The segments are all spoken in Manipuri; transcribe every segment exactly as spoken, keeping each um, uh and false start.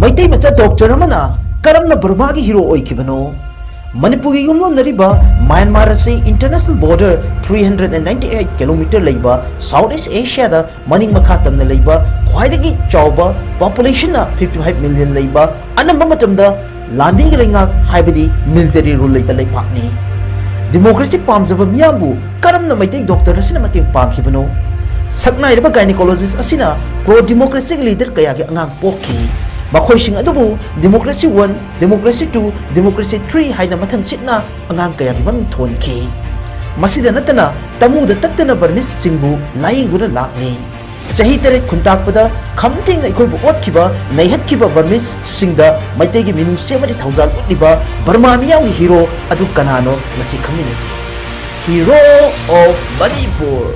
ꯃꯩꯇꯩ ꯃꯆꯥ ꯗꯣꯛꯇꯔ ꯑꯃꯅ ꯀꯔꯝꯅ ꯕꯔꯃꯥꯒꯤ ꯍꯤꯔꯣ ꯑꯣꯏꯈꯤꯕꯅꯣ? ꯃꯅꯤꯄꯨꯔꯒꯤ ꯌꯨꯝꯂꯣꯟꯅꯔꯤꯕ ꯃ꯭ꯌꯥꯟꯃꯥꯔ ꯑꯁꯤ international border three hundred and ninety eight kilometer ꯂꯩꯕ South East Asiaꯗ ꯃꯅꯤꯡ ꯃꯈꯥ ꯇꯝꯅ ꯂꯩꯕ, ꯈ꯭ꯋꯥꯏꯗꯒꯤ ꯆꯥꯎꯕ, populationꯅ fifty five million ꯂꯩꯕ, ꯑꯅꯝꯕ ꯃꯇꯝꯗ ꯂꯥꯟꯃꯤꯒꯤ ꯂꯩꯉꯥꯛ, ꯍꯥꯏꯕꯗꯤ military rule ꯂꯩꯕ ꯂꯩꯄꯥꯛꯅꯤ꯫ Democracy ꯄꯥꯝꯖꯕ ꯃꯤꯌꯥꯝꯕꯨ ꯀꯔꯝꯅ ꯃꯩꯇꯩ ꯗꯣꯛꯇꯔ ꯑꯁꯤꯅ ꯃꯇꯦꯡ ꯄꯥꯡꯈꯤꯕꯅꯣ? ꯁꯛꯅꯥꯏꯔꯕ gynecologist ꯑꯁꯤꯅ pro democracyꯒꯤ leader ꯀꯌꯥꯒꯤ ꯑꯉꯥꯡ ꯄꯣꯛꯈꯤ꯫ ꯃꯈꯣꯏꯁꯤꯡ ꯑꯗꯨꯕꯨ democracy one, democracy two, democracy three ꯍꯥꯏꯅ ꯃꯊꯪ ꯆꯤꯠꯅ ꯑꯉꯥꯡ ꯀꯌꯥꯒꯤ ꯃꯃꯤꯡ ꯊꯣꯟꯈꯤ꯫ ꯃꯁꯤꯗ ꯅꯠꯇꯅ ꯇꯃꯨꯗ ꯇꯠꯇꯅ Burmeseꯁꯤꯡꯕꯨ ꯂꯥꯌꯦꯡꯗꯨꯅ ꯂꯥꯛꯂꯤ꯫ ꯆꯍꯤ ꯇꯔꯦꯠ ꯈꯨꯟꯇꯥꯛꯄꯗ ꯈꯝ ꯊꯦꯡꯅ ꯑꯩꯈꯣꯏꯕꯨ ꯑꯣꯠꯈꯤꯕ, ꯅꯩꯍꯠꯈꯤꯕ Burmeseꯁꯤꯡꯗ ꯃꯩꯇꯩꯒꯤ ꯃꯤꯅꯨꯡꯁꯤ ꯑꯃꯗꯤ ꯊꯧꯖꯥꯜ ꯎꯠꯂꯤꯕ ꯕꯔꯃꯥ ꯃꯤꯌꯥꯝꯒꯤ ꯍꯤꯔꯣ ꯑꯗꯨ ꯀꯅꯥꯅꯣ, ꯉꯁꯤ ꯈꯪꯃꯤꯟꯅꯁꯤ꯫ Hero of Manipur꯫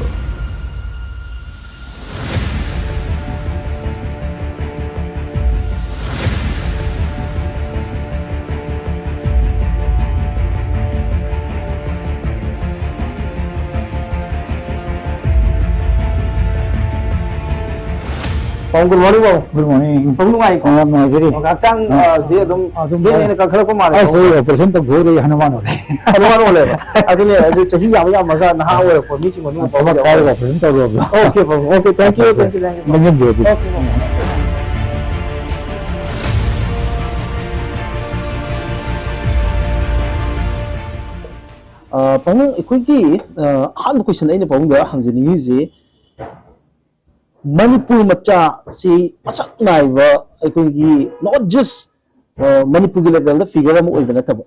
ꯄꯥꯕꯨꯡ, good morning, ꯄꯥꯕꯨꯡ꯫ Good morning꯫ ꯄꯥꯕꯨꯡ ꯅꯨꯡꯉꯥꯏꯔꯤꯀꯣ? ꯑꯥ, ꯅꯨꯡꯉꯥꯏꯖꯔꯤ꯫ ꯑꯣ, ꯍꯛꯆꯥꯡ, ꯑꯥ, ꯑꯥ, ꯁꯦ ꯑꯗꯨꯝ ꯑꯥ, ꯑꯗꯨꯝ ꯂꯦꯡ ꯐꯔꯦ꯫ ꯂꯦꯡꯅ ꯀꯟꯈꯠꯂꯛꯄ ꯃꯥꯜꯂꯦ, ꯑꯁ, ꯄꯥꯕꯨꯡ꯫ ꯑꯩ operation ꯇꯧꯊꯣꯛꯎꯔꯦ, ꯍꯅꯨꯃꯥꯟ ꯑꯣꯜꯂꯦ꯫ ꯍꯅꯨꯃꯥꯟ ꯑꯣꯜꯂꯦꯕ꯫ ꯑꯗꯨꯅꯦ, ꯑꯗꯨ ꯆꯍꯤ ꯌꯥꯝ ꯌꯥꯝꯃꯒ ꯅꯍꯥ ꯑꯣꯏꯔꯛꯄ ꯃꯤꯁꯤꯡ ꯃꯅꯨꯡꯗ ꯊꯕꯛ ꯄꯥꯕꯨꯡ ꯀꯥꯏꯔꯒ ꯌꯥꯎꯕ꯫ Operation ꯇꯧꯔꯨꯔꯕ꯭ꯔꯣ? Okay, ꯄꯥꯕꯨꯡ꯫ Okay, thank you, okay, thank you, thank you, ꯄꯥꯕꯨꯡ꯫ ꯃꯌꯨꯝꯗ ꯑꯣꯏꯗꯤ꯫ Okay, ꯄꯥꯕꯨꯡ꯫ ꯑ, ꯄꯥꯕꯨꯡ, ꯑꯩꯈꯣꯏꯒꯤ, ꯑ, ꯑꯍꯥꯟꯕ question ꯑꯩꯅ ꯄꯥꯕꯨꯡꯗ ꯍꯪꯖꯅꯤꯡꯉꯤꯁꯤ, ꯃꯅꯤꯄꯨꯔ ꯃꯆꯥꯁꯤ ꯃꯁꯛ ꯅꯥꯏꯕ, ꯑꯩꯈꯣꯏꯒꯤ not just, ꯑ, ꯃꯅꯤꯄꯨꯔꯒꯤ levelꯗ figure ꯑꯃ ꯑꯣꯏꯕ ꯅꯠꯇꯕ,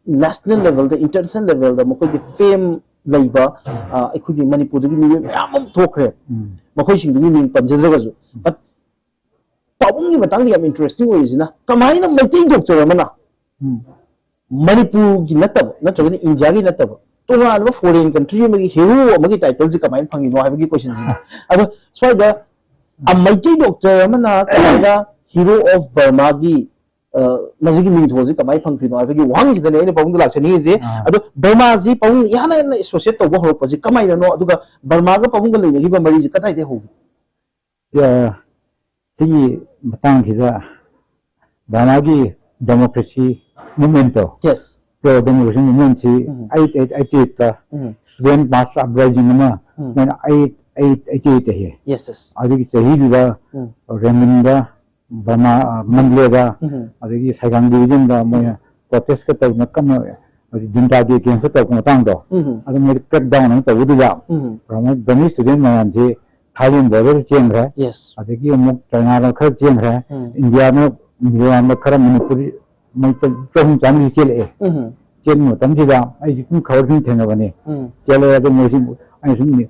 national levelꯗ, international levelꯗ ꯃꯈꯣꯏꯒꯤ fame ꯂꯩꯕ, ꯑ, ꯑꯩꯈꯣꯏꯒꯤ ꯃꯅꯤꯄꯨꯔꯗꯒꯤ ꯃꯤꯑꯣꯏ ꯃꯌꯥꯝ ꯑꯃ ꯊꯣꯛꯈ꯭ꯔꯦ꯫ ꯎꯝ꯫ ꯃꯈꯣꯏꯁꯤꯡꯗꯨꯒꯤ ꯃꯤꯡ ꯄꯟꯖꯗ꯭ꯔꯒꯁꯨ꯫ But ꯄꯥꯕꯨꯡꯒꯤ ꯃꯇꯥꯡꯗ ꯌꯥꯝ interesting ꯑꯣꯏꯔꯤꯁꯤꯅ, ꯀꯃꯥꯏꯅ ꯃꯩꯇꯩ ꯗꯣꯛꯇꯔ ꯑꯃꯅ ꯎꯝ꯫ ꯃꯅꯤꯄꯨꯔꯒꯤ ꯅꯠꯇꯕ, ꯅꯠꯇ꯭ꯔꯒꯅ ꯏꯟꯗꯤꯌꯥꯒꯤ ꯅꯠꯇꯕ, ꯇꯣꯉꯥꯟꯕ foreign country ꯑꯃꯒꯤ hero ꯑꯃꯒꯤ titleꯁꯤ ꯀꯃꯥꯏꯅ ꯐꯪꯉꯤꯅꯣ ꯍꯥꯏꯕꯒꯤ questionꯁꯤꯅꯤ꯫ ꯑꯗꯣ ꯁ꯭ꯋꯥꯏꯗ, ꯑ, ꯃꯩꯇꯩ ꯗꯣꯛꯇꯔ ꯑꯃꯅ ꯀꯃꯥꯏꯅ Hero of Burmaꯒꯤ, ꯑ, ꯃꯁꯤꯒꯤ ꯃꯤꯡꯊꯣꯜꯁꯤ ꯀꯃꯥꯏꯅ ꯐꯪꯈ꯭ꯔꯤꯅꯣ ꯍꯥꯏꯕꯒꯤ ꯋꯥꯍꯪꯁꯤꯗꯅꯦ ꯑꯩꯅ ꯄꯥꯕꯨꯡꯗ ꯂꯥꯛꯆꯅꯤꯡꯉꯤꯁꯦ꯫ ꯑꯥ꯫ ꯑꯗꯣ ꯕꯔꯃꯥꯁꯤ ꯄꯥꯕꯨꯡꯅ ꯏꯍꯥꯟ ꯍꯥꯟꯅ associate ꯇꯧꯕ ꯍꯧꯔꯛꯄꯁꯤ ꯀꯃꯥꯏꯅꯅꯣ? ꯑꯗꯨꯒ ꯕꯔꯃꯥꯒ ꯄꯥꯕꯨꯡꯒ ꯂꯩꯅꯈꯤꯕ ꯃꯔꯤꯁꯤ ꯀꯗꯥꯏꯗꯒꯤ ꯍꯧꯒꯦ? ꯑ, ꯁꯤꯒꯤ ꯃꯇꯥꯡꯁꯤꯗ ꯙꯔꯃꯒꯤ democracy movementꯇꯣ, Yes. Pro Democracy Movementꯁꯤ ꯎꯝ. eight eight eight eightꯇ ꯎꯝ. Student Mass Uprising ꯑꯃ ꯎꯝ. ꯃꯣꯏꯅ eight eight eight eight ꯍꯥꯏꯌꯦ꯫ Yes, yes. ꯑꯗꯨꯒꯤ ꯆꯍꯤꯗꯨꯗ ꯎꯝ. ꯔꯦꯃꯨꯟꯗ, ꯕꯔꯃꯥ, ꯃꯟꯗꯂꯦꯗ, ꯎꯝ. ꯑꯗꯒꯤ ꯁꯥꯏꯒꯥꯡ divisionꯗ ꯃꯣꯏꯅ protestꯀ ꯇꯧꯗꯅ ꯀꯟꯅ, ꯍꯧꯖꯤꯛ ꯖꯤꯟꯇꯥꯒꯤ againstꯇ ꯇꯧꯔꯛꯄ ꯃꯇꯥꯡꯗꯣ, ꯎꯝ. ꯑꯗꯨ ꯃꯣꯏꯗ crackdown ꯑꯃ ꯇꯧꯕꯗꯨꯗ ꯎꯝ. Burmese student ꯃꯌꯥꯝꯁꯤ Thailand borderꯗ ꯆꯦꯟꯈ꯭ꯔꯦ, Yes. ꯑꯗꯒꯤ ꯑꯃꯨꯛ ꯆꯥꯏꯅꯥꯗ ꯈꯔ ꯆꯦꯟꯈ꯭ꯔꯦ, ꯎꯝ. ꯏꯟꯗꯤꯌꯥꯅ ꯃꯤꯖꯣꯔꯥꯝꯗ ꯈꯔ, ꯃꯅꯤꯄꯨꯔꯤ ꯃꯣꯏ ꯆꯍꯨꯝ ꯆꯥꯝꯃꯔꯤ ꯆꯦꯜꯂꯛꯑꯦ꯫ ꯎꯝ. ꯆꯦꯟꯕ ꯃꯇꯝꯁꯤꯗ ꯑꯩꯁꯨ ꯁꯨꯝ ꯈꯕꯔ ꯁꯨꯝ ꯊꯦꯡꯅꯕꯅꯦ꯫ ꯎꯝ. ꯆꯦꯜꯂꯛꯑꯦ ꯑꯗꯨ ꯃꯣꯏꯁꯨ, ꯑꯩꯅ ꯁꯨꯝ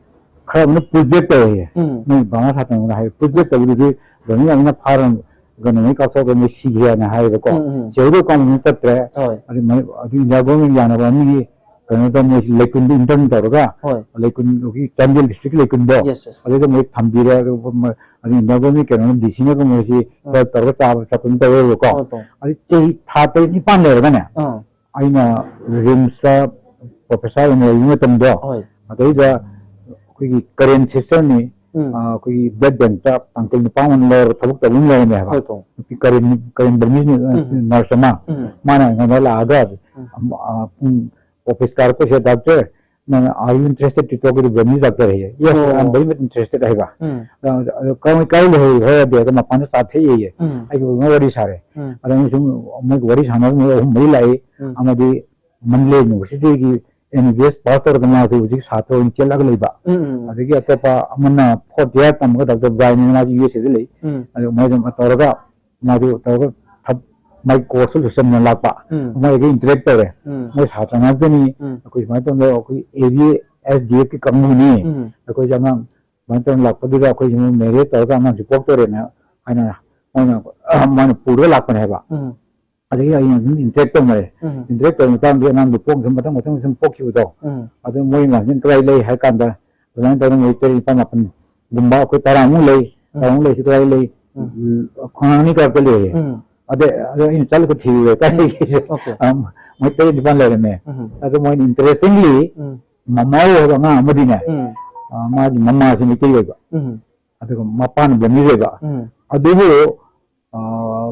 ꯈꯔ ꯑꯃꯅ push back ꯇꯧꯋꯦ꯫ ꯎꯝ. ꯃꯣꯏ ꯕꯪꯒ꯭ꯂꯥ ꯁꯥꯇ꯭ꯔꯅ ꯍꯥꯏ, push back ꯇꯧꯕꯗꯨꯗꯤ ꯒꯣꯔꯃꯦꯟ ꯑꯃꯅ ꯐꯥꯔ ꯀꯩꯅꯣ ꯃꯣꯏ ꯀꯥꯞꯊꯣꯛꯑꯒ ꯃꯣꯏ ꯁꯤꯈ꯭ꯔꯦꯅ ꯍꯥꯏꯌꯦꯕꯀꯣ꯫ ꯎꯝ, ꯎꯝ. ꯁꯤꯍꯧꯗꯕ ꯀꯥꯡꯕꯨꯗꯨꯅ ꯆꯠꯇ꯭ꯔꯦ꯫ ꯍꯣꯏ. ꯑꯗꯨ ꯃꯣꯏ, ꯑꯗꯨ ꯏꯟꯗꯤꯌꯥ ꯒꯣꯔꯃꯦꯟ ꯌꯥꯅꯕ ꯃꯤꯒꯤ ꯀꯩꯅꯣꯗ ꯃꯣꯏꯁꯤ ꯂꯩꯀꯨꯟꯗ intern ꯇꯧꯔꯒ, ꯍꯣꯏ. ꯂꯩꯀꯨꯟ, ꯑꯩꯈꯣꯏꯒꯤ ꯆꯥꯟꯗꯦꯜ districtꯀꯤ ꯂꯩꯀꯨꯟꯗꯣ, Yes, yes. ꯑꯗꯨꯗ ꯃꯣꯏ ꯊꯝꯕꯤꯔꯦ꯫ ꯑꯗꯨ ꯃ-, ꯑꯗꯨ ꯏꯟꯗꯤꯌꯥ ꯒꯣꯔꯃꯦꯟ ꯀꯩꯅꯣꯅ, DCꯅꯒ ꯃꯣꯏꯁꯤ ꯎꯝ. help ꯇꯧꯔꯒ ꯆꯥꯕ ꯊꯛꯄ ꯇꯧꯋꯦꯕꯀꯣ꯫ ꯍꯣꯏ, ꯄꯥꯎ. ꯑꯗꯨ ꯆꯍꯤ ꯊꯥ ꯇꯔꯦꯠ ꯅꯤꯄꯥꯟ ꯂꯩꯔꯒꯅꯦ, ꯑꯥ. ꯑꯩꯅ RIMSꯇ professor ꯑꯣꯏꯅ ꯂꯩꯕ ꯃꯇꯝꯗꯣ, ꯍꯣꯏ. ꯑꯗꯩꯗ ꯑꯩꯈꯣꯏꯒꯤ Karen sisterꯅꯤ, ꯎꯝ. ꯑ, ꯑꯩꯈꯣꯏꯒꯤ blood bankꯇ ꯇꯥꯡꯈꯨꯜ ꯅꯨꯄꯥ ꯑꯃ ꯂꯩꯔꯒ ꯊꯕꯛ ꯇꯧꯕ ꯑꯃ ꯂꯩꯔꯝꯃꯦ ꯍꯥꯏꯕ꯫ ꯍꯣꯏ, ꯄꯥꯎ. ꯅꯨꯄꯤ Karen, Karen Burmese, ꯑ, ꯎꯝ. nurse ꯑꯃ, ꯎꯝ. ꯃꯥꯅ ꯑꯩꯉꯣꯟꯗ ꯂꯥꯛꯑꯒ, ꯎꯝ. ꯑ, ꯑ, ꯄꯨꯡ office ꯀꯥꯔꯛꯄꯁꯤꯗ, "Doctor, ꯅꯪ, are you interested to talk with Burmese doctor?" ꯍꯥꯏꯌꯦ꯫ "Yes, ꯑꯣ. I am very much interested" ꯍꯥꯏꯕ꯫ ꯎꯝ. ꯑ, ꯑ, "ꯀꯃꯥꯏ, ꯀꯥꯏ ꯂꯩꯍꯧꯔꯤꯕ?" ꯍꯥꯏꯔꯗꯤ ꯑꯗꯣ ꯃꯄꯥꯟꯗ ꯆꯥ ꯊꯛꯏꯌꯦ꯫ ꯎꯝ. ꯑꯩꯒ ꯋꯥꯔꯤ ꯁꯥꯔꯦ꯫ ꯎꯝ. ꯑꯗ ꯃꯣꯏ ꯁꯨꯝ, ꯃꯣꯏꯒ ꯋꯥꯔꯤ ꯁꯥꯟꯅꯕ ꯃꯣꯏ ꯑꯍꯨꯝ ꯃꯔꯤ ꯂꯥꯛꯏ꯫ ꯎꯝ. ꯑꯃꯗꯤ Mandalay Universityꯒꯤ MBBS pass ꯇꯧꯔꯒ ꯃꯥꯁꯨ ꯍꯧꯖꯤꯛ ꯁꯥꯇ꯭ꯔ ꯑꯣꯏꯅ ꯆꯦꯜꯂꯒ ꯂꯩꯕ꯫ ꯎꯝ, ꯎꯝ. ꯑꯗꯒꯤ ꯑꯇꯣꯞꯄ ꯑꯃꯅ fourth year ꯇꯝꯃꯒ Doctor Brian ꯍꯥꯏꯅ ꯃꯥꯁꯨ USAꯗ ꯂꯩ꯫ ꯎꯝ. ꯑꯗꯨ ꯃꯣꯏ ꯑꯗꯨꯝ ꯇꯧꯔꯒ, ꯃꯥꯁꯨ ꯇꯧꯔꯒ ꯊꯕ-, ꯃꯥꯏ courseꯇꯨ ꯂꯣꯏꯁꯤꯟꯅ ꯂꯥꯛꯄ꯫ ꯎꯝ. ꯃꯣꯏꯒ interact ꯇꯧꯔꯦ꯫ ꯎꯝ. ꯃꯣꯏ ꯁꯥꯇ꯭ꯔ ꯉꯥꯛꯇꯅꯤ꯫ ꯎꯝ. ꯑꯩꯈꯣꯏ ꯁꯨꯃꯥꯏꯅ ꯇꯧꯗꯅ ꯑꯩꯈꯣꯏ ABSDFꯀꯤ ꯀꯥꯡꯕꯨꯅꯤ꯫ ꯎꯝ. ꯑꯩꯈꯣꯏꯁꯦ ꯑꯉꯥꯡ ꯁꯨꯃꯥꯏꯅ ꯇꯧꯗꯅ ꯂꯥꯛꯄꯗꯨꯗ ꯑꯩꯈꯣꯏꯁꯦ ꯃꯣꯏ marriage ꯇꯧꯔꯒ ꯑꯉꯥꯡꯁꯦ ꯄꯣꯛꯇꯣꯔꯦꯅ ꯍꯥꯏꯅ ꯃꯣꯏꯅ, ꯃꯣꯏꯅ ꯄꯨꯔꯒ ꯂꯥꯛꯄꯅꯦ ꯍꯥꯏꯕ꯫ ꯎꯝ. ꯑꯗꯒꯤ ꯑꯩꯅ ꯑꯗꯨꯝ interact ꯇꯧꯅꯔꯦ꯫ ꯎꯝ. Interact ꯇꯧꯕ ꯃꯇꯥꯡꯗ ꯑꯉꯥꯡꯗꯨ ꯄꯣꯛꯈꯤꯕ ꯃꯊꯪ ꯃꯊꯪ ꯁꯨꯝ ꯄꯣꯛꯈꯤꯕꯗꯣ, ꯎꯝ. ꯑꯗꯨ ꯃꯣꯏ ꯃꯥꯁꯤꯅ ꯀꯗꯥꯏ ꯂꯩ ꯍꯥꯏ ꯀꯥꯟꯗ, ꯑꯗꯨꯃꯥꯏꯅ ꯇꯧꯗꯅ ꯃꯣꯏ ꯇꯔꯦꯠ ꯅꯤꯄꯥꯜ ꯃꯥꯄꯜꯒꯨꯝꯕ, ꯑꯩꯈꯣꯏ ꯇꯔꯥꯃꯨꯛ ꯂꯩ, ꯎꯝ. ꯇꯔꯥꯃꯨꯛ ꯂꯩꯁꯤ ꯀꯗꯥꯏ ꯂꯩ? ꯎꯝ. ꯈꯣꯡꯅꯥꯡ ꯑꯅꯤ ꯀꯥꯔꯛꯇ ꯂꯩꯌꯦ꯫ ꯎꯝ. ꯑꯗꯩ, ꯑꯗꯣ ꯑꯩꯅ ꯆꯠꯂꯒ ꯊꯤꯔꯨꯔꯦ, ꯀꯥꯏ ꯂꯩꯒꯦꯁꯦ? Okay. ꯑꯝ, ꯃꯣꯏ ꯇꯔꯦꯠ ꯅꯤꯄꯥꯜ ꯂꯩꯔꯝꯃꯦ꯫ ꯎꯝ. ꯑꯗꯣ ꯃꯣꯏꯅ interestingly, ꯎꯝ. ꯃꯃꯥꯎ ꯍꯥꯏꯕ ꯑꯉꯥꯡ ꯑꯃꯗꯤꯅꯦ, ꯎꯝ. ꯑ, ꯃꯥꯒꯤ ꯃꯃꯥꯁꯦ ꯃꯩꯇꯩ ꯑꯣꯏꯕ, ꯎꯝ. ꯑꯗꯨꯒ ꯃꯄꯥꯅ ꯕꯔꯃꯤꯁ ꯑꯣꯏꯕ꯫ ꯎꯝ. ꯑꯗꯨꯕꯨ, ꯑ,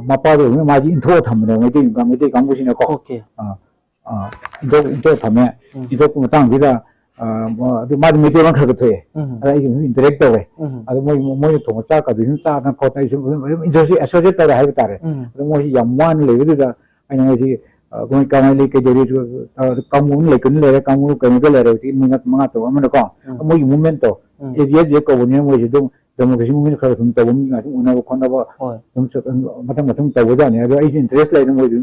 ꯃꯄꯥꯗꯣ ꯑꯣꯏꯕꯅꯤꯅ ꯃꯥꯗꯤ ꯏꯟꯊꯣꯛꯑ ꯊꯝꯕꯅꯦꯕ ꯃꯩꯇꯩ ꯃꯩꯇꯩ ꯀꯥꯡꯕꯨꯁꯤꯅꯀꯣ꯫ ꯑꯣꯀꯦ꯫ ꯑꯥ, ꯏꯟꯊꯣꯛ ꯏꯟꯊꯣꯛꯑ ꯊꯝꯃꯦ꯫ ꯎꯝ꯫ ꯏꯟꯊꯣꯛꯄ ꯃꯇꯥꯡꯁꯤꯗ, ꯑꯥ, ꯑꯗꯨ ꯃꯥꯗꯤ ꯃꯩꯇꯩꯂꯣꯟ ꯈꯔ ꯈꯔ ꯊꯣꯛꯑꯦ꯫ ꯎꯝ꯫ ꯑꯗ ꯑꯩꯒꯤ ꯏꯟꯇꯔꯦꯛ ꯇꯧꯔꯦ꯫ ꯎꯝ꯫ ꯑꯗ ꯃꯣꯏ ꯃꯣꯏꯅ ꯊꯣꯡꯕ ꯆꯥꯛꯀ ꯑꯗꯨ ꯁꯨꯝ ꯆꯥꯗꯅ ꯈꯣꯠꯇꯅ ꯑꯩ ꯁꯨꯝ ꯑꯗꯨꯝ ꯑꯦꯁꯣꯁꯤꯌꯦꯠ ꯇꯧꯔꯦ ꯍꯥꯏꯕ ꯇꯥꯔꯦ꯫ ꯎꯝ꯫ ꯑꯗ ꯃꯣꯏꯁꯤ ꯌꯥꯝ ꯋꯥꯅ ꯂꯩꯕꯗꯨꯗ ꯑꯩꯅ ꯃꯣꯏꯁꯤ, ꯑ, ꯃꯣꯏ ꯀꯃꯥꯏꯅ ꯂꯩ, ꯀꯩꯗꯧꯔꯤ, ꯑ, ꯀꯥꯡꯕꯨ ꯑꯃ ꯂꯩ, ꯀꯩꯅꯣ ꯂꯩꯔꯦ, ꯀꯥꯡꯕꯨ ꯀꯩꯅꯣꯗ ꯂꯩꯔꯦ, ꯍꯧꯖꯤꯛ ꯃꯣꯏ ꯃꯉꯥ ꯇꯔꯨꯛ ꯑꯃꯅꯀꯣ꯫ ꯎꯝ꯫ ꯃꯣꯏꯒꯤ ꯃꯨꯚꯃꯦꯟꯠꯇꯣ ꯎꯝ꯫ ꯑꯦ ꯕꯤ ꯑꯦꯐ ꯀꯧꯕꯅꯤꯅ ꯃꯣꯏꯁꯤ ꯑꯗꯨꯝ ꯗꯦꯃꯣꯀ꯭ꯔꯦꯁꯤ ꯃꯨꯚꯃꯦꯟꯠ ꯈꯔ ꯁꯨꯝ ꯇꯧꯕ ꯃꯤ ꯉꯥꯛꯇ ꯎꯅꯕ ꯈꯣꯠꯅꯕ ꯍꯣꯏ꯫ ꯑꯗꯨꯝ ꯆꯠ-, ꯃꯊꯪ ꯃꯊꯪ ꯇꯧꯕꯖꯥꯠꯅꯤ꯫ ꯑꯗꯣ ꯑꯩꯁꯦ ꯏꯟꯇꯔꯦꯁ ꯂꯩꯅ ꯃꯣꯏꯗ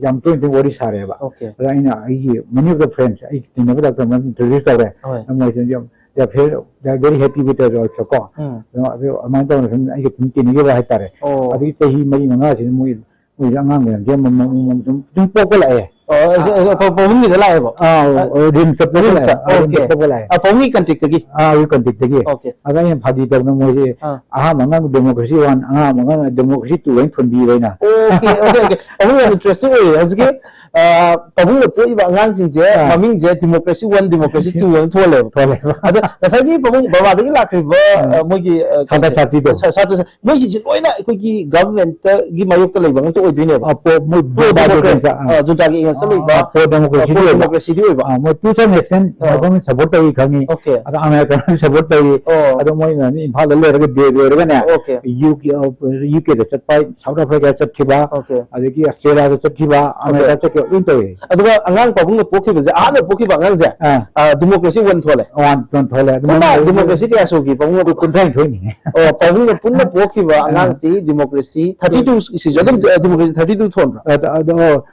ꯌꯥꯝ ꯇꯣꯏꯅ ꯇꯣꯏꯅ ꯋꯥꯔꯤ ꯁꯥꯔꯦꯕ꯫ ꯑꯣꯀꯦ꯫ ꯑꯗ ꯑꯩꯅ ꯑꯩꯒꯤ many of the friends, ꯑꯩ ꯇꯤꯟꯅꯕ ꯗꯥꯛꯇꯔ ꯃꯌꯥꯝ ꯏꯟꯇ꯭ꯔꯣꯗ꯭ꯌꯨꯁ ꯇꯧꯔꯦ꯫ ꯍꯣꯏ꯫ ꯑꯗ ꯃꯣꯏꯁꯦ ꯌꯥꯝ, they are very, they are very happy with us also ꯀꯣ꯫ ꯎꯝ꯫ ꯑꯗꯣ ꯑꯗꯨ ꯑꯗꯨꯃꯥꯏꯅ ꯇꯧꯅ ꯁꯨꯝ ꯑꯩꯒ ꯁꯨꯝ ꯇꯤꯟꯅꯈꯤꯕ ꯍꯥꯏꯇꯥꯔꯦ꯫ ꯑꯣ꯫ ꯑꯗꯒꯤ ꯆꯍꯤ ꯃꯔꯤ ꯃꯉꯥꯁꯤꯗ ꯃꯣꯏ, ꯃꯣꯏꯁꯦ ꯑꯉꯥꯡ ꯃꯌꯥꯝꯁꯦ ꯑꯃꯃꯝ ꯑꯃꯃꯝ ꯁꯨꯝ, ꯁꯨꯝ ꯄꯣꯛꯄ ꯂꯥꯛꯑꯦ꯫ ꯑꯣ, ꯑꯁ, ꯑꯁ, ꯄꯥ-, ꯄꯥꯕꯨꯡꯒꯤꯗ ꯂꯥꯛꯑꯦꯕ? ꯑꯥ, ꯑ, ꯑꯣ, ꯔꯤꯝꯁꯇ ꯄꯣꯛꯄ ꯂꯥꯛꯑꯦ꯫ ꯔꯤꯝꯁꯇ? ꯑꯥ, ꯔꯤꯝꯁꯇ ꯑꯣꯀꯦ꯫ ꯄꯣꯛꯄ ꯂꯥꯛꯑꯦ꯫ ꯑ, ꯄꯥꯕꯨꯡꯒꯤ ꯀꯟꯇꯦꯛꯇꯒꯤ? ꯑꯥ, ꯑꯩ ꯀꯟꯇꯦꯛꯇꯒꯤ꯫ ꯑꯣꯀꯦ꯫ ꯑꯗ ꯑꯩꯅ ꯐꯥꯒꯤ ꯇꯧꯗꯅ ꯃꯣꯏꯁꯦ, ꯑꯥ꯫ ꯑꯍꯥꯟꯕ ꯑꯉꯥꯡ ꯗꯦꯃꯣꯀ꯭ꯔꯦꯁꯤ ꯋꯥꯟ, ꯑꯍꯥꯟꯕ ꯑꯉꯥꯡ ꯗꯦꯃꯣꯀ꯭ꯔꯦꯁꯤ ꯇꯨ ꯍꯥꯏꯅ ꯊꯣꯟꯕꯤꯕ ꯑꯩꯅ꯫ Okay, okay, okay. ꯄꯥꯕꯨꯡ ꯌꯥꯝ ꯏꯟꯇꯔꯦꯁꯇꯤꯡ ꯑꯣꯏꯌꯦ꯫ ꯍꯧꯖꯤꯛꯀꯤ, ꯑ, ꯄꯥꯕꯨꯡꯅ ꯄꯣꯛꯏꯕ ꯑꯉꯥꯡꯁꯤꯡꯁꯦ ꯑꯥ꯫ ꯃꯃꯤꯡꯁꯦ ꯗꯦꯃꯣꯀ꯭ꯔꯦꯁꯤ ꯋꯥꯟ, ꯗꯦꯃꯣꯀ꯭ꯔꯦꯁꯤ ꯇꯨ ꯍꯥꯏꯅ ꯊꯣꯜꯂꯦꯕ꯫ ꯊꯣꯜꯂꯦꯕ꯫ ꯑꯗ ꯉꯁꯥꯏꯒꯤ ꯄꯥꯕꯨꯡ ꯕꯔꯃꯥꯗꯒꯤ ꯂꯥꯛꯈ꯭ꯔꯤꯕ, ꯑꯥ꯫ ꯑ, ꯃꯣꯏꯒꯤ, ꯑ, ꯁꯥꯇ꯭ꯔ ꯁꯥꯇ꯭ꯔꯤꯗꯣ꯫ ꯁꯥ-, ꯁꯥꯇ꯭ꯔ ꯁꯥ-, ꯃꯣꯏꯁꯤꯡꯁꯦ ꯂꯣꯏꯅ ꯑꯩꯈꯣꯏꯒꯤ ꯒꯚꯔꯟꯃꯦꯟꯠꯀꯤ ꯃꯥꯌꯣꯛꯇ ꯂꯩꯕ ꯉꯥꯛꯇ ꯑꯣꯏꯗꯣꯏꯅꯦꯕ꯫ ꯑ, ꯄ꯭ꯔꯣ-, ꯃꯣꯏ ꯄ꯭ꯔꯣ ꯗꯦꯃꯣꯀ꯭ꯔꯦꯠ, ꯗꯦꯃꯣꯀ꯭ꯔꯦꯠ, ꯑ, ꯖꯨꯟꯇꯥꯒꯤ ꯑꯦꯒꯦꯟꯁꯇ ꯂꯩꯕ, ꯑ, ꯄ꯭ꯔꯣ ꯗꯦꯃꯣꯀ꯭ꯔꯦꯁꯤ ꯄ꯭ꯔꯣ ꯑꯣꯏꯕ꯫ ꯗꯦꯃꯣꯀ꯭ꯔꯦꯁꯤꯗꯤ ꯑꯣꯏꯕ꯫ ꯑ, ꯃꯣꯏ to some extent ꯑ꯫ ꯒꯚꯔꯟꯃꯦꯟꯠ ꯁꯄꯣꯔꯠ ꯇꯧꯏ ꯈꯪꯉꯤ꯫ ꯑꯣꯀꯦ꯫ ꯑꯗ ꯑꯃꯦꯔꯤꯀꯥꯅꯁꯨ ꯁꯄꯣꯔꯠ ꯇꯧꯏ꯫ ꯑꯣ꯫ ꯑꯗꯣ ꯃꯣꯏꯅ ꯏꯝꯐꯥꯜꯗ ꯂꯩꯔꯒ ꯕꯦꯖ ꯑꯣꯏꯔꯒꯅꯦ, ꯑꯣꯀꯦ꯫ ꯌꯨ ꯀꯦ, ꯑ, ꯌꯨ ꯀꯦꯗ ꯆꯠꯄ, ꯁꯥꯎꯠ ꯑꯐ꯭ꯔꯤꯀꯥꯗ ꯆꯠꯈꯤꯕ, ꯑꯣꯀꯦ꯫ ꯑꯗꯒꯤ ꯑꯁꯇ꯭ꯔꯦꯂꯤꯌꯥꯗ ꯆꯠꯈꯤꯕ, ꯑꯃꯦꯔꯤꯀꯥꯗ ꯆꯠꯈꯤꯕ ꯂꯣꯏ ꯇꯧꯏ꯫ ꯑꯗꯨꯒ ꯑꯉꯥꯡ ꯄꯥꯕꯨꯡꯅ ꯄꯣꯛꯈꯤꯕꯁꯦ, ꯑꯍꯥꯟꯕ ꯄꯣꯛꯈꯤꯕ ꯑꯉꯥꯡꯁꯦ, ꯑꯥ꯫ ꯑ, ꯗꯦꯃꯣꯀ꯭ꯔꯦꯁꯤ ꯋꯥꯟ ꯊꯣꯛꯂꯦ꯫ ꯋꯥꯟ ꯊꯣꯛꯂꯦ꯫ ꯄꯨꯟꯅ ꯗꯦꯃꯣꯀ꯭ꯔꯦꯁꯤ ꯀꯌꯥ ꯁꯨꯒꯦ ꯄꯥꯕꯨꯡꯅ? ꯀꯨꯟꯊ꯭ꯔꯥꯅꯤꯊꯣꯏꯅꯤ꯫ ꯑꯣ, ꯄꯥꯕꯨꯡꯅ ꯄꯨꯟꯅ ꯄꯣꯛꯈꯤꯕ ꯑꯉꯥꯡꯁꯤ ꯗꯦꯃꯣꯀ꯭ꯔꯦꯁꯤ ꯊꯥꯔꯇꯤ ꯇꯨ ꯁꯤꯁꯨ ꯑꯗꯨꯝ, ꯑ, ꯗꯦꯃꯣꯀ꯭ꯔꯦꯁꯤ ꯊꯥꯔꯇꯤ ꯇꯨ ꯊꯣꯟꯕ꯭ꯔꯥ? ꯑꯗ, ꯑꯗ, ꯑꯣ,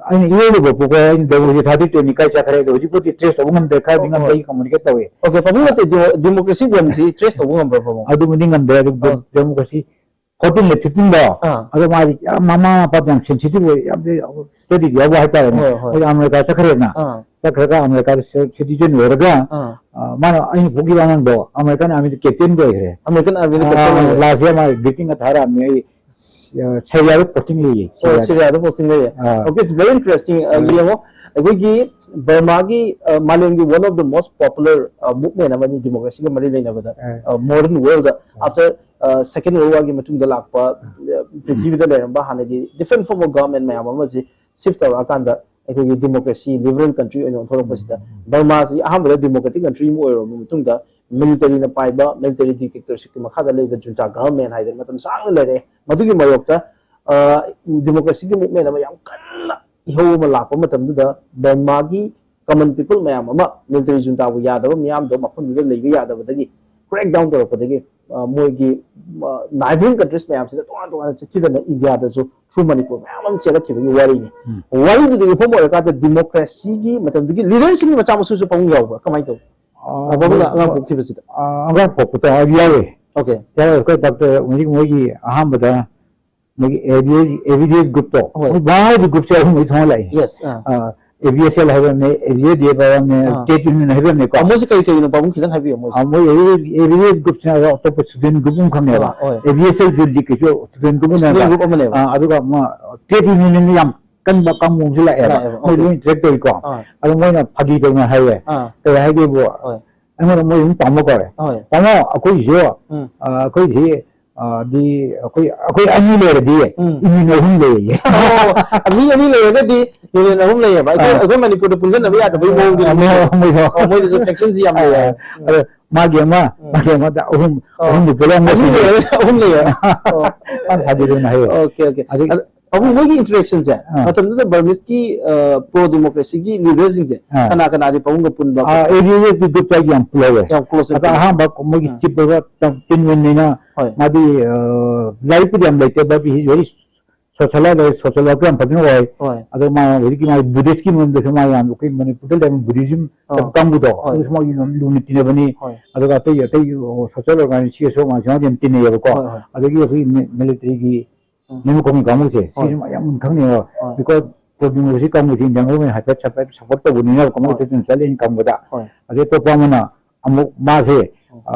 ꯑꯩꯅ ꯏꯔꯣꯏ ꯂꯣꯏꯕ ꯄꯣꯛꯄ ꯑꯩꯅ ꯗꯦꯃꯣꯀ꯭ꯔꯦꯁꯤ ꯊꯥꯔꯇꯤ ꯇꯨꯅꯤ ꯀꯥꯏ ꯆꯠꯈ꯭ꯔꯦ, ꯑꯗꯣ ꯍꯧꯖꯤꯛꯄꯨꯗꯤ ꯇ꯭ꯔꯦꯁ ꯇꯧꯕ ꯉꯝꯗ꯭ꯔꯦ, ꯈꯔꯗꯤ ꯑꯣ, ꯉꯝꯗꯦ, ꯍꯣꯏ꯫ ꯑꯩ ꯀꯝꯃꯨꯅꯤꯀꯦꯠ ꯇꯧꯏ꯫ ꯑꯣꯀꯦ, ꯄꯥꯕꯨꯡ ꯅꯠꯇꯦ, ꯗꯦꯃꯣ-, ꯗꯦꯃꯣꯀ꯭ꯔꯦꯁꯤ ꯋꯥꯟꯁꯤ ꯇ꯭ꯔꯦꯁ ꯇꯧꯕ ꯉꯝꯕ꯭ꯔꯥ ꯄꯥꯕꯨꯡ? ꯑꯗꯨꯕꯨꯗꯤ ꯉꯝꯗ꯭ꯔꯦ, ꯑꯗꯨ ꯗꯦ-, ꯑꯥ꯫ ꯗꯦꯃꯣꯀ꯭ꯔꯦꯁꯤ ꯐꯣꯔꯇꯤꯟꯗ ꯐꯤꯐꯇꯤꯟꯗꯣ, ꯑꯥ꯫ ꯑꯗꯣ ꯃꯥꯗꯤ ꯌꯥꯝ ꯃꯃꯥ ꯃꯄꯥꯗ ꯌꯥꯝ ꯁꯦꯟꯁꯤꯇꯤꯚ ꯑꯣꯏ, ꯌꯥꯝ ꯁ꯭ꯇꯗꯤꯗ ꯌꯥꯎꯕ ꯍꯥꯏꯇꯥꯔꯦꯅꯦ꯫ ꯍꯣꯏ, ꯍꯣꯏ꯫ ꯃꯣꯏꯗꯤ ꯑꯃꯦꯔꯤꯀꯥ ꯆꯠꯈ꯭ꯔꯦꯗꯅ꯫ ꯑꯥ꯫ ꯆꯠꯈ꯭ꯔꯒ ꯑꯃꯦꯔꯤꯀꯥꯗ ꯁꯤ-, ꯁꯤꯇꯤꯖꯦꯟ ꯑꯣꯏꯔꯒ, ꯑꯥ꯫ ꯑ, ꯃꯥꯅ ꯑꯩꯅ ꯄꯣꯛꯈꯤꯕ ꯑꯉꯥꯡꯗꯣ ꯑꯃꯦꯔꯤꯀꯥꯟ ꯑꯥꯔꯃꯤꯗ ꯀꯦꯞꯇꯦꯟꯒ ꯑꯣꯏꯈ꯭ꯔꯦ꯫ ꯑꯃꯦꯔꯤꯀꯥꯟ ꯑꯥꯔꯃꯤꯗ ꯀꯦꯞꯇꯦꯟ ꯑꯣꯏꯈ꯭ꯔꯦ꯫ ꯂꯥꯁ ꯌꯥꯔ ꯃꯥ ꯒ꯭ꯔꯤꯇꯤꯡꯒ ꯊꯥꯔꯛꯑꯝꯃꯦ꯫ ꯑꯩ, ꯑ, ꯁꯤꯔꯤꯌꯥꯗ ꯄꯣꯁꯇꯤꯡ ꯂꯩꯌꯦ, ꯑꯣ, ꯁꯤꯔꯤꯌꯥꯗ꯫ ꯁꯤꯔꯤꯌꯥꯗ ꯄꯣꯁꯇꯤꯡ ꯂꯩꯌꯦ꯫ ꯑꯥ꯫ Okay, it's very interesting. ꯑ, ꯎꯝ꯫ ꯌꯦꯡꯉꯣ, ꯑꯩꯈꯣꯏꯒꯤ ꯕꯔꯃꯥꯒꯤ ꯑ, ꯃꯥꯂꯦꯝꯒꯤ one of the most popular movement ꯑꯃꯅꯤ ꯗꯤꯃꯣꯀ꯭ꯔꯦꯁꯤꯒ ꯃꯔꯤ ꯂꯩꯅꯕꯗ, ꯑ, modern world, after second world war ꯒꯤ ꯃꯇꯨꯡꯗ ꯂꯥꯛꯄ, ꯑ, ꯄ꯭ꯔꯤꯊꯤꯕꯤꯗ ꯂꯩꯔꯝꯕ ꯍꯥꯟꯅꯒꯤ different form of government ꯃꯌꯥꯝ ꯑꯃꯁꯤ shift ꯇꯧꯔꯛꯑꯀꯥꯟꯗ ꯑꯩꯈꯣꯏꯒꯤ democracy, liberal country ꯑꯣꯏꯅ ꯑꯣꯟꯊꯣꯔꯛꯄꯁꯤꯗ, ꯕꯔꯃꯥꯁꯤ ꯑꯍꯥꯟꯕꯗ democratic country ꯑꯃ ꯑꯣꯏꯔꯕ ꯃꯇꯨꯡꯗ, military ꯅ ꯄꯥꯏꯕ, military dictatorship ꯀꯤ ꯃꯈꯥꯗ ꯂꯩꯕ junta government ꯍꯥꯏꯗꯅ ꯃꯇꯝ ꯁꯥꯡꯅ ꯂꯩꯔꯛꯑꯦ꯫ ꯃꯗꯨꯒꯤ ꯃꯥꯌꯣꯛꯇ, ꯑ, democracy ꯒꯤ movement ꯑꯃ ꯌꯥꯝ ꯀꯟꯅ ꯏꯍꯧ ꯑꯃ ꯂꯥꯛꯄ ꯃꯇꯝꯗꯨꯗ, ꯕꯔꯃꯥꯒꯤ common people ꯃꯌꯥꯝ ꯑꯃ, military junta ꯕꯨ ꯌꯥꯗꯕ ꯃꯤꯌꯥꯝꯗꯣ ꯃꯐꯝꯗꯨꯗ ꯂꯩꯕ ꯌꯥꯗꯕꯗꯒꯤ, crack down ꯇꯧꯔꯛꯄꯗꯒꯤ, ꯑ, ꯃꯣꯏꯒꯤ, ꯑ, neighbouring countries ꯃꯌꯥꯝꯁꯤꯗ ꯇꯣꯉꯥꯟ ꯇꯣꯉꯥꯟꯅ ꯆꯠꯈꯤꯗꯅ, ꯏꯟꯗꯤꯌꯥꯗꯁꯨ through ꯃꯅꯤꯄꯨꯔ ꯃꯌꯥꯝ ꯑꯃ ꯆꯦꯜꯂꯛꯈꯤꯕꯒꯤ ꯋꯥꯔꯤꯅꯤ꯫ ꯎꯝ꯫ ꯋꯥꯔꯤꯗꯨꯗ ꯌꯨꯝꯐꯝ ꯑꯣꯏꯔꯀꯥꯟꯗ democracy ꯒꯤ ꯃꯇꯝꯗꯨꯒꯤ leader ꯁꯤꯡꯒꯤ ꯃꯆꯥ ꯃꯁꯨꯁꯨ ꯄꯥꯕꯨꯡ ꯌꯥꯎꯕ꯭ꯔꯥ? ꯀꯃꯥꯏꯅ ꯇꯧꯏ? ꯑ, ꯄꯥꯕꯨꯡꯅ ꯃꯣꯏ- ꯑꯉꯥꯡ ꯄꯣꯛꯈꯤꯕꯁꯤꯗ? ꯑ, ꯑꯉꯥꯡ ꯄꯣꯛꯄꯗ ꯌꯥꯎꯋꯦ꯫ Okay. ꯌꯥꯎꯋꯦ꯫ ꯑꯩꯈꯣꯏ ꯗꯥꯛꯇꯔ ꯍꯧꯖꯤꯛ ꯃꯣꯏꯒꯤ ꯑꯍꯥꯟꯕꯗ ꯃꯣꯏꯒꯤ ABS, ABDS group ꯇꯣ, ꯍꯣꯏ꯫ ꯃꯣꯏ ꯚꯥꯏ ꯍꯥꯏꯗꯤ group ꯁꯦ ꯑꯍꯨꯝ ꯃꯔꯤ ꯊꯣꯛꯅ ꯂꯥꯛꯑꯦ꯫ Yes, ꯑꯥ꯫ ꯑ, ABSL ꯍꯥꯏꯕ ꯑꯃꯅꯦ, ABSDF ꯍꯥꯏꯕ ꯑꯃꯅꯦ, ꯑꯥ꯫ ꯇ꯭ꯔꯦꯗ ꯌꯨꯅꯤꯌꯟ ꯍꯥꯏꯕ ꯑꯃꯅꯦꯀꯣ꯫ ꯑꯥ, ꯃꯣꯏꯁꯦ ꯀꯔꯤ ꯀꯔꯤꯅꯣ ꯄꯥꯕꯨꯡ ꯈꯤꯇꯪ ꯍꯥꯏꯕꯤꯌꯣ ꯃꯣꯏꯁꯦ꯫ ꯑ, ꯃꯣꯏ ABS, ABDS group ꯁꯤꯅ ꯑꯇꯣꯞꯄ student group ꯑꯃꯈꯛꯅꯦꯕ꯫ ꯑꯥ, ꯍꯣꯏ꯫ ABSL ꯁꯨ league ꯀꯤꯁꯨ student group ꯑꯃꯅꯦꯕ꯫ Student group ꯑꯃꯅꯦꯕ꯫ ꯑ, ꯑꯗꯨꯒ ꯑꯃ ꯇ꯭ꯔꯦꯗ ꯌꯨꯅꯤꯌꯟ ꯌꯥꯝ ꯀꯟꯕ ꯀꯥꯡꯕꯨ ꯑꯃꯁꯨ ꯂꯥꯛꯑꯦꯕ꯫ ꯂꯥꯛꯑꯦꯕ, ꯃꯣꯏ okay꯫ ꯂꯣꯏ ꯇ꯭ꯔꯦꯗ ꯇꯧꯏꯀꯣ꯫ ꯑꯥ꯫ ꯑꯗꯣ ꯃꯣꯏꯅ ꯐꯥꯒꯤ ꯇꯧꯅ ꯍꯥꯏꯌꯦ꯫ ꯑꯥ꯫ ꯀꯩ ꯍꯥꯏꯒꯦꯕꯨ, ꯍꯣꯏ꯫ ꯑꯩꯉꯣꯟꯗ ꯃꯣꯏ ꯑꯗꯨꯝ ꯇꯥꯃꯣ ꯀꯧꯔꯦ꯫ ꯍꯣꯏ꯫ "ꯇꯥꯃꯣ, ꯑꯩꯈꯣꯏꯒꯤꯁꯨ, ꯎꯝ꯫ ꯑ, ꯑꯩꯈꯣꯏꯁꯤ, ꯑ, ꯗꯤ, ꯑꯩꯈꯣꯏ, ꯑꯩꯈꯣꯏ ꯑꯅꯤ ꯂꯩꯔꯗꯤ ꯎꯝ꯫ ꯌꯨꯅꯤꯌꯟ ꯑꯍꯨꯝ ꯂꯩꯌꯦ"꯫ ꯑꯣ, ꯃꯤ ꯑꯅꯤ ꯂꯩꯔꯒꯗꯤ ꯌꯨꯅꯤꯌꯟ ꯑꯍꯨꯝ ꯂꯩꯌꯦꯕ꯫ ꯑꯩꯈꯣꯏ, ꯑꯥ꯫ ꯑꯩꯈꯣꯏ ꯃꯅꯤꯄꯨꯔꯗ ꯄꯨꯟꯁꯤꯟꯅꯕ ꯌꯥꯗꯕꯒꯤ ꯃꯑꯣꯡꯗ ꯑꯥ, ꯃꯣꯏ, ꯃꯣꯏꯗꯣ꯫ ꯑꯣ, ꯃꯣꯏꯗꯁꯨ faction ꯁꯤ ꯌꯥꯝ ꯑꯥ, ꯂꯩꯌꯦ꯫ ꯑꯗꯣ ꯃꯥꯒꯤ ꯑꯃ, ꯎꯝ꯫ ꯃꯥꯒꯤ ꯑꯃꯗ ꯑꯍꯨꯝ, ꯑꯣ꯫ ꯑꯍꯨꯝꯗꯨ ꯄꯨꯂꯞ ꯑꯃ ꯑꯅꯤ ꯁꯤꯜꯂꯦ꯫ ꯂꯩꯔꯒ ꯑꯍꯨꯝ ꯂꯩꯌꯦ꯫ ꯑ, ꯐꯥꯒꯤꯗꯨꯅ ꯍꯥꯏꯌꯦ꯫ Okay, okay꯫ ꯑꯗꯒꯤ ꯑꯗ, ꯄꯥꯕꯨꯡ, ꯃꯣꯏꯒꯤ interaction ꯁꯦ, ꯑꯥ꯫ ꯃꯇꯝꯗꯨꯗ Burmese ꯀꯤ, ꯑ, pro democracy ꯒꯤ leader ꯁꯤꯡꯁꯦ ꯑꯥ꯫ ꯑ, ABDS ꯀꯤ group ꯇ ꯌꯥꯝ close ꯑꯣꯏ꯫ ꯌꯥꯝ close ꯑꯗ ꯑꯣꯏ꯫ ꯑꯍꯥꯟꯕ ꯃꯣꯏꯒꯤ ꯎꯝ꯫ chief ꯑꯣꯏꯕ ꯇꯝ-, ꯇꯤꯟ ꯋꯤꯟꯅꯤꯅ ꯍꯣꯏ꯫ ꯃꯥꯗꯤ, ꯑ, ꯂꯥꯏꯔꯤꯛꯄꯨꯗꯤ ꯌꯥꯝ ꯂꯩꯇꯦ, but he is very social worker, social worker ꯌꯥꯝ ꯐꯖꯅ ꯑꯣꯏ꯫ ꯍꯣꯏ꯫ ꯑꯗꯣ ꯃꯥ ꯍꯧꯖꯤꯛꯀꯤ ꯃꯥꯒꯤ Buddhist ꯀꯤ ꯃꯔꯝꯗꯁꯨ ꯃꯥ ꯌꯥꯝ, ꯑꯩꯈꯣꯏ ꯃꯅꯤꯄꯨꯔꯗ ꯂꯩꯕ Buddhism ꯑꯥ꯫ ꯆꯠꯄ ꯀꯥꯡꯕꯨꯗꯣ, ꯍꯣꯏ꯫ ꯑꯗꯨꯁꯨ ꯃꯥꯒꯤ ꯌꯥꯝ ꯂꯨꯅ ꯇꯤꯟꯅꯕꯅꯤ꯫ ꯍꯣꯏ꯫ ꯑꯗꯨꯒ ꯑꯇꯩ, ꯑꯇꯩ social organization ꯁꯨ ꯃꯥ ꯌꯥꯝ ꯇꯤꯟꯅꯩꯌꯦꯕꯀꯣ꯫ ꯍꯣꯏ, ꯍꯣꯏ꯫ ꯑꯗꯒꯤ ꯑꯩꯈꯣꯏꯒꯤ ꯃꯤ-, military ꯒꯤ ꯎꯝ꯫ ꯅꯤꯃꯨ ꯈꯣꯡꯒꯤ ꯀꯥꯡꯕꯨꯁꯦ, ꯍꯣꯏ꯫ ꯁꯤꯁꯨ ꯃꯥ ꯌꯥꯝ ꯈꯪꯅꯩꯌꯦꯕ꯫ ꯍꯣꯏ꯫ Because pro democracy ꯀꯥꯡꯕꯨꯁꯤ Indian government ꯍꯥꯏꯐꯦꯠ ꯍꯥꯏꯐꯦꯠ support ꯇꯧꯕꯅꯤꯅ ꯀꯃꯥꯏꯅ ꯍꯣꯏ꯫ ꯇꯧꯗꯅ ꯆꯠꯂꯦꯅ ꯈꯪꯕꯗ꯫ ꯍꯣꯏ꯫ ꯑꯗꯩ ꯑꯇꯣꯞꯄ ꯑꯃꯅ ꯑꯃꯨꯛ ꯃꯥꯁꯦ, ꯎꯝ꯫ ꯑ,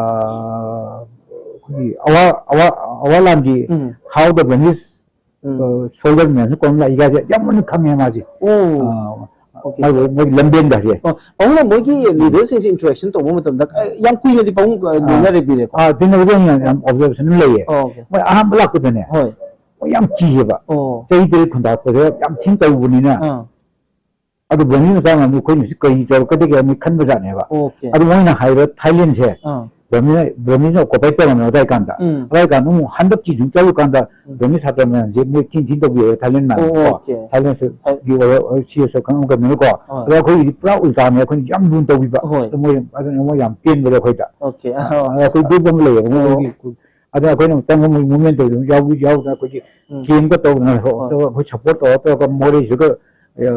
ꯑꯩꯈꯣꯏꯒꯤ ꯑꯋꯥ-, ꯑꯋꯥ-, ꯑꯋꯥ ꯂꯥꯟꯒꯤ ꯎꯝ꯫ How the Burmese, ꯎꯝ꯫ ꯑ, soldier ꯃꯌꯥꯝꯁꯦ ꯀꯣꯟ ꯂꯥꯛꯏ ꯀꯥꯏꯁꯦ ꯌꯥꯝ ꯃꯨꯟꯅ ꯈꯪꯉꯦ ꯃꯥꯁꯦ꯫ ꯑꯣ꯫ ꯑ, Okay. ꯃꯣꯏ ꯃꯣꯏ ꯂꯝꯕꯦꯟꯗ ꯍꯧꯖꯤꯛ꯫ ꯑꯣ, ꯄꯥꯕꯨꯡꯅ ꯃꯣꯏꯒꯤ ꯂꯤꯗꯔꯁꯤꯡꯁꯦ ꯏꯟꯇꯔꯦꯛꯁꯟ ꯇꯧꯕ ꯃꯇꯝꯗ, ꯑ, ꯌꯥꯝ ꯀꯨꯏꯅꯗꯤ ꯄꯥꯕꯨꯡ, ꯑ, ꯑꯥ꯫ ꯂꯣꯏꯅꯔꯛꯄꯤꯔꯦꯀꯣ? ꯑꯥ, ꯇꯤꯟꯅꯕꯗ ꯌꯥꯝ, ꯌꯥꯝ ꯑꯣꯕꯖꯔꯕꯦꯁꯟ ꯑꯃ ꯂꯩꯌꯦ꯫ ꯑꯣ, okay. ꯃꯣꯏ ꯑꯍꯥꯟꯕ ꯂꯥꯛꯄꯗꯅꯦ, ꯍꯣꯏ꯫ ꯃꯣꯏ ꯌꯥꯝ ꯀꯤꯌꯦꯕ꯫ ꯑꯣ꯫ ꯆꯍꯤ ꯇꯔꯦꯠ ꯈꯨꯟꯗꯥꯔꯛꯄꯗ ꯌꯥꯝ ꯊꯤꯅ ꯇꯧꯕꯅꯤꯅ꯫ ꯑꯥ꯫ ꯑꯗꯨ ꯕ꯭ꯔꯍꯃꯤ ꯃꯆꯥ ꯃꯌꯥꯝꯗꯨ ꯑꯩꯈꯣꯏꯅ ꯍꯧꯖꯤꯛ ꯀꯔꯤ ꯇꯧꯔꯛꯀꯗꯒꯦ ꯍꯥꯏꯅ ꯈꯟꯕ ꯖꯥꯠꯅꯦꯕ꯫ Okay. ꯑꯗꯨ ꯃꯣꯏꯅ ꯍꯥꯏꯕ ꯊꯥꯏꯂꯦꯟꯁꯦ, ꯑꯥ꯫ ꯕ꯭ꯔꯍꯃꯤꯅ, ꯕ꯭ꯔꯍꯃꯤꯅ ꯑꯣꯀꯨꯄꯥꯏ ꯇꯧꯔꯝꯃꯦꯕ ꯑꯗꯥꯏ ꯀꯥꯟꯗ꯫ ꯎꯝ꯫ ꯑꯗꯥꯏ ꯀꯥꯟꯗ ꯑꯃꯨꯛ ꯍꯟꯗꯛꯀꯤ ꯁꯨꯝ ꯆꯠꯂꯨꯀꯥꯟꯗ ꯎꯝ꯫ ꯕ꯭ꯔꯍꯃꯤ ꯁꯥꯇ꯭ꯔ ꯃꯌꯥꯝꯁꯦ ꯃꯣꯏ ꯊꯤꯟ ꯊꯤꯟ ꯇꯧꯕꯤꯔꯦ ꯊꯥꯏꯂꯦꯟ ꯃꯌꯥꯝ ꯑꯣ, ꯀꯣ꯫ Okay. ꯊꯥꯏꯂꯦꯟꯁꯨ ꯊꯥꯏ- ꯒꯤ ꯑꯣꯏꯔ-, ꯑꯣꯏꯔ-, ꯁꯤ ꯑꯦꯁ ꯑꯣ ꯈꯪꯉꯝꯒꯅꯤꯀꯣ꯫ ꯍꯣꯏ꯫ ꯑꯗꯣ ꯑꯩꯈꯣꯏꯒꯤꯗꯤ ꯄꯨꯔꯥ ꯎꯜꯇꯥꯅꯦ, ꯑꯩꯈꯣꯏꯅ ꯌꯥꯝ ꯂꯨꯅ ꯇꯧꯕꯤꯕ꯫ ꯍꯣꯏ꯫ ꯑꯗꯣ ꯃꯣꯏ, ꯑꯗꯨꯅ ꯃꯣꯏ ꯌꯥꯝ ꯄꯦꯟꯕꯗꯣ ꯑꯩꯈꯣꯏꯗ꯫ Okay. ꯑꯥ, ꯑꯩꯈꯣꯏ ꯒ꯭ꯔꯨꯞ ꯑꯃ ꯂꯩꯌꯦꯕ, ꯑꯣ꯫ ꯃꯣꯏꯒꯤ ꯑꯗ ꯑꯩꯈꯣꯏꯅ ꯑꯃꯨꯛ ꯆꯪꯕ ꯃꯣꯏ ꯃꯨꯚꯃꯦꯟ ꯇꯧꯕꯗ ꯌꯥꯎꯕꯤ-, ꯌꯥꯎꯗꯅ ꯑꯩꯈꯣꯏꯒꯤ ꯎꯝ꯫ ꯀꯦꯝꯒ ꯇꯧꯗꯅ ꯍꯣꯏ꯫ ꯑꯩꯈꯣꯏ ꯁꯞꯄꯣꯔꯠ ꯇꯧꯔ ꯇꯧꯔꯒ ꯃꯣꯔꯦꯁꯤꯒ, ꯑ,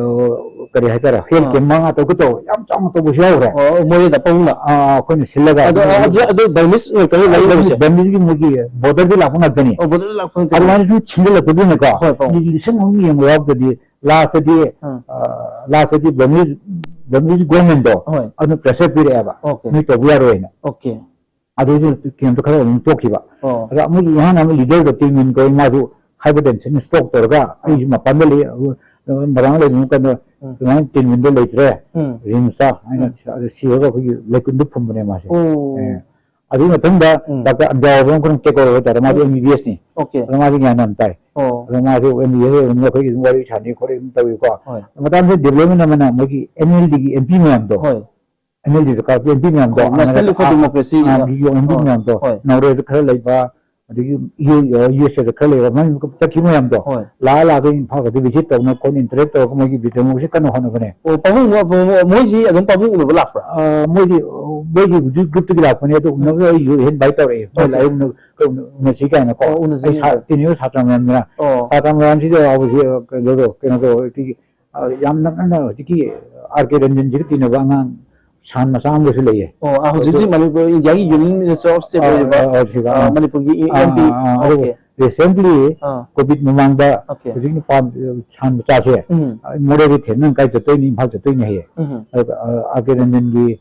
ꯀꯔꯤ ꯍꯥꯏꯇꯥꯔꯦ, ꯍꯦꯜꯊ ꯑꯥ꯫ ꯀꯦꯝ ꯃꯉꯥ ꯇꯔꯨꯛꯀ ꯇꯧꯔꯒ ꯌꯥꯝ ꯆꯥꯎꯅ ꯇꯧꯕꯁꯨ ꯌꯥꯎꯈ꯭ꯔꯦ꯫ ꯑꯣ, ꯃꯣꯔꯦꯗ ꯄꯥꯕꯨꯡꯅ? ꯑꯥ, ꯑꯩꯈꯣꯏꯅ ꯁꯤꯜꯂꯒ ꯑꯗꯣ, ꯑꯗꯨ ꯑꯗꯨ, ꯑꯗꯨ ꯕꯔꯃꯤꯁ ꯉꯥꯛꯇꯅꯤ ꯂꯩꯔꯤꯕꯁꯦ? ꯕꯔꯃꯤꯁ-, ꯕꯔꯃꯤꯁꯀꯤ ꯃꯣꯏꯒꯤ ꯕꯣꯔꯗꯔꯗꯤ ꯂꯥꯛꯄ ꯉꯥꯛꯇꯅꯤ꯫ ꯑꯣ, ꯕꯣꯔꯗꯔꯗ ꯂꯥꯛꯄ ꯉꯥꯛꯇꯅꯤ꯫ ꯑꯗꯨꯃꯥꯏꯅ ꯁꯨꯝ ꯁꯤꯟꯖꯜꯂꯛꯄꯗꯨꯅꯀꯣ, ꯍꯣꯏ, ꯄꯥꯕꯨꯡ꯫ ꯃꯤ ꯂꯤꯁꯤꯡ ꯑꯍꯨꯝ ꯌꯦꯡꯕ ꯌꯥꯎꯔꯛꯇꯗꯤ, ꯑꯥ꯫ ꯑ, ꯂꯥꯁꯇꯗꯤ ꯕꯔꯃꯤꯁ, ꯕꯔꯃꯤꯁ ꯒꯣꯔꯃꯦꯟꯗꯣ ꯍꯣꯏ꯫ ꯑꯗꯨꯅ ꯄ꯭ꯔꯦꯁꯔ ꯄꯤꯔꯛꯑꯦꯕ, ꯑꯣꯀꯦ꯫ ꯅꯣꯏ ꯇꯧꯕ ꯌꯥꯔꯣꯏꯅ꯫ ꯑꯣꯀꯦ꯫ ꯑꯗꯨꯗꯤ ꯀꯦꯝꯇ ꯈꯔ ꯑꯗꯨꯝ ꯇꯣꯛꯈꯤꯕ꯫ ꯑꯣ꯫ ꯑꯗ ꯑꯃꯨꯛ ꯏꯍꯥꯟ ꯑꯃ ꯂꯤꯗꯔꯗ ꯇꯤꯝ ꯏꯟ ꯀꯧꯏ, ꯃꯥꯁꯨ ꯍꯥꯏꯄꯔ ꯇꯦꯟꯁꯟ ꯁ꯭ꯇ꯭ꯔꯣꯛ ꯇꯧꯔꯒ ꯑꯣ꯫ ꯑꯩꯁꯨ ꯃꯄꯥꯟꯗ ꯂꯩ, ꯑ, ꯃꯔꯥꯡ ꯂꯩꯕ ꯀꯥꯟꯗ ꯎꯝ꯫ ꯑꯗꯨꯃꯥꯏꯅ ꯇꯤꯝ ꯏꯟꯗ ꯂꯩꯇ꯭ꯔꯦ꯫ ꯎꯝ꯫ ꯔꯤꯝꯁꯇ ꯍꯥꯏꯅ ꯎꯝ꯫ ꯑꯗ ꯁꯤꯔꯒ ꯑꯩꯈꯣꯏꯒꯤ ꯂꯩꯀꯨꯟꯗ ꯐꯨꯝꯕꯅꯦ ꯃꯥꯁꯦ꯫ ꯑꯣ꯫ ꯑꯦ꯫ ꯑꯗꯨꯒꯤ ꯃꯇꯨꯡꯗ ꯎꯝ꯫ ꯗꯥꯛꯇꯔ ꯑꯟꯗ꯭ꯌꯥ ꯍꯥꯏꯕ ꯑꯃ ꯑꯩꯈꯣꯏꯅ ꯇꯦꯛ ꯑꯣꯚꯔ ꯍꯥꯏꯇꯥꯔꯦ, ꯃꯥꯗꯤ ꯎꯝ꯫ ꯑꯦꯝ ꯕꯤ ꯕꯤ ꯑꯦꯁꯅꯤ꯫ ꯑꯣꯀꯦ꯫ ꯑꯗ ꯃꯥꯗꯤ ꯒ꯭ꯌꯥꯟ ꯌꯥꯝ ꯇꯥꯏ꯫ ꯑꯣ꯫ ꯑꯗ ꯃꯥꯁꯨ ꯑꯦꯝ ꯕꯤ ꯕꯤ ꯑꯦꯁ ꯑꯣꯏꯕꯅꯤꯅ ꯑꯩꯈꯣꯏꯒꯤ ꯑꯗꯨꯝ ꯋꯥꯔꯤ ꯁꯥꯟꯅꯩ ꯈꯣꯠꯂꯤ ꯑꯗꯨꯝ ꯇꯧꯏꯀꯣ꯫ ꯍꯣꯏ꯫ ꯃꯇꯝꯁꯤꯗ ꯗꯤꯕ꯭ꯂꯞꯃꯦꯟ ꯑꯃꯅ ꯃꯣꯏꯒꯤ ꯑꯦꯟ ꯑꯦꯜ ꯗꯤꯒꯤ ꯑꯦꯝ ꯄꯤ ꯃꯌꯥꯝꯗꯣ, ꯍꯣꯏ꯫ ꯑꯦꯝ ꯑꯦꯜ ꯗꯤꯗ ꯀꯥꯔꯛꯄ ꯑꯦꯝ ꯄꯤ ꯃꯌꯥꯝꯗꯣ, ꯍꯣꯏ, ꯑꯥ, National League for ah, Democracy ꯑꯥ, ꯒꯤ ꯑꯦꯝ ꯄꯤ ꯍꯣꯏ, ꯃꯌꯥꯝꯗꯣ, ꯍꯣꯏ꯫ ꯅꯣꯔꯋꯦꯗ ꯈꯔ ꯂꯩꯕ, ꯑꯗꯒꯤ ꯌꯨ-, ꯑ, ꯌꯨ ꯑꯦꯁ ꯑꯦꯗ ꯈꯔ ꯂꯩꯕ, ꯃꯣꯏ ꯆꯠꯈꯤꯕ ꯃꯌꯥꯝꯗꯣ, ꯍꯣꯏ꯫ ꯂꯥꯛꯑ ꯂꯥꯛꯑꯒ ꯏꯝꯐꯥꯜꯒꯗꯤ ꯚꯤꯖꯤꯠ ꯇꯧꯅ ꯈꯣꯠꯅ ꯏꯟꯇꯔꯦꯛ ꯇꯧꯔꯒ ꯃꯣꯏꯒꯤ ꯗꯦꯃꯣꯀ꯭ꯔꯦꯁꯤ ꯀꯟꯅ ꯍꯣꯠꯅꯕꯅꯦ꯫ ꯑꯣ, ꯄꯥꯕꯨꯡ, ꯃꯣ-, ꯃꯣ-, ꯃꯣꯏꯁꯤ ꯑꯗꯨꯝ ꯄꯥꯕꯨꯡ ꯎꯅꯕ ꯂꯥꯛꯄ꯭ꯔꯥ? ꯑ, ꯃꯣꯏꯗꯤ, ꯑ, ꯃꯣꯏꯒꯤ ꯍꯧꯖꯤꯛ ꯒ꯭ꯔꯨꯞꯇꯒꯤ ꯂꯥꯛꯄꯅꯦ, ꯑꯗꯣ ꯎꯝ꯫ ꯎꯅꯕ ꯑꯩꯁꯨ ꯏꯟꯚꯥꯏꯠ ꯇꯧꯔꯛꯑꯦ꯫ ꯃꯣꯏ ꯑꯣꯀꯦ꯫ ꯂꯥꯛꯑꯦ, ꯎꯅ-, ꯎꯅ-, ꯎꯅꯁꯤ ꯀꯥꯏꯅꯀꯣ꯫ ꯑꯣ, ꯎꯅꯁꯤ ꯑꯩ ꯁꯥ-, ꯀꯥꯏꯅ꯫ ꯇꯤꯟꯅꯔꯤꯕ ꯁꯥꯇ꯭ꯔ ꯃꯌꯥꯝꯗꯨꯅ, ꯑꯣ꯫ ꯁꯥꯇ꯭ꯔ ꯃꯌꯥꯝꯁꯤꯗ ꯍꯧꯖꯤꯛ ꯀꯩꯅꯣꯗꯣ, ꯀꯩꯅꯣꯗꯣ, ꯑꯩꯈꯣꯏꯒꯤ ꯑ, ꯌꯥꯝ ꯅꯛꯅꯅ ꯍꯧꯖꯤꯛꯀꯤ ꯑꯥꯔ ꯀꯦ ꯔꯟꯖꯟꯁꯤꯒ ꯇꯤꯟꯅꯕ ꯑꯉꯥꯡ ꯁꯥꯟ ꯃꯆꯥ ꯑꯃꯒꯁꯨ ꯂꯩꯌꯦ꯫ ꯑꯣ, ꯑ, ꯍꯧꯖꯤꯛ ꯍꯧꯖꯤꯛ ꯑꯗꯨ ꯃꯅꯤꯄꯨꯔ, ꯏꯟꯗꯤꯌꯥꯒꯤ ꯌꯨꯅꯤꯌꯟ ꯃꯤꯅꯤꯁꯇꯔ ꯑꯣꯐ ꯁ꯭ꯇꯦꯠ ꯑ, ꯑꯣꯏꯔꯤꯕ, ꯑ, ꯑ, ꯍꯧꯖꯤꯛ, ꯑ, ꯑ, ꯃꯅꯤꯄꯨꯔꯒꯤ ꯑ, ꯑꯦꯝ ꯄꯤ꯫ ꯑ, ꯑ, ꯑꯗꯨ ꯑꯣꯀꯦ꯫ ꯔꯤꯁꯦꯟꯠꯂꯤ ꯑ꯫ ꯀꯣꯚꯤꯗ ꯃꯃꯥꯡꯗ ꯑꯣꯀꯦ꯫ ꯍꯧꯖꯤꯛ ꯅꯨꯄꯥ, ꯑ, ꯁꯥꯟ ꯃꯆꯥꯁꯦ, ꯎꯝ꯫ ꯑ, ꯃꯣꯔꯦꯗ ꯊꯦꯡꯅ ꯀꯥꯏ ꯆꯠꯇꯣꯏꯅꯤ, ꯏꯝꯐꯥꯜ ꯆꯠꯇꯣꯏꯅꯦ ꯍꯥꯏꯌꯦ꯫ ꯎꯝ꯫ ꯑꯗꯨꯒ, ꯑ, ꯑꯥꯔ ꯀꯦ ꯔꯟꯖꯟꯒꯤ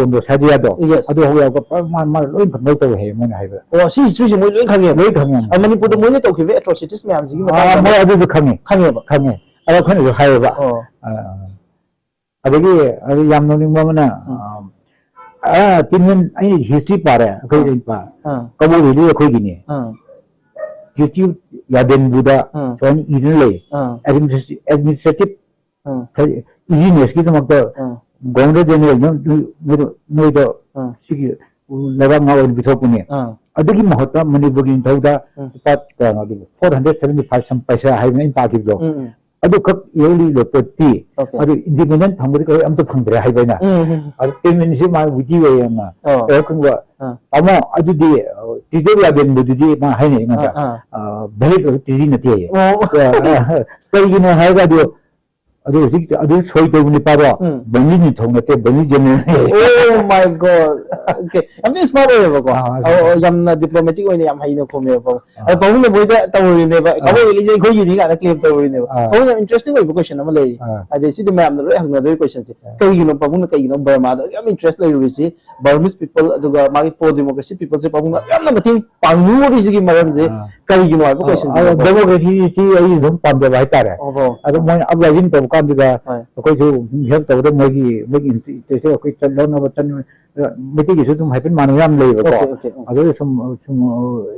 ꯇꯣꯟꯗꯣ, ꯁꯥꯗꯤꯌꯥꯗꯣ, Yes. ꯑꯗꯨ ꯍꯧꯔꯒ ꯃꯥ ꯃꯥ ꯂꯣꯏ ꯈꯪꯕ ꯇꯧꯋꯦ ꯍꯥꯏꯌꯦ ꯃꯣꯏꯅ ꯍꯥꯏꯕꯗ꯫ ꯑꯣ, ꯁꯤ ꯍꯤꯁꯇ꯭ꯔꯤꯁꯦ ꯃꯣꯏ ꯂꯣꯏ ꯈꯪꯉꯦꯕ꯫ ꯂꯣꯏ ꯈꯪꯉꯦ꯫ ꯑ, ꯃꯅꯤꯄꯨꯔꯗ ꯃꯣꯏꯅ ꯇꯧꯈꯤꯕ ꯑꯦꯇ꯭ꯔꯣꯁꯤꯇꯤꯁ ꯃꯌꯥꯝꯁꯤꯒꯤ ꯑꯥ, ꯃꯇꯥꯡꯗ ꯃꯣꯏ ꯑꯗꯨꯁꯨ ꯈꯪꯉꯦ꯫ ꯈꯪꯉꯦꯕ꯫ ꯈꯪꯉꯦ꯫ ꯑꯗꯣ ꯑꯩꯈꯣꯏꯅꯁꯨ ꯍꯥꯏꯌꯦꯕ꯫ ꯑꯣ꯫ ꯑꯥ, ꯑꯗꯒꯤ ꯑꯗꯨ ꯌꯥꯝ ꯅꯣꯛꯅꯤꯡꯕ ꯑꯃꯅ, ꯎꯝ꯫ ꯑꯥ, ꯑꯥ, ꯇꯤꯟ ꯑꯩꯅ ꯍꯤꯁꯇ꯭ꯔꯤ ꯄꯥꯔꯦ, ꯑꯩꯈꯣꯏ ꯑꯥ꯫ ꯏꯄꯥ ꯑꯥ꯫ ꯀꯕꯣꯛ ꯚꯦꯂꯤ ꯑꯩꯈꯣꯏꯒꯤꯅꯤ꯫ ꯑꯥ꯫ ꯇ꯭ꯔꯤꯇꯤ ꯌꯥꯗꯦꯟꯕꯨꯗ ꯑꯥ꯫ ꯁꯨꯃꯥꯏꯅ ꯏꯗꯨꯅ ꯂꯩ꯫ ꯑꯥ꯫ ꯑꯦꯗꯃꯤꯅꯤꯁꯇ꯭ꯔꯦꯇꯤꯚ ꯑꯥ꯫ ꯏꯖꯤꯅꯦꯁꯀꯤꯗꯃꯛꯇ ꯑꯥ꯫ ꯒꯣꯕꯔꯅꯔ ꯖꯦꯅꯔꯦꯜꯅ ꯅꯣꯏꯗ ꯑꯥ꯫ ꯁꯤꯒꯤ ꯂꯩꯕꯥꯛ ꯉꯥꯛ ꯑꯣꯏꯅ ꯄꯤꯊꯣꯛꯄꯅꯦ꯫ ꯑꯥ꯫ ꯑꯗꯨꯒꯤ ꯃꯍꯨꯠꯇ ꯃꯅꯤꯄꯨꯔꯒꯤ ꯅꯤꯡꯊꯧꯗ ꯎꯝ꯫ ꯂꯨꯄꯥ ꯀꯌꯥꯅꯣ ꯑꯗꯨꯕꯨ? Four hundred seventy five some ꯄꯩꯁꯥ ꯍꯥꯏꯕꯅ ꯑꯩꯅ ꯄꯥꯈꯤꯕꯗꯣ꯫ ꯎꯝ, ꯎꯝ꯫ ꯑꯗꯨꯈꯛ ꯏꯌꯔꯂꯤ ꯂꯦꯞꯄ ꯄꯤ꯫ Okay. ꯑꯗꯨ ꯏꯟꯗꯤꯄꯦꯟꯗꯦꯟ ꯐꯪꯕꯗꯤ ꯀꯔꯤ ꯑꯝꯇ ꯐꯪꯗ꯭ꯔꯦ ꯍꯥꯏꯕ ꯑꯩꯅ꯫ ꯎꯝ, ꯎꯝ꯫ ꯑꯗꯨ ꯄꯦꯃꯦꯟꯁꯤ ꯃꯥ ꯋꯤꯛꯂꯤ ꯑꯣꯏꯌꯦꯅ꯫ ꯑꯣ꯫ ꯀꯩꯅꯣꯒꯨꯝꯕ, ꯑꯥ꯫ ꯇꯥꯃꯣ, ꯑꯗꯨꯗꯤ ꯇꯤꯖꯔ ꯌꯥꯗꯦꯟꯕꯗꯨꯗꯤ ꯃꯥ ꯍꯥꯏꯅꯩ ꯑꯩꯉꯣꯟꯗ꯫ ꯑꯥ, ꯑꯥ꯫ ꯑ, ꯚꯦꯂꯤꯠ ꯑꯣꯏꯕ ꯇꯤꯖꯤ ꯅꯠꯇꯦ ꯍꯥꯏꯌꯦ꯫ ꯑꯣ꯫ ꯑ, ꯑ, ꯀꯩꯒꯤꯅꯣ ꯍꯥꯏꯔꯒ ꯑꯗꯨ, ꯑꯗꯨ ꯍꯧꯖꯤꯛ ꯑꯗꯨ ꯁꯣꯏ ꯇꯧꯕ ꯅꯨꯄꯥꯗꯣ ꯎꯝ꯫ ꯕꯪꯒꯤ ꯅꯤꯡꯊꯧ ꯅꯠꯇꯦ, ꯕꯪꯒꯤ general. Oh my God. Okay. ꯌꯥꯝ ꯊꯤ ꯁ꯭ꯃꯥꯔꯠ ꯑꯣꯏꯌꯦꯕꯀꯣ꯫ ꯑꯥ, ꯑꯧ, ꯑꯧ, ꯌꯥꯝꯅ ꯗꯤꯄ꯭ꯂꯣꯃꯦꯇꯤꯛ ꯑꯣꯏꯅ ꯌꯥꯝ ꯍꯩꯅ ꯈꯨꯝꯃꯦꯕ ꯄꯥꯕꯨꯡ꯫ ꯑꯥ꯫ ꯑꯗꯣ ꯄꯥꯕꯨꯡꯅ ꯃꯣꯏꯗ ꯇꯧꯔꯨꯔꯤꯅꯦꯕ꯫ ꯑꯥ꯫ ꯀꯕꯣꯛ ꯚꯦꯂꯤꯁꯦ ꯑꯩꯈꯣꯏꯒꯤꯅꯤ ꯀꯥꯏꯅ ꯀ꯭ꯂꯦꯝ ꯇꯧꯔꯨꯔꯤꯅꯦꯕ꯫ ꯑꯥ꯫ ꯄꯥꯕꯨꯡ, ꯌꯥꯝ ꯏꯟꯇꯔꯦꯁꯇꯤꯡ ꯑꯣꯏꯕ ꯀꯣꯏꯁꯟ ꯑꯃ ꯂꯩꯔꯤ꯫ ꯑꯥ꯫ ꯍꯥꯏꯗꯤ ꯁꯤꯗꯤ ꯃꯌꯥꯝꯅ ꯂꯣꯏ ꯍꯪꯅꯗꯣꯏ ꯀꯣꯏꯁꯟꯁꯦ꯫ ꯑꯥ꯫ ꯀꯩꯒꯤꯅꯣ ꯄꯥꯕꯨꯡꯅ, ꯀꯩꯒꯤꯅꯣ ꯕꯔꯃꯥꯗ ꯌꯥꯝ ꯏꯟꯇꯔꯦꯁ ꯂꯩꯔꯨꯔꯤꯁꯤ? Burmese people ꯑꯗꯨꯒ ꯃꯥꯒꯤ ꯄ꯭ꯔꯣ ꯗꯦꯃꯣꯀ꯭ꯔꯦꯁꯤ ꯄꯤꯄꯜꯁꯦ ꯄꯥꯕꯨꯡꯅ ꯌꯥꯝꯅ ꯃꯇꯦꯡ ꯄꯥꯡꯅꯤꯡꯉꯨꯔꯤꯁꯤꯒꯤ ꯃꯔꯝꯁꯦ ꯑꯥ꯫ ꯀꯔꯤꯒꯤꯅꯣ ꯍꯥꯏꯕ ꯀꯣꯏꯁꯟꯁꯦ꯫ ꯗꯦꯃꯣꯀ꯭ꯔꯦꯁꯤꯁꯤ ꯑꯩ ꯑꯗꯨꯝ ꯄꯥꯝꯖꯕ ꯍꯥꯏꯇꯥꯔꯦ꯫ ꯑꯣ꯫ ꯑꯗꯣ ꯃꯣꯏꯅ ꯑꯞꯔꯥꯏꯖꯤꯡ ꯇꯧꯕ ꯀꯥꯟꯗꯨꯗ ꯍꯣꯏ꯫ ꯑꯩꯈꯣꯏꯁꯨ ꯍꯦꯜꯞ ꯇꯧꯕꯗ ꯃꯣꯏꯒꯤ, ꯃꯣꯏꯒꯤ ꯏꯟꯇꯔꯦꯁ ꯑꯩꯈꯣꯏ ꯆꯠꯅꯕ ꯆꯠꯅꯕ, ꯃꯩꯇꯩꯒꯤꯁꯨ ꯑꯗꯨꯝ ꯍꯥꯏꯐꯦꯠ ꯃꯥꯟꯅꯕ ꯌꯥꯝ ꯂꯩꯌꯦꯕꯀꯣ꯫ Okay, okay, okay. ꯑꯗꯨꯗ ꯁꯨꯝ, ꯁꯨꯝ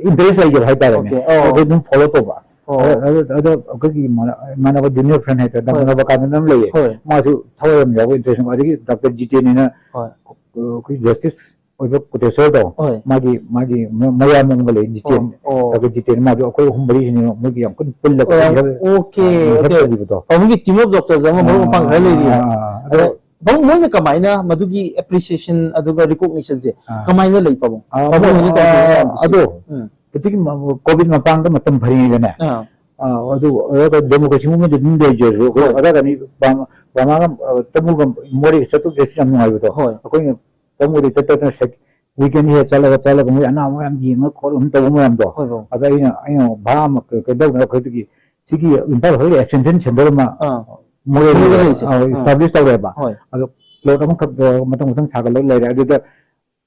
ꯏꯟꯇꯔꯦꯁ ꯂꯩꯖꯕ ꯍꯥꯏꯇꯥꯔꯦꯅꯦ꯫ Okay, ꯑꯣ꯫ ꯑꯗꯨ ꯑꯗꯨꯝ ꯐꯣꯂꯣ ꯇꯧꯕ꯫ ꯑꯣ꯫ ꯑꯗ, ꯑꯗ, ꯑꯗ ꯑꯩꯈꯣꯏꯒꯤ ꯏꯃꯥꯟꯅ-, ꯏꯃꯥꯟꯅꯕ ꯖꯨꯅꯤꯌꯔ ꯐ꯭ꯔꯦꯟ ꯍꯥꯏꯇꯥꯔꯦ, ꯍꯣꯏ꯫ ꯗꯥꯛꯇꯔ ꯅꯕꯀꯥꯟꯗꯅ ꯑꯃ ꯂꯩꯌꯦ꯫ ꯍꯣꯏ꯫ ꯃꯥꯁꯨ ꯊꯋꯥꯏ ꯌꯥꯝ ꯌꯥꯎꯕ ꯏꯟꯇꯔꯦꯁ, ꯑꯗꯒꯤ ꯗꯥꯛꯇꯔ ꯖꯤꯇꯦꯟ ꯍꯥꯏꯅ ꯍꯣꯏ꯫ ꯑꯩꯈꯣꯏ ꯖꯁꯇꯤꯁ ꯑꯣꯏꯕ ꯀꯣꯇꯦꯁꯣꯔꯗꯣ, ꯍꯣꯏ꯫ ꯃꯥꯒꯤ, ꯃꯥꯒꯤ ꯃ-, ꯃꯌꯥꯝꯕ ꯑꯃꯒ ꯂꯩ, ꯖꯤꯇꯦꯟ꯫ ꯑꯣ, ꯑꯣ꯫ ꯗꯥꯛꯇꯔ ꯖꯤꯇꯦꯟ, ꯃꯥꯗꯣ ꯑꯩꯈꯣꯏ ꯑꯍꯨꯝ ꯃꯔꯤꯁꯤꯅꯦ, ꯃꯣꯏꯒꯤ ꯌꯥꯝ ꯀꯟꯅ ꯄꯨꯜꯂꯒ ꯑꯣ, ꯌꯥꯝ, ꯍꯦꯜꯞ, ꯑꯣꯀꯦ, ꯑꯥ, ꯍꯦꯜꯞ ꯑꯣꯀꯦ꯫ ꯇꯧꯈꯤꯕꯗꯣ꯫ ꯄꯥꯕꯨꯡꯒꯤ team of doctorsꯇ ꯑꯃ ꯃꯔꯨꯞ ꯃꯄꯥꯡ ꯈꯔ ꯂꯩꯔꯤ꯫ ꯑꯥ, ꯑꯥ, ꯑꯗꯣ ꯑꯗꯣ ꯄꯥꯕꯨꯡ, ꯃꯣꯏꯅ ꯀꯃꯥꯏꯅ ꯃꯗꯨꯒꯤ appreciation ꯑꯗꯨꯒ recognitionꯁꯦ ꯑꯥ꯫ ꯀꯃꯥꯏꯅ ꯂꯩ, ꯄꯥꯕꯨꯡ? ꯑꯥ, ꯄꯥꯕꯨꯡ ꯑꯗꯣ, ꯍꯣꯏꯅ ꯇꯧꯕꯤꯕ ꯑꯥ, ꯃꯌꯥꯝꯗꯨꯁꯨ꯫ ꯑꯗꯣ ꯎꯝ꯫ ꯍꯧꯖꯤꯛꯀꯤ ꯃ-, COVID ꯃꯇꯥꯡꯗ ꯃꯇꯝ ꯐꯔꯤꯉꯩꯗꯅꯦ, ꯑꯥ꯫ ꯑꯥ, ꯑꯗꯨ ꯑꯣꯏꯔꯒ democracy movementꯗꯤ ꯑꯗꯨꯝ ꯂꯩꯖꯔꯁꯨ, ꯑꯩꯈꯣꯏ ꯍꯣꯏ꯫ ꯑꯣꯖꯥ ꯒꯥꯅꯤ ꯕꯥꯃ-, ꯕꯥꯃꯒ, ꯑ, ꯇꯥꯃꯨꯒ ꯃꯣꯔꯦꯒ ꯆꯠꯊꯣꯛ ꯆꯠꯁꯤꯟ ꯌꯥꯝ ꯅꯨꯡꯉꯥꯏꯕꯗꯣ꯫ ꯍꯣꯏ꯫ ꯑꯩꯈꯣꯏꯅ ꯇꯥꯃꯨꯗꯤ ꯆꯠ ꯆꯠꯇꯅ ꯁꯦꯛ-, weekend ꯍꯦꯛ ꯆꯠꯂꯒ, ꯆꯠꯂꯒ ꯃꯣꯏ ꯑꯅꯥꯕ ꯃꯌꯥꯝ ꯌꯦꯡꯉ ꯈꯣꯠꯂ ꯑꯗꯨꯝ ꯇꯧꯕ ꯃꯌꯥꯝꯗꯣ꯫ ꯍꯣꯏ, ꯕꯥꯕꯨꯡ꯫ ꯑꯗ ꯑꯩꯅ, ꯑꯩꯅ ꯚꯥ ꯑꯃ ꯀ-, ꯀꯩꯗꯧꯗꯅ ꯑꯩꯈꯣꯏꯗꯒꯤ ꯁꯤꯒꯤ ꯏꯝꯐꯥꯜ ꯍꯦꯜꯠ ꯑꯦꯛꯁꯇꯦꯟꯁꯟ ꯁꯦꯟꯇꯔ ꯑꯃ ꯑꯥ꯫ ꯃꯣꯔꯦꯗ ꯃꯣꯔꯦꯗ ꯂꯩꯁꯦ꯫ ꯑ, ꯑꯥ꯫ ꯏꯁꯇꯥꯕ꯭ꯂꯤꯁ ꯇꯧꯔꯦꯕ꯫ ꯍꯣꯏ꯫ ꯑꯗꯣ ꯄ꯭ꯂꯣꯠ ꯑꯃꯈꯛ, ꯑ, ꯃꯊꯪ ꯃꯊꯪ ꯁꯥꯒꯠꯂꯒ ꯂꯩꯔꯦ꯫ ꯑꯗꯨꯗ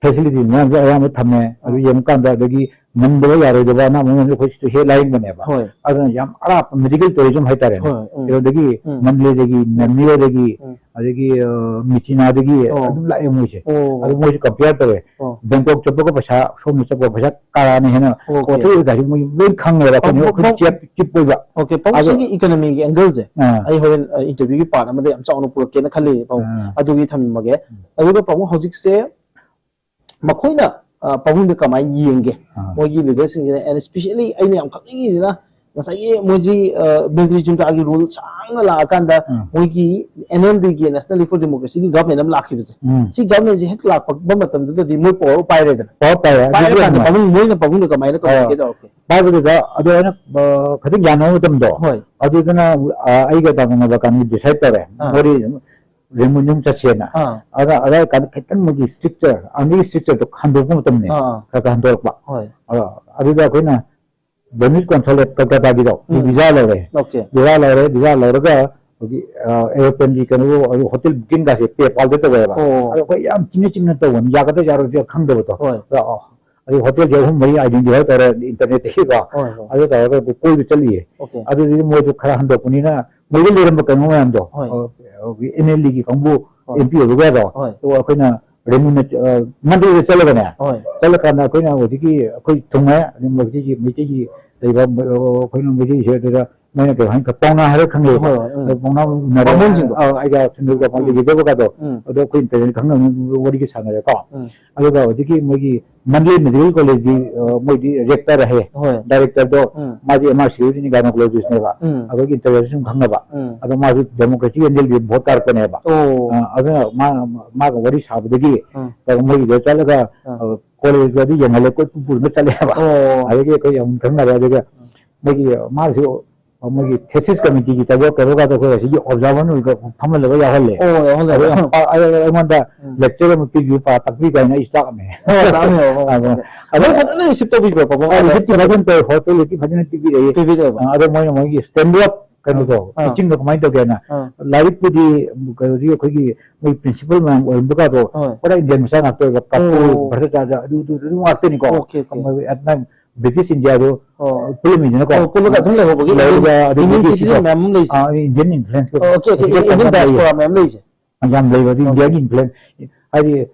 ꯐꯦꯁꯤꯂꯤꯇꯤ ꯃꯌꯥꯝꯁꯦ ꯑꯌꯥꯝꯕ ꯊꯝꯃꯦ꯫ ꯑꯗꯨ ꯑꯥ꯫ ꯌꯦꯡꯕ ꯀꯥꯟꯗ ꯑꯗꯒꯤ ꯉꯝꯗꯕ ꯌꯥꯔꯣꯏꯗꯕ ꯑꯅꯥꯕ ꯃꯌꯥꯝꯁꯦ ꯑꯩꯈꯣꯏ ꯁꯤꯗ ꯍꯦꯛ ꯂꯥꯌꯦꯡꯕꯅꯦꯕ꯫ ꯍꯣꯏ꯫ ꯑꯗꯨꯅ ꯌꯥꯝ ꯑꯔꯥꯞꯄ ꯃꯦꯗꯤꯀꯦꯜ ꯇꯨꯔꯤꯖꯝ ꯍꯥꯏꯇꯥꯔꯦꯅꯦ꯫ ꯍꯣꯏ, ꯎꯝ꯫ ꯀꯩꯅꯣꯗꯒꯤ, ꯎꯝ꯫ ꯃꯟꯗꯂꯦꯗꯒꯤ, ꯎꯝ꯫ ꯅꯝꯅꯦꯗꯒꯤ, ꯎꯝ꯫ ꯑꯗꯒꯤ, ꯑ, ꯃꯤꯊꯤꯅꯥꯗꯒꯤ ꯑꯣ꯫ ꯑꯗꯨꯝ ꯂꯥꯛꯑꯦ ꯃꯣꯏꯁꯦ꯫ ꯑꯣ꯫ ꯑꯗꯨ ꯃꯣꯏꯁꯦ ꯀꯝꯄꯤꯌꯔ ꯇꯧꯋꯦ꯫ ꯑꯣ꯫ ꯕꯦꯡꯀꯣꯛ ꯆꯠꯄꯒ ꯄꯩꯁꯥ, ꯁꯣꯝꯗ ꯆꯠꯄꯒ ꯄꯩꯁꯥ ꯀꯥꯔꯥꯅꯤ ꯍꯦꯟꯅ ꯑꯣꯀꯦ꯫ ꯑꯣꯊꯣꯔꯤꯕ ꯒꯥꯔꯤ ꯃꯣꯏ ꯂꯣꯏ ꯈꯪꯉꯦꯕ꯫ ꯑꯩꯈꯣꯏꯅ ꯄꯥꯎ-, ꯑꯩꯈꯣꯏ ꯄꯥꯎ-, ꯆꯦꯞ ꯆꯤꯞ ꯑꯣꯏꯕ꯫ ꯑꯣꯀꯦ, ꯄꯥꯎ ꯑꯗꯣ ꯁꯤꯒꯤ economyꯒꯤ angleꯁꯦ ꯑꯥ꯫ ꯑꯩ ꯍꯣꯔꯦꯟ, ꯑ, interviewꯒꯤ part ꯑꯃꯗ ꯌꯥꯝ ꯆꯥꯎꯅ ꯄꯨꯔꯛꯀꯦꯅ ꯈꯜꯂꯤ, ꯄꯥꯕꯨꯡ꯫ ꯑꯥ꯫ ꯑꯗꯨꯒꯤ ꯊꯝꯃꯒꯦ꯫ ꯎꯝ꯫ ꯑꯗꯨꯒ ꯄꯥꯕꯨꯡ ꯍꯧꯖꯤꯛꯁꯦ ꯃꯈꯣꯏꯅ, ꯑ, ꯄꯥꯕꯨꯡꯗ ꯀꯃꯥꯏꯅ ꯌꯦꯡꯒꯦ? ꯑꯥ꯫ ꯃꯣꯏꯒꯤ leaderꯁꯤꯡꯁꯤꯅ, and especially ꯑꯩꯅ ꯌꯥꯝ ꯈꯪꯅꯤꯡꯉꯤꯁꯤꯅ ꯉꯁꯥꯏꯒꯤ ꯃꯣꯏꯁꯤ, ꯑ, military juntaꯒꯤ rule ꯁꯥꯡꯅ ꯂꯥꯛꯑꯀꯥꯟꯗ ꯎꯝ꯫ ꯃꯣꯏꯒꯤ NLDꯒꯤ, National League for Democracyꯒꯤ government ꯑꯃ ꯂꯥꯛꯈꯤꯕꯁꯦ꯫ ꯎꯝ꯫ ꯁꯤ governmentꯁꯦ ꯍꯦꯛ ꯂꯥꯛꯄ ꯃꯇꯝꯗꯨꯗꯗꯤ ꯃꯣꯏ power ꯄꯥꯏꯔꯦꯗꯅ꯫ Power ꯄꯥꯏꯔꯦ꯫ ꯑꯗꯨꯗꯤ ꯄꯥꯏꯔꯀꯥꯟꯗ ꯌꯦꯡꯉꯣ꯫ ꯄꯥꯕꯨꯡ, ꯃꯣꯏꯅ ꯄꯥꯕꯨꯡꯗ ꯀꯃꯥꯏꯅ ꯑ, communicate ꯇꯧꯔꯛꯀꯦ? ꯄꯥꯏꯕꯗꯨꯗ ꯑꯗꯣ ꯑꯩꯅ, ꯑ, ꯈꯤꯇꯪ ꯌꯥꯅꯕ ꯃꯇꯝꯗꯣ, ꯍꯣꯏ꯫ ꯑꯗꯨꯗꯅ, ꯑ, ꯑꯩꯒ ꯗꯥ ꯃꯪꯒꯜꯕꯀꯥꯟꯒ decide ꯇꯧꯔꯦ꯫ ꯑꯥ꯫ ꯃꯣꯔꯦ ꯔꯦꯃꯨꯟ ꯌꯨꯝ ꯆꯠꯁꯦꯅ꯫ ꯑꯥ꯫ ꯑꯗ, ꯑꯗꯥꯏ ꯀꯥꯟꯗ ꯈꯤꯇꯪ ꯃꯣꯏꯒꯤ structure, armyꯒꯤ structureꯗꯣ ꯍꯟꯗꯣꯛꯄ ꯃꯇꯝꯅꯦ꯫ ꯑꯥ, ꯑꯥ꯫ ꯈꯔ ꯈꯔ ꯍꯟꯗꯣꯔꯛꯄ꯫ ꯍꯣꯏ꯫ ꯑ, ꯑꯗꯨꯗ ꯑꯩꯈꯣꯏꯅ Burmese consulate ꯀꯜꯀꯇꯥꯒꯤꯗꯣ, ꯎꯝ꯫ Visa ꯂꯧꯔꯦ꯫ ꯑꯣꯀꯦ꯫ Visa ꯂꯧꯔꯦ, visa ꯂꯧꯔꯒ ꯑꯩꯈꯣꯏꯒꯤ, ꯑ, aeroplaneꯒꯤ ꯀꯩꯅꯣ, ꯑꯗꯨ hotel bookingꯒꯁꯦ PayPalꯗ ꯇꯧꯋꯦꯕ꯫ ꯑꯣ꯫ ꯑꯗꯣ ꯑꯩꯈꯣꯏ ꯌꯥꯝ ꯆꯤꯡꯅ ꯆꯤꯡꯅ ꯇꯧꯕꯅꯤ, ꯌꯥꯒꯗ꯭ꯔꯥ ꯌꯥꯔꯣꯏꯗ꯭ꯔꯥ ꯈꯪꯗꯕꯗꯣ꯫ ꯍꯣꯏ꯫ ꯑꯗ, ꯑ, ꯑꯗꯩ hotelꯁꯦ ꯑꯍꯨꯝ ꯃꯔꯤ identify ꯇꯧꯔꯦ internetꯇꯒꯤꯀꯣ꯫ ꯍꯣꯏ, ꯍꯣꯏ꯫ ꯑꯗꯨ ꯇꯧꯔꯒ ꯀꯣꯏꯕ ꯆꯠꯂꯤꯌꯦ꯫ ꯑꯣꯀꯦ꯫ ꯑꯗꯨꯗꯤ ꯃꯣꯏꯗꯣ ꯈꯔ ꯍꯟꯗꯣꯛꯄꯅꯤꯅ ꯃꯣꯏꯗ ꯂꯩꯔꯝꯕ ꯀꯩꯅꯣ ꯃꯌꯥꯝꯗꯣ, ꯍꯣꯏ꯫ ꯑ, ꯑ, NLDꯒꯤ ꯀꯥꯡꯕꯨ ꯍꯣꯏ꯫ MP ꯑꯣꯏꯕꯒꯗꯣ, ꯍꯣꯏ꯫ ꯑꯗꯣ ꯑꯩꯈꯣꯏꯅ ꯔꯦꯃꯨꯅ, ꯑ, ꯃꯟꯗꯂꯦꯗ ꯆꯠꯂꯒꯅꯦ, ꯍꯣꯏ꯫ ꯆꯠꯂꯀꯥꯟꯗ ꯑꯩꯈꯣꯏꯅ ꯍꯧꯖꯤꯛꯀꯤ ꯑꯩꯈꯣꯏ ꯊꯨꯡꯉꯦ, ꯑꯗꯩ ꯃꯩꯇꯩꯒꯤ, ꯃꯩꯇꯩꯒꯤ ꯂꯩꯕ, ꯑ, ꯑꯩꯈꯣꯏꯅ ꯃꯩꯇꯩꯁꯦ ꯑꯗꯨꯗ ꯃꯣꯏꯅ ꯀꯩ ꯍꯥꯏꯅꯤ, ꯄꯥꯎꯅꯥ ꯍꯥꯏꯔ ꯈꯪꯅꯩꯕ꯫ ꯍꯣꯏ, ꯍꯣꯏ, ꯎꯝ꯫ ꯑꯗꯣ ꯄꯥꯎꯅꯥ ꯎꯅꯔꯦ꯫ ꯕꯥꯃꯣꯟꯁꯤꯡꯗꯣ꯫ ꯑ, ꯑꯩꯒ ꯁꯨꯅꯤꯜꯒ ꯎꯝ꯫ ꯂꯩꯈꯤꯗꯕꯒꯗꯣ, ꯎꯝ꯫ ꯑꯗꯣ ꯑꯩꯈꯣꯏ ꯏꯟꯇꯔꯅꯦꯠ ꯈꯪꯅꯕ ꯋꯥꯔꯤꯒ ꯁꯥꯟꯅꯔꯦꯀꯣ꯫ ꯎꯝ꯫ ꯑꯗꯨꯒ ꯍꯧꯖꯤꯛꯀꯤ ꯃꯣꯏꯒꯤ ꯃꯟꯗꯂꯦ ꯃꯦꯗꯤꯀꯦꯜ ꯀꯣꯂꯦꯖꯀꯤ, ꯑ, ꯃꯣꯏꯗꯤ ꯔꯦꯛꯇꯔ ꯍꯥꯏꯌꯦ꯫ ꯍꯣꯏ꯫ ꯗꯥꯏꯔꯦꯛꯇꯔꯗꯣ ꯎꯝ꯫ ꯃꯥꯗꯤ M R C ꯍꯣꯏꯁꯤꯅ ꯒꯥꯏꯅꯣꯀꯣꯂꯣꯖꯤꯁꯅꯦꯕ꯫ ꯎꯝ꯫ ꯑꯗꯨꯒꯤ ꯏꯟꯇꯔꯅꯦꯠꯁꯨ ꯁꯨꯝ ꯈꯪꯅꯕ꯫ ꯎꯝ꯫ ꯑꯗꯣ ꯃꯥꯁꯨ ꯗꯦꯃꯣꯀ꯭ꯔꯦꯁꯤ ꯑꯦꯟꯖꯦꯜꯒꯤ ꯚꯣꯠ ꯀꯥꯔꯛꯄꯅꯦꯕ꯫ ꯑꯣ꯫ ꯑ, ꯑꯗꯨꯅ ꯃꯥ-, ꯃꯥꯒ ꯋꯥꯔꯤ ꯁꯥꯕꯗꯒꯤ ꯎꯝ꯫ ꯃꯣꯏꯒꯤꯗ ꯆꯠꯂꯒ, ꯑꯥ꯫ ꯑ, ꯀꯣꯂꯦꯖꯇ ꯑꯗꯨ ꯌꯦꯡꯍꯜꯂꯦ, ꯀꯣꯏ ꯄꯨ ꯄꯨꯗꯅ ꯆꯠꯂꯦꯕ꯫ ꯑꯣ꯫ ꯑꯗꯒꯤ ꯑꯩꯈꯣꯏ ꯌꯥꯝ ꯈꯪꯅꯔꯦ꯫ ꯑꯗꯨꯒ ꯎꯝ꯫ ꯃꯣꯏꯒꯤ ꯃꯥꯁꯨ ꯃꯣꯏꯒꯤ ꯊꯦꯁꯤꯁ ꯀꯃꯤꯇꯤꯒꯤ ꯇꯧꯕ ꯀꯩꯅꯣꯒꯗꯣ ꯑꯩꯈꯣꯏ ꯑꯁꯤꯒꯤ ꯑꯣꯕꯖꯥꯔꯚꯔ ꯑꯣꯏꯅ ꯐꯝꯍꯜꯂꯒ ꯌꯥꯎꯍꯜꯂꯦ꯫ ꯑꯣ, ꯌꯥꯎꯍꯜꯂꯦ꯫ ꯑꯗꯨꯒ ꯌꯥꯝ ꯄꯥ-, ꯑꯩ-, ꯑꯩꯉꯣꯟꯗ ꯎꯝ꯫ ꯂꯦꯛꯆꯔ ꯑꯃ ꯄꯤꯕꯤꯌꯨ, ꯄꯥ-, ꯇꯥꯛꯄꯤꯌꯨ ꯀꯥꯏꯅ ꯑꯩ ꯆꯥꯛꯑꯝꯃꯦ꯫ ꯑꯣ, ꯇꯥꯛꯑꯝꯃꯦ, ꯑꯣ, ꯑꯣ, ꯑꯗꯣ, ꯑꯣ꯫ ꯑꯗꯣ ꯃꯣꯏ ꯐꯖꯅ ꯔꯤꯁꯤꯞ ꯇꯧꯕꯤꯕ꯭ꯔꯣ, ꯄꯥꯕꯨꯡ? ꯑ, ꯔꯤꯁꯤꯞꯇꯤ ꯐꯖꯅ ꯇꯧꯋꯤ, ꯍꯣꯁꯄꯤꯇꯥꯂꯤꯇꯤ ꯐꯖꯅ ꯄꯤꯕꯤꯔꯛꯏ꯫ ꯄꯤꯕꯤꯔꯛꯑꯦꯕ꯫ ꯑ, ꯑꯗꯣ ꯃꯣꯏꯅ ꯃꯣꯏꯒꯤ ꯁ꯭ꯇꯦꯟꯗꯔꯗ ꯀꯩꯅꯣꯗꯣ, ꯑꯥ꯫ ꯇꯤꯆꯤꯡꯗꯣ ꯀꯃꯥꯏꯅ ꯇꯧꯒꯦꯅ, ꯑꯥ꯫ ꯂꯥꯏꯔꯤꯛꯄꯨꯗꯤ ꯀꯩꯅꯣꯗꯤ ꯑꯩꯈꯣꯏꯒꯤ ꯃꯣꯏ ꯄ꯭ꯔꯤꯟꯁꯤꯄꯜ ꯃꯌꯥꯝ ꯑꯣꯏꯔꯝꯕ ꯀꯥꯗꯣ ꯍꯣꯏ꯫ ꯄꯨꯔꯥ ꯏꯟꯗꯤꯌꯟ ꯃꯆꯥ ꯉꯥꯛꯇ ꯑꯣꯏꯕ, ꯀꯄꯨꯔ, ꯑꯣ꯫ ꯚ꯭ꯔꯇꯆꯥꯔꯌ, ꯑꯗꯨ, ꯑꯗꯨ, ꯑꯗꯨ ꯉꯥꯛꯇꯅꯤꯀꯣ꯫ Okay, okay. ꯃꯣꯏ ꯑꯗꯨꯅ ꯕ꯭ꯔꯤꯇꯤꯁ ꯏꯟꯗꯤꯌꯥꯗꯣ ꯑꯣ꯫ ꯄꯨꯜꯂꯝꯃꯤꯗꯅꯀꯣ꯫ ꯑꯣ, ꯄꯨꯜꯂꯒ ꯑꯗꯨꯝ ꯂꯩꯍꯧꯕꯒꯤ ꯂꯩꯍꯧꯕ, ꯑꯗꯨ ꯏꯟꯗꯤꯌꯟ ꯕ꯭ꯔꯤꯇꯤꯁ ꯁꯤꯇꯤꯖꯦꯟ ꯃꯌꯥꯝ ꯑꯃ ꯂꯩꯁꯦ꯫ ꯑꯥ, ꯏꯟꯗꯤꯌꯟ ꯏꯟꯐ꯭ꯂꯨꯌꯦꯟꯁ ꯑꯣ, ꯑꯣꯀꯦ, ꯑꯣꯀꯦ, ꯍꯧꯖꯤꯛꯀꯥꯟ ꯏꯟꯗꯤꯌꯟ ꯌꯥꯝ ꯂꯩꯌꯦ꯫ ꯗꯥꯏꯁꯄꯣꯔꯥ ꯃꯌꯥꯝ ꯂꯩꯁꯦ꯫ ꯌꯥꯝ ꯂꯩꯕ, ꯑꯗꯨ ꯑꯣꯀꯦ꯫ ꯏꯟꯗꯤꯌꯥꯒꯤ ꯏꯟꯐ꯭ꯂꯨꯌꯦꯟꯁ ꯍꯥꯏꯗꯤ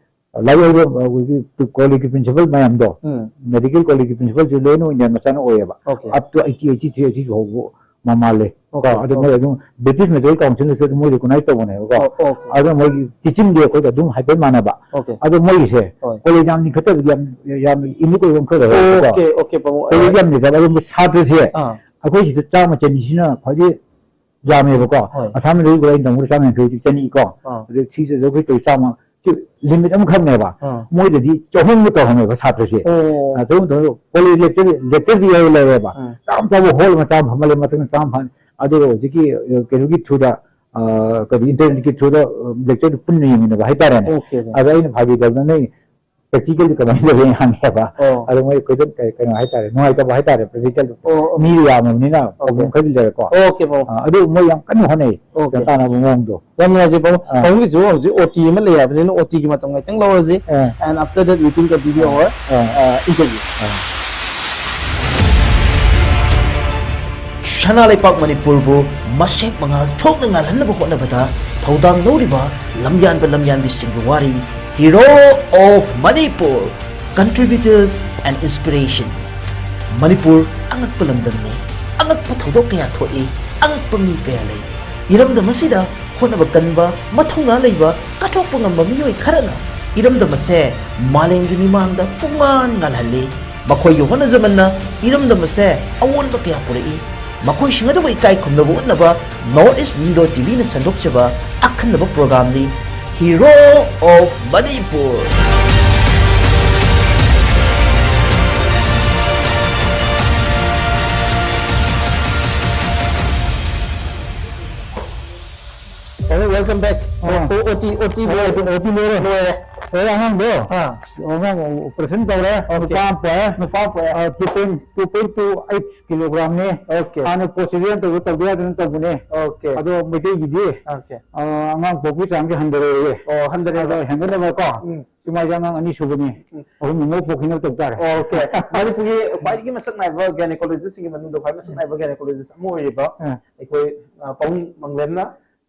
ꯂꯥꯏꯔꯤꯛ ꯍꯩꯕ, ꯑꯩꯈꯣꯏꯒꯤ ꯀꯣꯂꯦꯖꯀꯤ ꯄ꯭ꯔꯤꯟꯁꯤꯄꯜ ꯃꯌꯥꯝꯗꯣ, ꯎꯝ꯫ ꯃꯦꯗꯤꯀꯦꯜ ꯀꯣꯂꯦꯖꯀꯤ ꯄ꯭ꯔꯤꯟꯁꯤꯄꯜꯁꯦ ꯂꯣꯏꯅ ꯏꯟꯗꯤꯌꯥꯟ ꯃꯆꯥꯅ ꯑꯣꯏꯌꯦꯕ꯫ Okay. Up to eighty, eighty three, eighty ꯐꯥꯎꯕ ꯃꯃꯥꯜꯂꯦ꯫ ꯑꯣꯀꯦ, ꯀꯣ, ꯑꯗꯨ ꯑꯣꯀꯦ꯫ ꯃꯣꯏ ꯑꯗꯨꯝ ꯕ꯭ꯔꯤꯇꯤꯁ ꯃꯦꯗꯤꯀꯦꯜ ꯀꯥꯎꯟꯁꯤꯜꯅꯁꯨ ꯑꯗꯨꯝ ꯃꯣꯏ ꯔꯤꯀꯣꯛꯅꯥꯏꯖ ꯇꯧꯕꯅꯦꯕꯀꯣ꯫ ꯑꯣ, ꯑꯣꯀꯦ꯫ ꯑꯗꯨ ꯃꯣꯏꯒꯤ ꯇꯤꯆꯤꯡꯗꯤ ꯑꯩꯈꯣꯏꯒ ꯑꯗꯨꯝ ꯍꯥꯏꯐꯦꯠ ꯃꯥꯟꯅꯕ꯫ ꯑꯣꯀꯦ꯫ ꯑꯗꯣ ꯃꯣꯏꯒꯤꯁꯦ ꯍꯣꯏ꯫ ꯀꯣꯂꯦꯖ ꯌꯥꯝ ꯂꯤꯡꯈꯠꯇꯕꯒꯤ ꯌꯥꯝ, ꯌꯥꯝ ꯏꯅꯤꯛ ꯑꯣꯏꯕ ꯑꯃ ꯈꯔ ꯂꯩꯍꯧꯋꯦꯕꯀꯣ꯫ ꯑꯣꯀꯦ, ꯑꯣꯀꯦ, ꯄꯥꯕꯨꯡ꯫ ꯀꯣꯂꯦꯖ ꯌꯥꯝ ꯂꯤꯡꯈꯠ-, ꯑꯗꯨꯝ ꯁꯥꯇ꯭ꯔꯁꯦ ꯑꯥ꯫ ꯑꯩꯈꯣꯏ ꯁꯤꯗ ꯆꯥꯝꯃ ꯆꯅꯤꯁꯤꯅ ꯈ꯭ꯋꯥꯏꯗꯒꯤ ꯌꯥꯝꯃꯦꯕꯀꯣ꯫ ꯍꯣꯏ꯫ ꯑꯁꯥꯝꯗꯒꯤ ꯑꯩꯅ ꯇꯝꯕꯗ ꯆꯥꯝꯃ ꯌꯥꯡꯈꯩ, ꯍꯧꯖꯤꯛ ꯆꯅꯤ ꯀꯣ꯫ ꯑꯥ꯫ ꯑꯗꯩ ꯁꯤꯁꯤꯗ ꯑꯩꯈꯣꯏ ꯇꯧꯔꯤ ꯆꯥꯝꯃ, ꯁꯤ ꯂꯤꯃꯤꯠ ꯑꯃꯈꯛꯅꯦꯕ꯫ ꯑꯥ꯫ ꯃꯣꯏꯗꯗꯤ ꯆꯍꯨꯝꯒ ꯇꯧꯔꯝꯃꯦꯕ ꯁꯥꯇ꯭ꯔꯁꯦ꯫ ꯑꯣ꯫ ꯑꯥ, ꯆꯍꯨꯝ ꯇꯧꯔꯒ ꯀꯣꯂꯦꯖ ꯂꯦꯛꯆꯔ, ꯂꯦꯛꯆꯔꯗꯤ ꯌꯥꯎ ꯂꯩꯔꯦꯕ꯫ ꯑꯥ꯫ ꯆꯥꯝꯃ ꯆꯥꯝꯃ ꯍꯣꯜ ꯑꯃ ꯆꯥꯝꯃ ꯐꯝꯍꯜꯂꯦ, ꯃꯊꯪ ꯆꯥꯝꯃ ꯐꯝ-, ꯑꯗꯨꯒ ꯍꯧꯖꯤꯛꯀꯤ, ꯑ, ꯀꯩꯅꯣꯒꯤ ꯊ꯭ꯔꯨꯗ, ꯑ, ꯀꯔꯤ, ꯏꯟꯇꯔꯅꯦꯠꯀꯤ ꯊ꯭ꯔꯨꯗ, ꯑ, ꯂꯦꯛꯆꯔꯗꯨ ꯄꯨꯟꯅ ꯌꯦꯡꯃꯤꯟꯅꯕ ꯍꯥꯏꯇꯥꯔꯦꯅꯦ꯫ Okay, okay. ꯑꯗ ꯑꯩꯅ ꯐꯥꯒꯤ ꯇꯧꯗꯅ, "ꯅꯣꯏ ꯄ꯭ꯔꯦꯛꯇꯤꯀꯦꯜꯗꯤ ꯀꯃꯥꯏꯅ ꯇꯧꯒꯦ?" ꯍꯪꯉꯦꯕ꯫ ꯑꯣ꯫ ꯑꯗꯣ ꯃꯣꯏ ꯈꯣꯏꯗꯧ ꯀꯩ-, ꯀꯩꯅꯣ ꯍꯥꯏꯇꯥꯔꯦ, ꯅꯨꯡꯉꯥꯏꯇꯕ ꯍꯥꯏꯇꯥꯔꯦ, ꯄ꯭ꯔꯦꯛꯇꯤꯀꯦꯜꯗꯣ꯫ ꯑꯣ, ꯑꯣ꯫ ꯃꯤꯗꯣ ꯌꯥꯝꯃꯕꯅꯤꯅ ꯑꯣꯀꯦ꯫ ꯄ꯭ꯔꯣꯕ꯭ꯂꯦꯝ ꯈꯔꯗꯤ ꯂꯩꯔꯦꯀꯣ꯫ ꯑꯣꯀꯦ, ꯄꯥꯕꯨꯡ꯫ ꯑꯥ, ꯑꯗꯨ ꯃꯣꯏ ꯌꯥꯝ ꯀꯟꯅ ꯍꯣꯠꯅꯩ, ꯑꯣꯀꯦ꯫ ꯒ꯭ꯌꯥꯟ ꯇꯥꯅꯕ ꯃꯑꯣꯡꯗꯣ꯫ ꯌꯥꯝ ꯅꯨꯡꯉꯥꯏꯖꯩ, ꯄꯥꯕꯨꯡ꯫ ꯑꯥ꯫ ꯄꯥꯕꯨꯡꯒꯤꯁꯨ ꯍꯧꯖꯤꯛ ꯑꯣ ꯇꯤ ꯑꯃ ꯂꯩ ꯍꯥꯏꯕꯅꯤꯅ, ꯑꯣ ꯇꯤꯒꯤ ꯃꯇꯝ ꯉꯥꯏꯇꯪ ꯂꯧꯔꯁꯤ꯫ ꯑꯥ꯫ And after that, we can continue our, ah. uh, interview. ꯑꯥ꯫ ꯁꯅꯥ ꯂꯩꯄꯥꯛ ꯃꯅꯤꯄꯨꯔꯕꯨ ꯃꯁꯦꯛ ꯃꯉꯥꯜ ꯊꯣꯛꯅ ꯉꯥꯜꯍꯟꯅꯕ ꯍꯣꯠꯅꯕꯗ ꯊꯧꯗꯥꯡ ꯂꯧꯔꯤꯕ ꯂꯝꯌꯥꯟꯕ ꯂꯝꯌꯥꯟꯕꯤꯁꯤꯡꯒꯤ ꯋꯥꯔꯤ, Hero of Manipur, Contributors and Inspiration꯫ Manipur ꯑꯉꯛꯄ ꯂꯝꯗꯝꯅꯤ꯫ ꯑꯉꯛꯄ ꯊꯧꯗꯣꯛ ꯀꯌꯥ ꯊꯣꯛꯏ, ꯑꯉꯛꯄ ꯃꯤ ꯀꯌꯥ ꯂꯩ꯫ ꯏꯔꯝꯗꯝ ꯑꯁꯤꯗ ꯍꯣꯠꯅꯕ ꯀꯟꯕ, ꯃꯊꯧꯅꯥ ꯂꯩꯕ, ꯀꯠꯊꯣꯛꯄ ꯉꯝꯕ ꯃꯤꯑꯣꯏ ꯈꯔꯅ ꯏꯔꯝꯗꯝ ꯑꯁꯦ ꯃꯥꯂꯦꯝꯒꯤ ꯃꯤꯃꯥꯡꯗ ꯄꯨꯡꯉꯥꯟ ꯉꯥꯜꯍꯜꯂꯤ꯫ ꯃꯈꯣꯏꯒꯤ ꯍꯣꯠꯅꯖꯃꯟꯅ ꯏꯔꯝꯗꯝ ꯑꯁꯦ ꯑꯑꯣꯟꯕ ꯀꯌꯥ ꯄꯨꯔꯛꯏ꯫ ꯃꯈꯣꯏꯁꯤꯡ ꯑꯗꯨꯕꯨ ꯏꯀꯥꯏ ꯈꯨꯝꯅꯕ ꯎꯠꯅꯕ North East Window ꯇꯤꯚꯤꯅ ꯁꯟꯗꯣꯛꯆꯕ ꯑꯈꯟꯅꯕ ꯄ꯭ꯔꯣꯒ꯭ꯔꯥꯝꯅꯤ Hero of Manipur꯫ ꯑꯣ, welcome back. ꯑꯥ꯫ ꯑꯣ, ꯑꯣ, OT, OT ꯑꯣ, ꯂꯣꯏꯔꯦ꯫ OT, OT ꯂꯣꯏꯔꯦ꯫ ꯂꯣꯏꯔꯦ꯫ ꯂꯣꯏꯔꯦ, ꯑꯉꯥꯡꯗꯣ꯫ ꯑꯥ꯫ ꯑꯉꯥꯡ operation ꯇꯧꯔꯦ꯫ Okay꯫ ꯅꯨꯄꯥ ꯑꯃ ꯄꯣꯛꯑꯦ꯫ ꯅꯨꯄꯥ ꯑꯃ ꯄꯣꯛꯑꯦ꯫ ꯑꯥ, two point, two point two eight ꯀꯤꯂꯣꯒ꯭ꯔꯥꯝꯅꯤ꯫ Okay꯫ ꯍꯥꯟꯅ ꯄꯣꯠꯁꯤꯗꯤ ꯇꯧꯗ, ꯇꯧꯗ ꯌꯥꯗꯅ ꯇꯧꯕꯅꯦ꯫ Okay꯫ ꯑꯗꯣ ꯃꯩꯇꯩꯒꯤꯗꯤ, Okay꯫ ꯑꯥ, ꯑꯉꯥꯡ ꯄꯣꯛꯄꯒꯤ ꯆꯥꯡꯁꯦ ꯍꯟꯊꯔꯛꯑꯦ꯫ ꯑꯣ, ꯍꯟꯊꯔꯛꯑꯦꯕ꯫ ꯑꯗꯣ ꯍꯦꯟꯒꯠꯅꯕꯀꯣ꯫ ꯎꯝ꯫ ꯁꯤ ꯃꯥꯏꯁꯦ ꯑꯉꯥꯡ ꯑꯅꯤ ꯁꯨꯕꯅꯤ꯫ ꯎꯝ꯫ ꯑꯍꯨꯝ ꯑꯃ ꯄꯣꯛꯈꯤꯅꯕ ꯇꯧ ꯇꯥꯔꯦ꯫ ꯑꯣꯀꯦ꯫ ꯃꯅꯤꯄꯨꯔꯒꯤ ꯈ꯭ꯋꯥꯏꯗꯒꯤ ꯃꯁꯛ ꯅꯥꯏꯕ gynecologistꯁꯤꯡꯒꯤ ꯃꯅꯨꯡꯗ ꯈ꯭ꯋꯥꯏ ꯃꯁꯛ ꯅꯥꯏꯕ gynecologist ꯑꯃ ꯑꯣꯏꯔꯤꯕ ꯑ꯫ ꯑꯩꯈꯣꯏ, ꯑ, ꯄꯥꯕꯨꯡ ꯃꯪꯂꯦꯝꯅ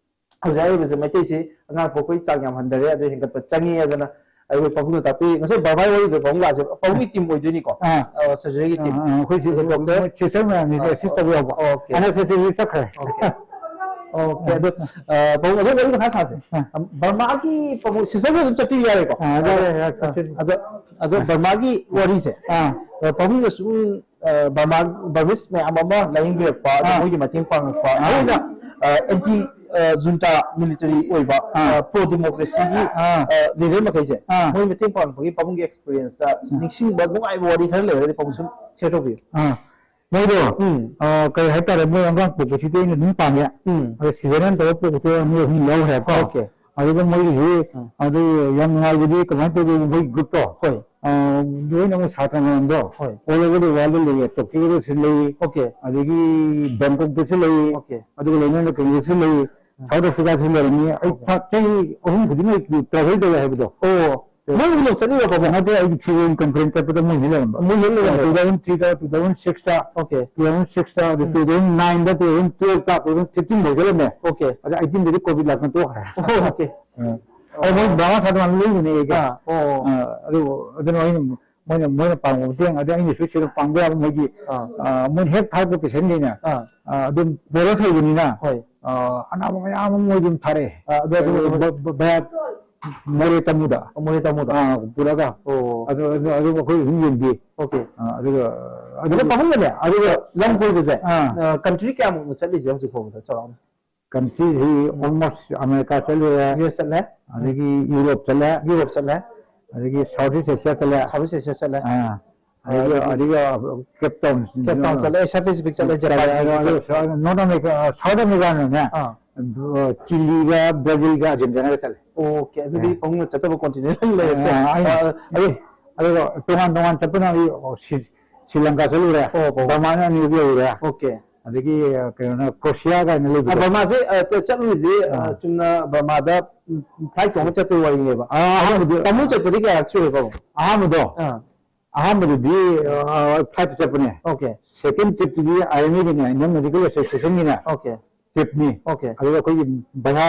ꯍꯧꯖꯤꯛ ꯍꯥꯏꯔꯤꯕꯁꯦ ꯃꯩꯇꯩꯁꯤ ꯑꯉꯥꯡ ꯄꯣꯛꯄꯒꯤ ꯆꯥꯡ ꯌꯥꯝ ꯍꯟꯊꯔꯦ, ꯑꯗꯨ ꯍꯦꯟꯒꯠꯄ ꯆꯪꯉꯤ ꯍꯥꯏꯗꯅ ꯑꯩꯈꯣꯏ ꯄꯥꯕꯨꯡꯅ ꯇꯥꯛꯄꯤ꯫ ꯉꯁꯥꯏ ꯕꯔꯃꯥꯒꯤ ꯋꯥꯔꯤꯗꯣ ꯄꯥꯕꯨꯡ ꯂꯥꯛꯑꯁꯦ, ꯄꯥꯕꯨꯡꯒꯤ team ꯑꯣꯏꯗꯣꯏꯅꯤꯀꯣ? ꯑ꯫ ꯑ, surgeryꯒꯤ team꯫ ꯑ, ꯑ, ꯑꯩꯈꯣꯏ ꯑꯗꯨ ꯁꯤ-, doctor? ꯃꯣꯏ sister ꯃꯌꯥꯝꯁꯤꯗ ꯑ, assist ꯇꯧꯕ ꯌꯥꯎꯕ꯫ ꯑꯣꯀꯦ꯫ ꯑꯅ sisterꯁꯤ ꯆꯠꯈ꯭ꯔꯦ꯫ ꯑꯣꯀꯦ꯫ ꯑꯣꯀꯦ, ꯑꯗꯣ, ꯑ, ꯄꯥꯕꯨꯡ ꯑꯗꯨ ꯋꯥꯔꯤ ꯃꯈꯥ ꯁꯥꯁꯦ꯫ ꯑ꯫ ꯕꯔꯃꯥꯒꯤ ꯄꯥꯕꯨꯡ, sisterꯕꯨ ꯑꯗꯨꯝ ꯆꯠꯄꯤꯕ ꯌꯥꯔꯦꯀꯣ? ꯑ, ꯌꯥꯔꯦ, ꯌꯥꯔꯦ, ꯆꯠꯄꯤꯔꯣ꯫ ꯑꯗꯣ, ꯑꯗꯣ ꯕꯔꯃꯥꯒꯤ ꯋꯥꯔꯤꯁꯦ, ꯑ꯫ ꯑ, ꯄꯥꯕꯨꯡꯅ ꯁꯨꯝ, ꯑ, ꯕꯔꯃꯥ, Burmese ꯃꯌꯥꯝ ꯑꯃ ꯂꯥꯌꯦꯡꯕꯤꯔꯛꯄ, ꯑꯗꯣ ꯑ꯫ ꯃꯣꯏꯒꯤ ꯃꯇꯦꯡ ꯄꯥꯡꯉꯛꯄ, ꯑ꯫ ꯃꯣꯏꯅ, ꯑ, anti, ꯑ, junta military ꯑꯣꯏꯕ, ꯑ꯫ ꯑ, pro democracyꯒꯤ, ꯑ꯫ ꯑ, leader ꯃꯈꯩꯁꯦ, ꯑ꯫ ꯃꯣꯏ ꯃꯇꯦꯡ ꯄꯥꯡꯉꯛꯄꯒꯤ ꯄꯥꯕꯨꯡꯒꯤ experienceꯇ ꯑ꯫ ꯅꯤꯡꯁꯤꯡꯕ ꯅꯨꯡꯉꯥꯏꯕ ꯋꯥꯔꯤ ꯈꯔ ꯂꯩꯔꯒꯗꯤ ꯄꯥꯕꯨꯡ ꯁꯨꯝ share ꯇꯧꯕꯤꯌꯨ꯫ ꯑ꯫ ꯃꯣꯏꯗꯣ, ꯎꯝ꯫ ꯑ, ꯀꯩ ꯍꯥꯏꯇꯥꯔꯦ, ꯃꯣꯏ ꯑꯉꯥꯡ ꯄꯣꯛꯄꯁꯤꯗꯤ ꯑꯩꯅ ꯑꯗꯨꯝ ꯄꯥꯝꯃꯦ꯫ ꯎꯝ꯫ ꯑꯗꯣ cesarean ꯇꯧꯔ ꯄꯣꯛꯄꯁꯦ ꯑꯅꯤ ꯑꯍꯨꯝ ꯌꯥꯎꯈ꯭ꯔꯦꯀꯣ꯫ ꯑꯣꯀꯦ꯫ ꯑꯗꯨꯒ ꯃꯣꯏꯒꯤꯁꯤ, ꯎꯝ꯫ ꯑꯗꯨ ꯌꯥꯝ ꯅꯨꯡꯉꯥꯏꯕꯗꯤ ꯀꯃꯥꯏꯅ ꯇꯧꯒꯦ, ꯃꯣꯏ groupꯇꯣ, ꯍꯣꯏ꯫ ꯑ, ꯂꯣꯏꯅꯃꯛ ꯁꯥꯇ꯭ꯔ ꯃꯌꯥꯝꯗꯣ ꯍꯣꯏ꯫ All over the world ꯂꯩꯌꯦ, Tokyoꯗꯁꯨ ꯂꯩ, ꯑꯣꯀꯦ꯫ ꯑꯗꯒꯤ ꯕꯦꯡꯀꯣꯛꯇꯁꯨ ꯂꯩ, ꯑꯣꯀꯦ꯫ ꯑꯗꯨꯒ ꯂꯣꯏꯅꯅ ꯀꯩꯅꯣꯗꯁꯨ ꯂꯩ, ꯎꯝ꯫ South Africaꯗꯁꯨ ꯂꯩꯔꯝꯃꯤ꯫ ꯑꯩ ꯑꯣꯀꯦ꯫ ꯊꯥ-, ꯆꯍꯤ ꯑꯍꯨꯝ ꯈꯨꯗꯤꯡꯃꯛ travel ꯇꯧꯋꯦ ꯍꯥꯏꯕꯗꯣ꯫ ꯑꯣ꯫ ꯃꯣꯏ ꯎꯅꯕ ꯆꯠꯂꯤꯔꯣ, ꯄꯥꯕꯨꯡ? ꯅꯠꯇꯦ, ꯑꯩꯒꯤ ꯐꯤꯔꯣꯜ conference ꯆꯠꯄꯗ ꯃꯣꯏ ꯍꯦꯛ ꯂꯩꯔꯝꯕ꯫ ꯃꯣꯏ ꯍꯦꯛ ꯂꯩꯔꯝꯕ? ꯑ, two thousand threeꯗ, two thousand sixꯇ, ꯑꯣꯀꯦ꯫ Two thousand sixꯇ, ꯑꯗꯨ ꯎꯝ꯫ Two thousand nineꯗ, two thousand twelveꯇ, two thousand fifteen ꯐꯥꯎ ꯆꯠꯂꯝꯃꯦ꯫ ꯑꯣꯀꯦ꯫ ꯑꯗ eighteenꯗꯗꯤ COVID ꯂꯥꯛꯇꯅ ꯇꯣꯛꯈ꯭ꯔꯦ꯫ ꯑꯣꯀꯦ꯫ ꯑ꯫ ꯑꯣ꯫ ꯑꯗ ꯃꯣꯏ ꯕꯔꯃꯥ ꯁꯥꯇ꯭ꯔ ꯃꯌꯥꯝ ꯂꯩꯕꯅꯦ ꯑꯩꯒ꯫ ꯑꯥ, ꯑꯣ꯫ ꯑ, ꯑꯗꯨ, ꯑꯗꯨꯅ ꯑꯩꯅ ꯃꯣꯏꯅ ꯃꯣꯏꯅ ꯄꯥꯡꯕ ꯃꯇꯦꯡ, ꯑꯗꯩ ꯑꯩꯅꯁꯨ ꯁꯤꯗ ꯄꯥꯡꯕ ꯌꯥꯕ ꯃꯣꯏꯒꯤ, ꯑꯥ꯫ ꯑ, ꯃꯣꯏꯅ ꯍꯦꯛ ꯊꯥꯔꯛꯄ ꯄꯦꯁꯦꯟꯈꯩꯅ, ꯑꯥ꯫ ꯑ, ꯑꯗꯨꯝ ꯄꯨꯔ ꯊꯩꯕꯅꯤꯅ, ꯍꯣꯏ꯫ ꯑ, ꯑꯅꯥꯕ ꯃꯌꯥꯝ ꯑꯃ ꯃꯣꯏ ꯑꯗꯨꯝ ꯊꯥꯔꯛꯑꯦ꯫ ꯑ, ꯑꯗꯨ ꯑꯗꯨ ꯑꯗꯨ ꯕ- ꯕ- ꯚꯌꯥ ꯃꯣꯔꯦ ꯇꯝꯃꯨꯗ, ꯃꯣꯔꯦ ꯇꯝꯃꯨꯗ꯫ ꯑ, ꯄꯨꯔꯒ, ꯑꯣ꯫ ꯑꯗꯨ ꯑꯗꯨ ꯑꯗꯨ ꯑꯩꯈꯣꯏ ꯑꯗꯨꯝ ꯌꯦꯡꯕꯤ꯫ ꯑꯣꯀꯦ꯫ ꯑ, ꯑꯗꯨꯒ ꯑꯗꯨ ꯄꯥꯕꯨꯡꯅꯅꯦ, ꯑꯗꯨꯒ ꯂꯝ ꯀꯣꯏꯕꯁꯦ, ꯑꯥ꯫ ꯑ, ꯀꯟꯇ꯭ꯔꯤ ꯀꯌꯥꯃꯨꯛꯅ ꯆꯠꯂꯤꯁꯦ ꯍꯧꯖꯤꯛ ꯐꯥꯎꯕꯗ ꯆꯥꯎꯔꯥꯛꯅ? ꯀꯟꯇ꯭ꯔꯤꯁꯤ ꯑꯣꯜꯃꯣꯁ ꯑꯃꯦꯔꯤꯀꯥ ꯆꯠꯂꯨꯔꯦ, ꯌꯨ ꯑꯦꯁ ꯆꯠꯂꯦ, ꯑꯗꯒꯤ ꯌꯨꯔꯣꯞ ꯆꯠꯂꯦ, ꯌꯨꯔꯣꯞ ꯆꯠꯂꯦ, ꯑꯗꯒꯤ ꯁꯥꯎꯠ ꯏꯁ ꯑꯦꯁꯤꯌꯥ ꯆꯠꯂꯦ, ꯁꯥꯎꯠ ꯏꯁ ꯑꯦꯁꯤꯌꯥ ꯆꯠꯂꯦ, ꯑꯥ, ꯑꯗꯒꯤ ꯑꯗꯒꯤ ꯑꯗꯒꯤ ꯀꯦꯞ ꯇꯥꯎꯟ, ꯀꯦꯞ ꯇꯥꯎꯟ ꯆꯠꯂꯦ, ꯑꯦꯁꯤꯌꯥ ꯄꯦꯁꯤꯐꯤꯛ ꯆꯠꯂꯦ, ꯖꯄꯥꯟ ꯆꯠꯂꯦ, ꯑꯗꯣ ꯁꯥꯎꯠ ꯅꯣꯔꯠ ꯑꯃꯦꯔꯤꯀꯥ, ꯁꯥꯎꯠ ꯑꯃꯦꯔꯤꯀꯥꯅꯅꯦ, ꯑꯥ꯫ ꯆꯤꯂꯤꯒ ꯕ꯭ꯔꯥꯖꯤꯜꯒ ꯑꯥꯔꯖꯦꯟꯇꯤꯅꯥꯒ ꯆꯠꯂꯦ꯫ ꯑꯣꯀꯦ, ꯑꯗꯨꯗꯤ ꯑꯥ꯫ ꯄꯥꯕꯨꯡꯅ ꯆꯠꯇꯕ ꯀꯣꯟꯇꯤꯅꯦꯟ ꯑꯃ ꯂꯩꯔꯦ꯫ ꯑꯥ, ꯑꯩ- ꯑꯥ, ꯑꯩ- ꯑꯗꯨꯒ ꯇꯣꯉꯥꯟ ꯇꯣꯉꯥꯟ ꯆꯠꯄꯅ ꯑꯩ ꯁꯤ- ꯁ꯭ꯔꯤ ꯂꯪꯀꯥ ꯆꯠꯂꯨꯔꯦ, ꯑꯣ, ꯑꯣ꯫ ꯕꯔꯃꯥꯅ ꯑꯅꯤꯔꯛ ꯌꯧꯔꯨꯔꯦ, ꯑꯣꯀꯦ꯫ ꯑꯗꯒꯤ ꯀꯩꯅꯣꯅ ꯀ꯭ꯔꯣꯁꯤꯌꯥ ꯀꯥꯏꯅ ꯑ, ꯂꯩꯕꯗꯣ꯫ ꯕꯔꯃꯥꯁꯦ, ꯑ, ꯆ- ꯆꯠꯂꯨꯔꯤꯁꯦ, ꯑ, ꯑꯥ꯫ ꯆꯨꯝꯅ ꯕꯔꯃꯥꯗ, ꯎꯝ, ꯐ꯭ꯂꯥꯏꯠ ꯇꯣꯡꯉ ꯆꯠꯄꯒꯤ ꯋꯥꯔꯤꯅꯦꯕ꯫ ꯑꯥ, ꯑꯍꯥꯟꯕꯗꯤ- ꯄꯥꯕꯨꯡ ꯆꯠꯄꯗꯤ ꯀꯌꯥꯔꯛ ꯁꯨꯔꯦ ꯄꯥꯕꯨꯡ? ꯑꯍꯥꯟꯕꯗꯣ ꯑꯥ꯫ ꯑꯍꯥꯟꯕꯗꯗꯤ, ꯑ, ꯐ꯭ꯂꯥꯏꯠꯇ ꯆꯠꯄꯅꯦ꯫ ꯑꯣꯀꯦ꯫ ꯁꯦꯀꯦꯟ ꯇ꯭ꯔꯤꯞꯇꯨꯗꯤ ꯑꯥꯏ ꯑꯦꯝ ꯑꯦꯒꯤꯅꯦ, ꯏꯟꯗꯤꯌꯟ ꯃꯦꯗꯤꯀꯦꯜ ꯑꯦꯁꯣꯁꯤꯌꯦꯁꯟꯒꯤꯅꯦ ꯑꯣꯀꯦ꯫ ꯇ꯭ꯔꯤꯞꯅꯤ꯫ ꯑꯣꯀꯦ꯫ ꯑꯗꯨꯒ ꯑꯩꯈꯣꯏꯒꯤ ꯚꯔꯥ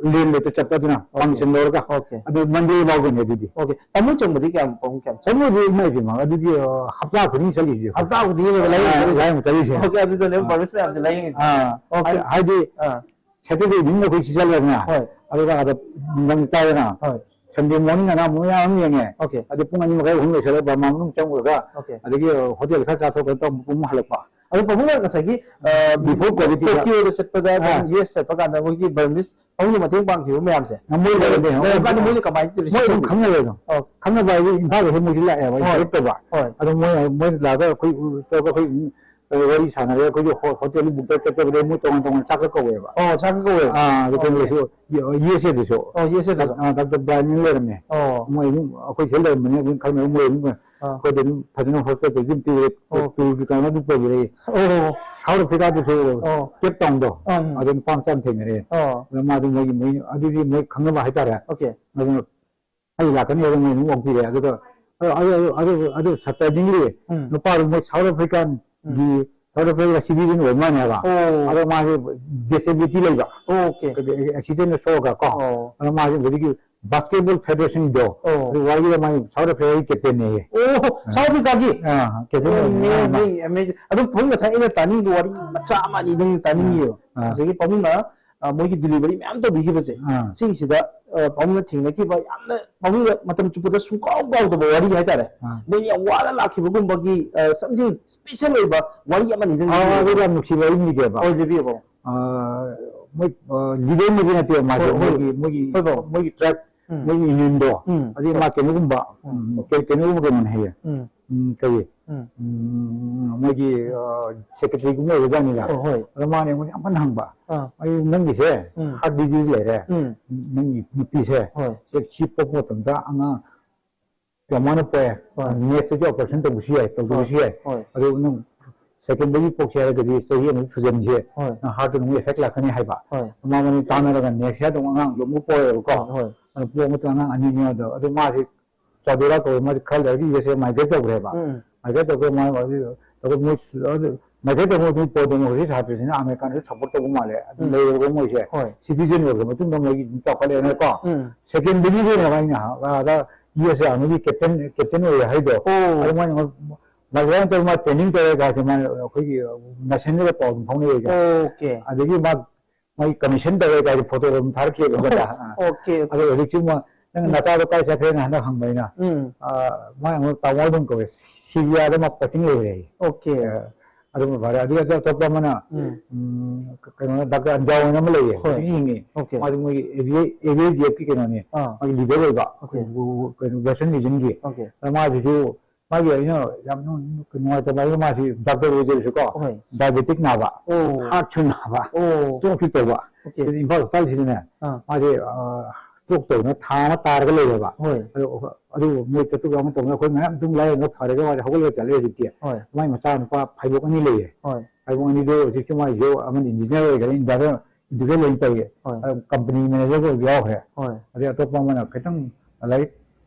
ꯂꯦꯟ ꯕꯣꯠꯇ ꯆꯠꯄ ꯑꯗꯨꯅ, ꯑꯣꯀꯦ꯫ ꯄꯥꯔꯃꯤꯁꯟ ꯂꯧꯔꯒ, ꯑꯣꯀꯦ꯫ ꯑꯗꯨ ꯃꯟꯗꯦ ꯐꯥꯎꯗꯅꯦ ꯑꯗꯨꯗꯤ꯫ ꯑꯣꯀꯦ꯫ ꯄꯥꯕꯨꯡ ꯆꯪꯕꯗꯤ ꯀꯌꯥꯝ, ꯄꯥꯕꯨꯡ ꯀꯌꯥꯝ ꯆꯪ- ꯆꯪꯕꯗꯤ ꯏꯃꯥꯏ ꯄꯦꯝꯃ, ꯑꯗꯨꯗꯤ, ꯑ, ꯍꯞꯇꯥ ꯈꯨꯗꯤꯡꯒꯤ ꯆꯠꯂꯤꯁꯦ꯫ ꯍꯞꯇꯥ ꯈꯨꯗꯤꯡꯒꯤ ꯂꯥꯏꯌꯦꯡꯕ ꯑ, ꯆꯠꯂꯤꯁꯦ? ꯂꯥꯏꯌꯦꯡꯕ ꯆꯠꯂꯤꯁꯦ꯫ ꯑꯣꯀꯦ, ꯑꯗꯨꯗꯅꯦꯕ ꯑ, ꯄꯥꯔꯃꯤꯁꯟ ꯃꯌꯥꯝꯁꯦ ꯂꯥꯏꯌꯦꯡꯉꯤꯁꯦ꯫ ꯑ, ꯑꯣꯀꯦ꯫ ꯍꯥꯏꯗꯤ ꯑꯥ꯫ ꯁꯦꯇꯔꯗꯦ ꯅꯨꯃꯤꯠ ꯑꯩꯈꯣꯏ ꯁꯤ ꯆꯠꯂꯦꯗꯅ, ꯍꯣꯏ꯫ ꯑꯗꯨꯒ ꯑꯥꯗ ꯅꯨꯡꯗꯥꯡ ꯆꯥꯏꯗꯅ, ꯍꯣꯏ꯫ ꯁꯟꯗꯦ ꯃꯣꯔꯅꯤꯡ ꯑꯅ ꯑꯃꯨꯛ ꯃꯌꯥꯝ ꯑꯃ ꯌꯦꯡꯉꯦ꯫ ꯑꯣꯀꯦ꯫ ꯑꯗꯨ ꯄꯨꯡ ꯑꯅꯤ ꯃꯈꯥꯏ ꯑꯍꯨꯝ ꯂꯣꯏꯁꯜꯂꯒ ꯕꯔꯃꯥ ꯃꯅꯨꯡ ꯆꯪꯉꯨꯔꯒ, ꯑꯣꯀꯦ꯫ ꯑꯗꯒꯤ ꯍꯣꯇꯦꯜ ꯈꯔ ꯆꯥꯊꯣꯛ ꯈꯣꯠꯇꯣꯛ ꯄꯨꯡ ꯑꯃ ꯍꯜꯂꯛꯄ꯫ ꯑꯗꯣ ꯄꯥꯕꯨꯡꯅ ꯉꯁꯥꯏꯒꯤ, ꯑ, Before COVID ꯀꯤꯗ꯫ ꯇꯣꯀꯤꯌꯣꯗ ꯆꯠꯄꯗ, ꯑꯥ꯫ ꯌꯨ ꯑꯦꯁ ꯆꯠꯄ ꯀꯥꯟꯗ ꯃꯣꯏꯒꯤ ꯕꯔꯃꯤꯁ ꯄꯥꯕꯨꯡꯅ ꯃꯇꯦꯡ ꯄꯥꯡꯈꯤꯕ ꯃꯌꯥꯝꯁꯦ? ꯃꯣꯏ ꯂꯩꯔꯝꯃꯦ꯫ ꯂꯩꯔꯝꯀꯥꯟꯗ ꯃꯣꯏꯅ ꯀꯃꯥꯏꯅ ꯃꯣꯏ ꯑꯗꯨꯝ ꯔꯤꯁꯤꯞ ꯇꯧꯒꯦ? ꯈꯪꯅꯔꯦ ꯑꯗꯨꯝ꯫ ꯑꯣ꯫ ꯈꯪꯅꯕ ꯍꯥꯏꯗꯤ ꯏꯝꯐꯥꯜꯗ ꯍꯦꯛ ꯃꯣꯏꯁꯨ ꯂꯥꯛꯑꯦꯕ, ꯍꯣꯏ꯫ ꯏꯟꯇꯔꯦꯛ ꯇꯧꯕ꯫ ꯍꯣꯏ꯫ ꯑꯗꯣ ꯃꯣꯏ, ꯃꯣꯏ ꯂꯥꯛꯑꯒ ꯑꯩꯈꯣꯏ ꯇꯧꯔꯒ ꯑꯩꯈꯣꯏ, ꯑ, ꯋꯥꯔꯤ ꯁꯥꯟꯅꯔꯦ꯫ ꯑꯩꯈꯣꯏꯁꯨ ꯍꯣ-, ꯍꯣꯇꯦꯜ ꯕꯨꯛ ꯇꯧꯔ ꯆꯠꯆꯕꯗ ꯃꯣꯏ ꯇꯣꯉꯥꯟ ꯇꯣꯉꯥꯟ ꯆꯥꯛꯀ ꯀꯧꯋꯦꯕ꯫ ꯑꯣ, ꯆꯥꯛꯀ ꯀꯧꯋꯦꯕ? ꯑꯥ, ꯑꯗꯨ ꯑꯣ꯫ ꯀꯩꯅꯣꯁꯨ, ꯌꯨ ꯑꯦꯁ ꯑꯦꯗꯁꯨ꯫ ꯑꯣ, ꯌꯨ ꯑꯦꯁ ꯑꯦꯗꯁꯨ? ꯑꯥ, ꯗꯥꯛꯇꯔ ꯕ꯭ꯔꯥꯏꯟ ꯂꯩꯔꯝꯃꯦ꯫ ꯑꯣ꯫ ꯃꯣꯏ ꯑꯗꯨꯝ ꯑꯩꯈꯣꯏ ꯁꯤꯗ ꯂꯩꯔꯝꯕꯅꯦ, ꯑꯗꯨꯝ ꯈꯪꯅꯕ ꯃꯣꯏ ꯑꯗꯨꯝ ꯑꯥ꯫ ꯑꯩꯈꯣꯏꯗ ꯑꯗꯨꯝ ꯐꯖꯅ ꯍꯣꯁꯄꯤꯇꯥꯜ ꯑꯗꯨꯝ ꯄꯤꯔꯦ꯫ ꯑꯣ꯫ ꯇꯨꯔꯒꯤ ꯀꯩꯅꯣ ꯑꯗꯨꯝ ꯄꯨꯕꯤꯔꯛꯑꯦ꯫ ꯑꯣ꯫ ꯁꯥꯎꯠ ꯑꯐ꯭ꯔꯤꯀꯥꯗꯁꯨ ꯑꯣ꯫ ꯀꯦꯞ ꯇꯥꯎꯟꯗꯣ, ꯎꯝ꯫ ꯑꯗꯨ ꯅꯨꯄꯥ ꯃꯆꯥ ꯑꯃ ꯊꯦꯡꯅꯔꯦ꯫ ꯑꯣ꯫ ꯑꯗ ꯃꯥꯗꯤ ꯃꯣꯏꯒꯤ, ꯃꯣꯏ ꯑꯗꯨꯗꯤ ꯃꯣꯏ ꯈꯪꯅꯕ ꯍꯥꯏꯇꯥꯔꯦ꯫ ꯑꯣꯀꯦ꯫ ꯑꯗꯨꯅ ꯑꯩ ꯂꯥꯛꯀꯅꯤ ꯍꯥꯏꯗꯅ ꯃꯣꯏ ꯑꯗꯨꯝ ꯑꯣꯛꯄꯤꯔꯦ꯫ ꯑꯗꯨꯒ ꯑꯗꯨ, ꯑꯗꯨ, ꯑꯗꯨ, ꯑꯗꯨ ꯁꯔꯄ꯭ꯔꯥꯏꯖꯤꯡꯂꯤ ꯎꯝ꯫ ꯅꯨꯄꯥꯗꯨ ꯃꯣꯏ ꯁꯥꯎꯠ ꯑꯐ꯭ꯔꯤꯀꯥꯟꯒꯤ, ꯎꯝ꯫ ꯁꯥꯎꯠ ꯑꯐ꯭ꯔꯤꯀꯥ ꯁꯤꯇꯤꯖꯦꯟ ꯑꯣꯏꯕ ꯃꯥꯅꯦ ꯍꯥꯏꯕ꯫ ꯑꯣ꯫ ꯑꯗꯣ ꯃꯥꯁꯦ ꯗꯤꯁꯦꯕꯤꯂꯤꯇꯤ ꯂꯩꯕ꯫ ꯑꯣꯀꯦ꯫ ꯑꯦꯛꯁꯤꯗꯦꯟꯗ ꯁꯣꯛꯑꯒ ꯀꯣ꯫ ꯑꯣ꯫ ꯑꯗꯣ ꯃꯥꯁꯦ ꯍꯧꯖꯤꯛꯀꯤ Basketball Federation ꯗꯣ, ꯑꯣ꯫ ꯑꯗꯨ ꯋꯥꯔꯤꯗ ꯃꯥꯒꯤ South Africa ꯒꯤ captain ꯅꯦꯌꯦ꯫ ꯑꯣ, ꯑꯥ꯫ South Africa ꯒꯤ? ꯑꯥ, captain ꯑꯣꯏꯕꯅꯦ ꯃꯥ꯫ Amazing, amazing. ꯑꯗꯨ ꯐꯃꯨꯡ ꯉꯁꯥꯏ ꯑꯩꯅ ꯇꯥꯅꯤꯡꯕ ꯋꯥꯔꯤ ꯃꯆꯥ ꯑꯃ ꯑꯅꯤ ꯅꯪ ꯇꯥꯅꯤꯡꯉꯤꯕ꯫ ꯑꯥ꯫ ꯉꯁꯥꯏꯒꯤ ꯄꯥꯕꯨꯡꯅ, ꯑ, ꯃꯣꯏꯒꯤ delivery ꯃꯌꯥꯝ ꯇꯧꯕꯤꯈꯤꯕꯁꯦ, ꯑꯥ꯫ ꯁꯤꯒꯤꯁꯤꯗ, ꯑ, ꯄꯥꯕꯨꯡꯅ ꯊꯦꯡꯅꯈꯤꯕ ꯌꯥꯝꯅ ꯄꯥꯕꯨꯡꯗ ꯃꯇꯝ ꯆꯨꯞꯄꯗ ꯁꯨꯡꯀꯥꯎ ꯀꯥꯎꯗꯕ ꯋꯥꯔꯤ ꯍꯥꯏꯇꯥꯔꯦ꯫ ꯑꯥ꯫ ꯃꯣꯏꯅ ꯌꯥꯝ ꯋꯥꯅ ꯂꯥꯛꯈꯤꯕꯒꯨꯝꯕꯒꯤ, ꯑ, something special ꯑꯣꯏꯕ ꯋꯥꯔꯤ ꯑꯃ ꯅꯤꯡꯁꯤꯡꯕꯤꯌꯨ꯫ ꯑꯥ, ꯑꯗꯨ ꯌꯥꯝ ꯅꯨꯡꯁꯤꯕ ꯋꯥꯔꯤ ꯑꯃ ꯂꯤꯒꯦꯕ꯫ ꯍꯣꯏ, ꯂꯤꯕꯤꯌꯨ, ꯄꯥꯕꯨꯡ꯫ ꯑ, ꯃꯣꯏ, ꯑ, leader ꯃꯗꯤ ꯅꯠꯇꯦꯕ ꯃꯥꯁꯦ, ꯍꯣꯏ, ꯍꯣꯏ꯫ ꯃꯣꯏꯒꯤ, ꯃꯣꯏꯒꯤ, ꯍꯣꯏ, ꯄꯥꯕꯨꯡ꯫ ꯃꯣꯏꯒꯤ tribe ꯎꯝ꯫ ꯃꯣꯏꯒꯤ union ꯗꯣ, ꯎꯝ꯫ ꯑꯗꯨꯒꯤ ꯃꯥ ꯀꯩꯅꯣꯒꯨꯝꯕ, ꯎꯝ꯫ ꯎꯝ, ꯀꯩ-, ꯀꯩꯅꯣꯒꯨꯝꯕ ꯀꯩꯅꯣꯅꯦ ꯍꯥꯏꯌꯦ꯫ ꯎꯝ꯫ ꯎꯝ, ꯀꯔꯤ? ꯎꯝ꯫ ꯎꯝ, ꯃꯣꯏꯒꯤ, ꯑ, secretary ꯒꯨꯝꯕ ꯑꯣꯏꯕꯖꯥꯠꯅꯤꯗ꯫ ꯑꯣ, ꯍꯣꯏ꯫ ꯑꯗꯣ ꯃꯥꯅ ꯑꯩꯉꯣꯟꯗ ꯌꯥꯝ ꯀꯟꯅ ꯍꯪꯕ꯫ ꯑꯥ꯫ ꯑꯩ, "ꯅꯪꯒꯤꯁꯦ ꯎꯝ꯫ Heart disease ꯂꯩꯔꯦ꯫ ꯎꯝ꯫ ꯅꯪꯒꯤ ꯅꯨꯄꯤꯁꯦ ꯍꯣꯏ꯫ ꯁꯤ, ꯁꯤ ꯄꯣꯛꯄ ꯃꯇꯝꯗ ꯑꯉꯥꯡ ꯀꯃꯥꯏꯅ ꯄꯣꯛꯑꯦ? ꯍꯣꯏ꯫ Neck ꯇꯁꯨ operation ꯇꯧꯕꯁꯨ ꯌꯥꯏ, ꯇꯧꯗꯕꯁꯨ ꯍꯣꯏ꯫ ꯌꯥꯏ꯫ ꯍꯣꯏ꯫ ꯑꯗꯨ ꯅꯪ second ꯗꯒꯤ ꯄꯣꯛꯁꯦ ꯍꯥꯏꯔꯒꯗꯤ ꯆꯍꯤ ꯑꯃꯗ ꯊꯨꯖꯟꯁꯦ꯫ ꯍꯣꯏ꯫ ꯅꯪ heart ꯇ ꯑꯃꯨꯛ effect ꯂꯥꯛꯀꯅꯤ" ꯍꯥꯏꯕ꯫ ꯍꯣꯏ꯫ ꯃꯥ ꯃꯕꯥꯅꯤ ꯇꯥꯟꯅꯔꯒ neck ꯁꯦ ꯑꯗꯨꯝ ꯑꯉꯥꯡꯗꯣ ꯑꯃꯨꯛ ꯄꯣꯛꯑꯦꯕꯀꯣ꯫ ꯍꯣꯏ, ꯍꯣꯏ꯫ ꯑꯗꯨ ꯄꯣꯛꯑ ꯃꯇꯨꯡ ꯑꯉꯥꯡ ꯑꯅꯤꯅꯦ ꯑꯗꯣ, ꯑꯗꯨ ꯃꯥꯁꯦ ꯆꯥꯗꯣꯔꯥ ꯀꯧꯋꯦ, ꯃꯥꯁꯦ ꯈꯔ ꯂꯩꯔꯒ ꯌꯨ ꯑꯦꯁ ꯑꯦ migrate ꯇꯧꯈ꯭ꯔꯦꯕ꯫ ꯎꯝ꯫ Migrate ꯇꯧꯈ꯭ꯔꯦ, ꯃꯥ, ꯑꯗꯨ, ꯑꯗꯨ ꯃꯣꯏ, ꯑꯗꯨ migrate ꯇꯧꯕ ꯃꯇꯨꯡ ꯄꯣꯠꯇꯣ ꯃꯣꯏ ꯍꯧꯖꯤꯛ ꯁꯥꯇ꯭ꯔꯁꯤꯡꯅ ꯑꯃꯦꯔꯤꯀꯥꯟꯗ support ꯇꯧꯕ ꯃꯥꯜꯂꯦ꯫ ꯑꯗꯨ ꯎꯝ꯫ ꯂꯩꯔꯨꯔꯒ ꯃꯣꯏꯁꯦ ꯍꯣꯏ꯫ Citizen ꯑꯣꯏꯔꯕ ꯃꯇꯨꯡꯗ ꯃꯣꯏꯒꯤ ꯆꯥꯎꯈꯠꯂꯦꯅꯀꯣ꯫ ꯎꯝ꯫ Second ꯗꯒꯤ ꯑꯩꯅ ꯑꯥꯗ ꯌꯨ ꯑꯦꯁ ꯑꯦ army ꯒꯤ captain, captain ꯑꯣꯏꯔꯦ ꯍꯥꯏꯗꯣ꯫ ꯑꯣ꯫ ꯑꯗꯨ ꯃꯣꯏꯅ migrate ꯇꯧꯔ ꯃꯥ training ꯇꯧꯔꯦ ꯀꯥꯏꯁꯦ ꯃꯥ ꯑꯩꯈꯣꯏꯒꯤ national ꯗꯒ ꯄꯥꯎ ꯑꯗꯨꯝ ꯐꯥꯎꯅꯩ ꯑꯩꯒ꯫ ꯑꯣꯀꯦ꯫ ꯑꯗꯒꯤ ꯃꯥ ꯃꯣꯏ commission ꯇꯧꯋꯦ ꯀꯥꯏꯗ photo ꯑꯗꯨꯝ ꯊꯥꯔꯛꯈꯤꯕ ꯑꯣ, ꯍꯟꯗꯛꯇ꯫ ꯑꯥ꯫ Okay, okay. ꯑꯗꯣ ꯍꯧꯖꯤꯛꯁꯨ ꯃꯥ, "ꯅꯪ ꯎꯝ꯫ ꯅꯆꯥꯗꯣ ꯀꯥꯏ ꯆꯠꯈ꯭ꯔꯦꯅ?" ꯍꯟꯗꯛ ꯍꯪꯕ ꯑꯩꯅ꯫ ꯎꯝ꯫ ꯑꯥ, ꯃꯥ ꯑꯩꯉꯣꯟꯗ ꯇꯥꯃꯣ ꯑꯗꯨꯝ ꯀꯧꯋꯦ꯫ ꯁꯤꯔꯤꯌꯥꯗ ꯃꯥ posting ꯂꯩꯔꯦ꯫ ꯑꯣꯀꯦ꯫ ꯑꯥ, ꯑꯗꯨꯝꯕ ꯐꯔꯦ꯫ ꯑꯗꯨꯒ ꯑꯇꯣꯞ-, ꯑꯇꯣꯞꯄ ꯑꯃꯅ, ꯎꯝ꯫ ꯎꯝ, ꯀꯩꯅꯣ, ꯗꯥꯛꯇꯔ ꯑꯟꯖꯥꯎ ꯍꯥꯏꯅ ꯑꯃ ꯂꯩꯌꯦ꯫ ꯍꯣꯏ꯫ ꯍꯧꯖꯤꯛ ꯍꯤꯡꯉꯤ꯫ ꯑꯣꯀꯦ꯫ ꯃꯥꯗꯤ ꯃꯣꯏꯒꯤ A B A, A B V F ꯀꯤ ꯀꯩꯅꯣꯅꯦ꯫ ꯑꯥ꯫ ꯃꯥꯒꯤ leader ꯑꯣꯏꯕ꯫ ꯑꯣꯀꯦ꯫ ꯀꯩꯅꯣ, Western Region ꯒꯤ꯫ ꯑꯣꯀꯦ꯫ ꯑꯗ ꯃꯥꯁꯤꯁꯨ ꯃꯥꯒꯤ ꯑꯩꯅ ꯌꯥꯝ ꯅꯨꯡ-, ꯅꯨꯡꯉꯥꯏꯇꯕ ꯍꯥꯏꯔꯒ ꯃꯥꯁꯤ ꯗꯥꯛꯇꯔ ꯑꯣꯏꯖꯔꯁꯨꯀꯣ, ꯍꯣꯏ꯫ Diabetic ꯅꯥꯕ, ꯑꯣ꯫ Heart ꯁꯨ ꯅꯥꯕ, ꯑꯣꯀꯦ꯫ Stroke ꯁꯨ ꯇꯧꯕ꯫ ꯑꯣꯀꯦ꯫ ꯑꯗꯨ ꯏꯝꯐꯥꯜ ꯍꯣꯁꯄꯤꯇꯥꯜꯁꯤꯗꯅꯦ, ꯑꯥ꯫ ꯃꯥꯁꯦ, ꯑ, stroke ꯇꯧꯗꯅ ꯊꯥ ꯑꯃ ꯇꯥꯔꯒ ꯂꯩꯔꯦꯕ꯫ ꯍꯣꯏ꯫ ꯑꯗꯨ, ꯑꯗꯨ ꯃꯣꯏ ꯆꯠꯊꯣꯛ ꯆꯥꯝꯊꯣꯛ ꯇꯧꯗꯅ ꯑꯩꯈꯣꯏ ꯃꯌꯥꯝ ꯑꯗꯨꯝ ꯂꯥꯏꯌꯦꯡꯉꯒ ꯐꯔꯒ ꯃꯥꯁꯦ ꯍꯧꯒꯠꯂꯒ ꯆꯠꯂꯦ ꯍꯧꯖꯤꯛꯇꯤ꯫ ꯍꯣꯏ꯫ ꯃꯥꯏ ꯃꯆꯥꯅꯨꯄꯥ ꯐꯥꯏꯕꯣꯛ ꯑꯅꯤ ꯂꯩꯌꯦ꯫ ꯍꯣꯏ꯫ ꯐꯥꯏꯕꯣꯛ ꯑꯅꯤꯗꯣ ꯍꯧꯖꯤꯛꯁꯨ ꯃꯥꯏꯁꯨ ꯑꯃꯅ engineer ꯑꯣꯏꯈ꯭ꯔꯦ, Indiaꯗ ꯗꯤꯒ꯭ꯔꯤ ꯂꯣꯏ ꯇꯧꯏ꯫ ꯍꯣꯏ꯫ ꯑꯗꯨ company manager ꯒ ꯑꯣꯏꯕ ꯌꯥꯎꯈ꯭ꯔꯦ꯫ ꯍꯣꯏ꯫ ꯑꯗꯩ ꯑꯇꯣꯞꯄ ꯑꯃꯅ ꯈꯤꯇꯪ ꯂꯥꯏꯔꯤꯛ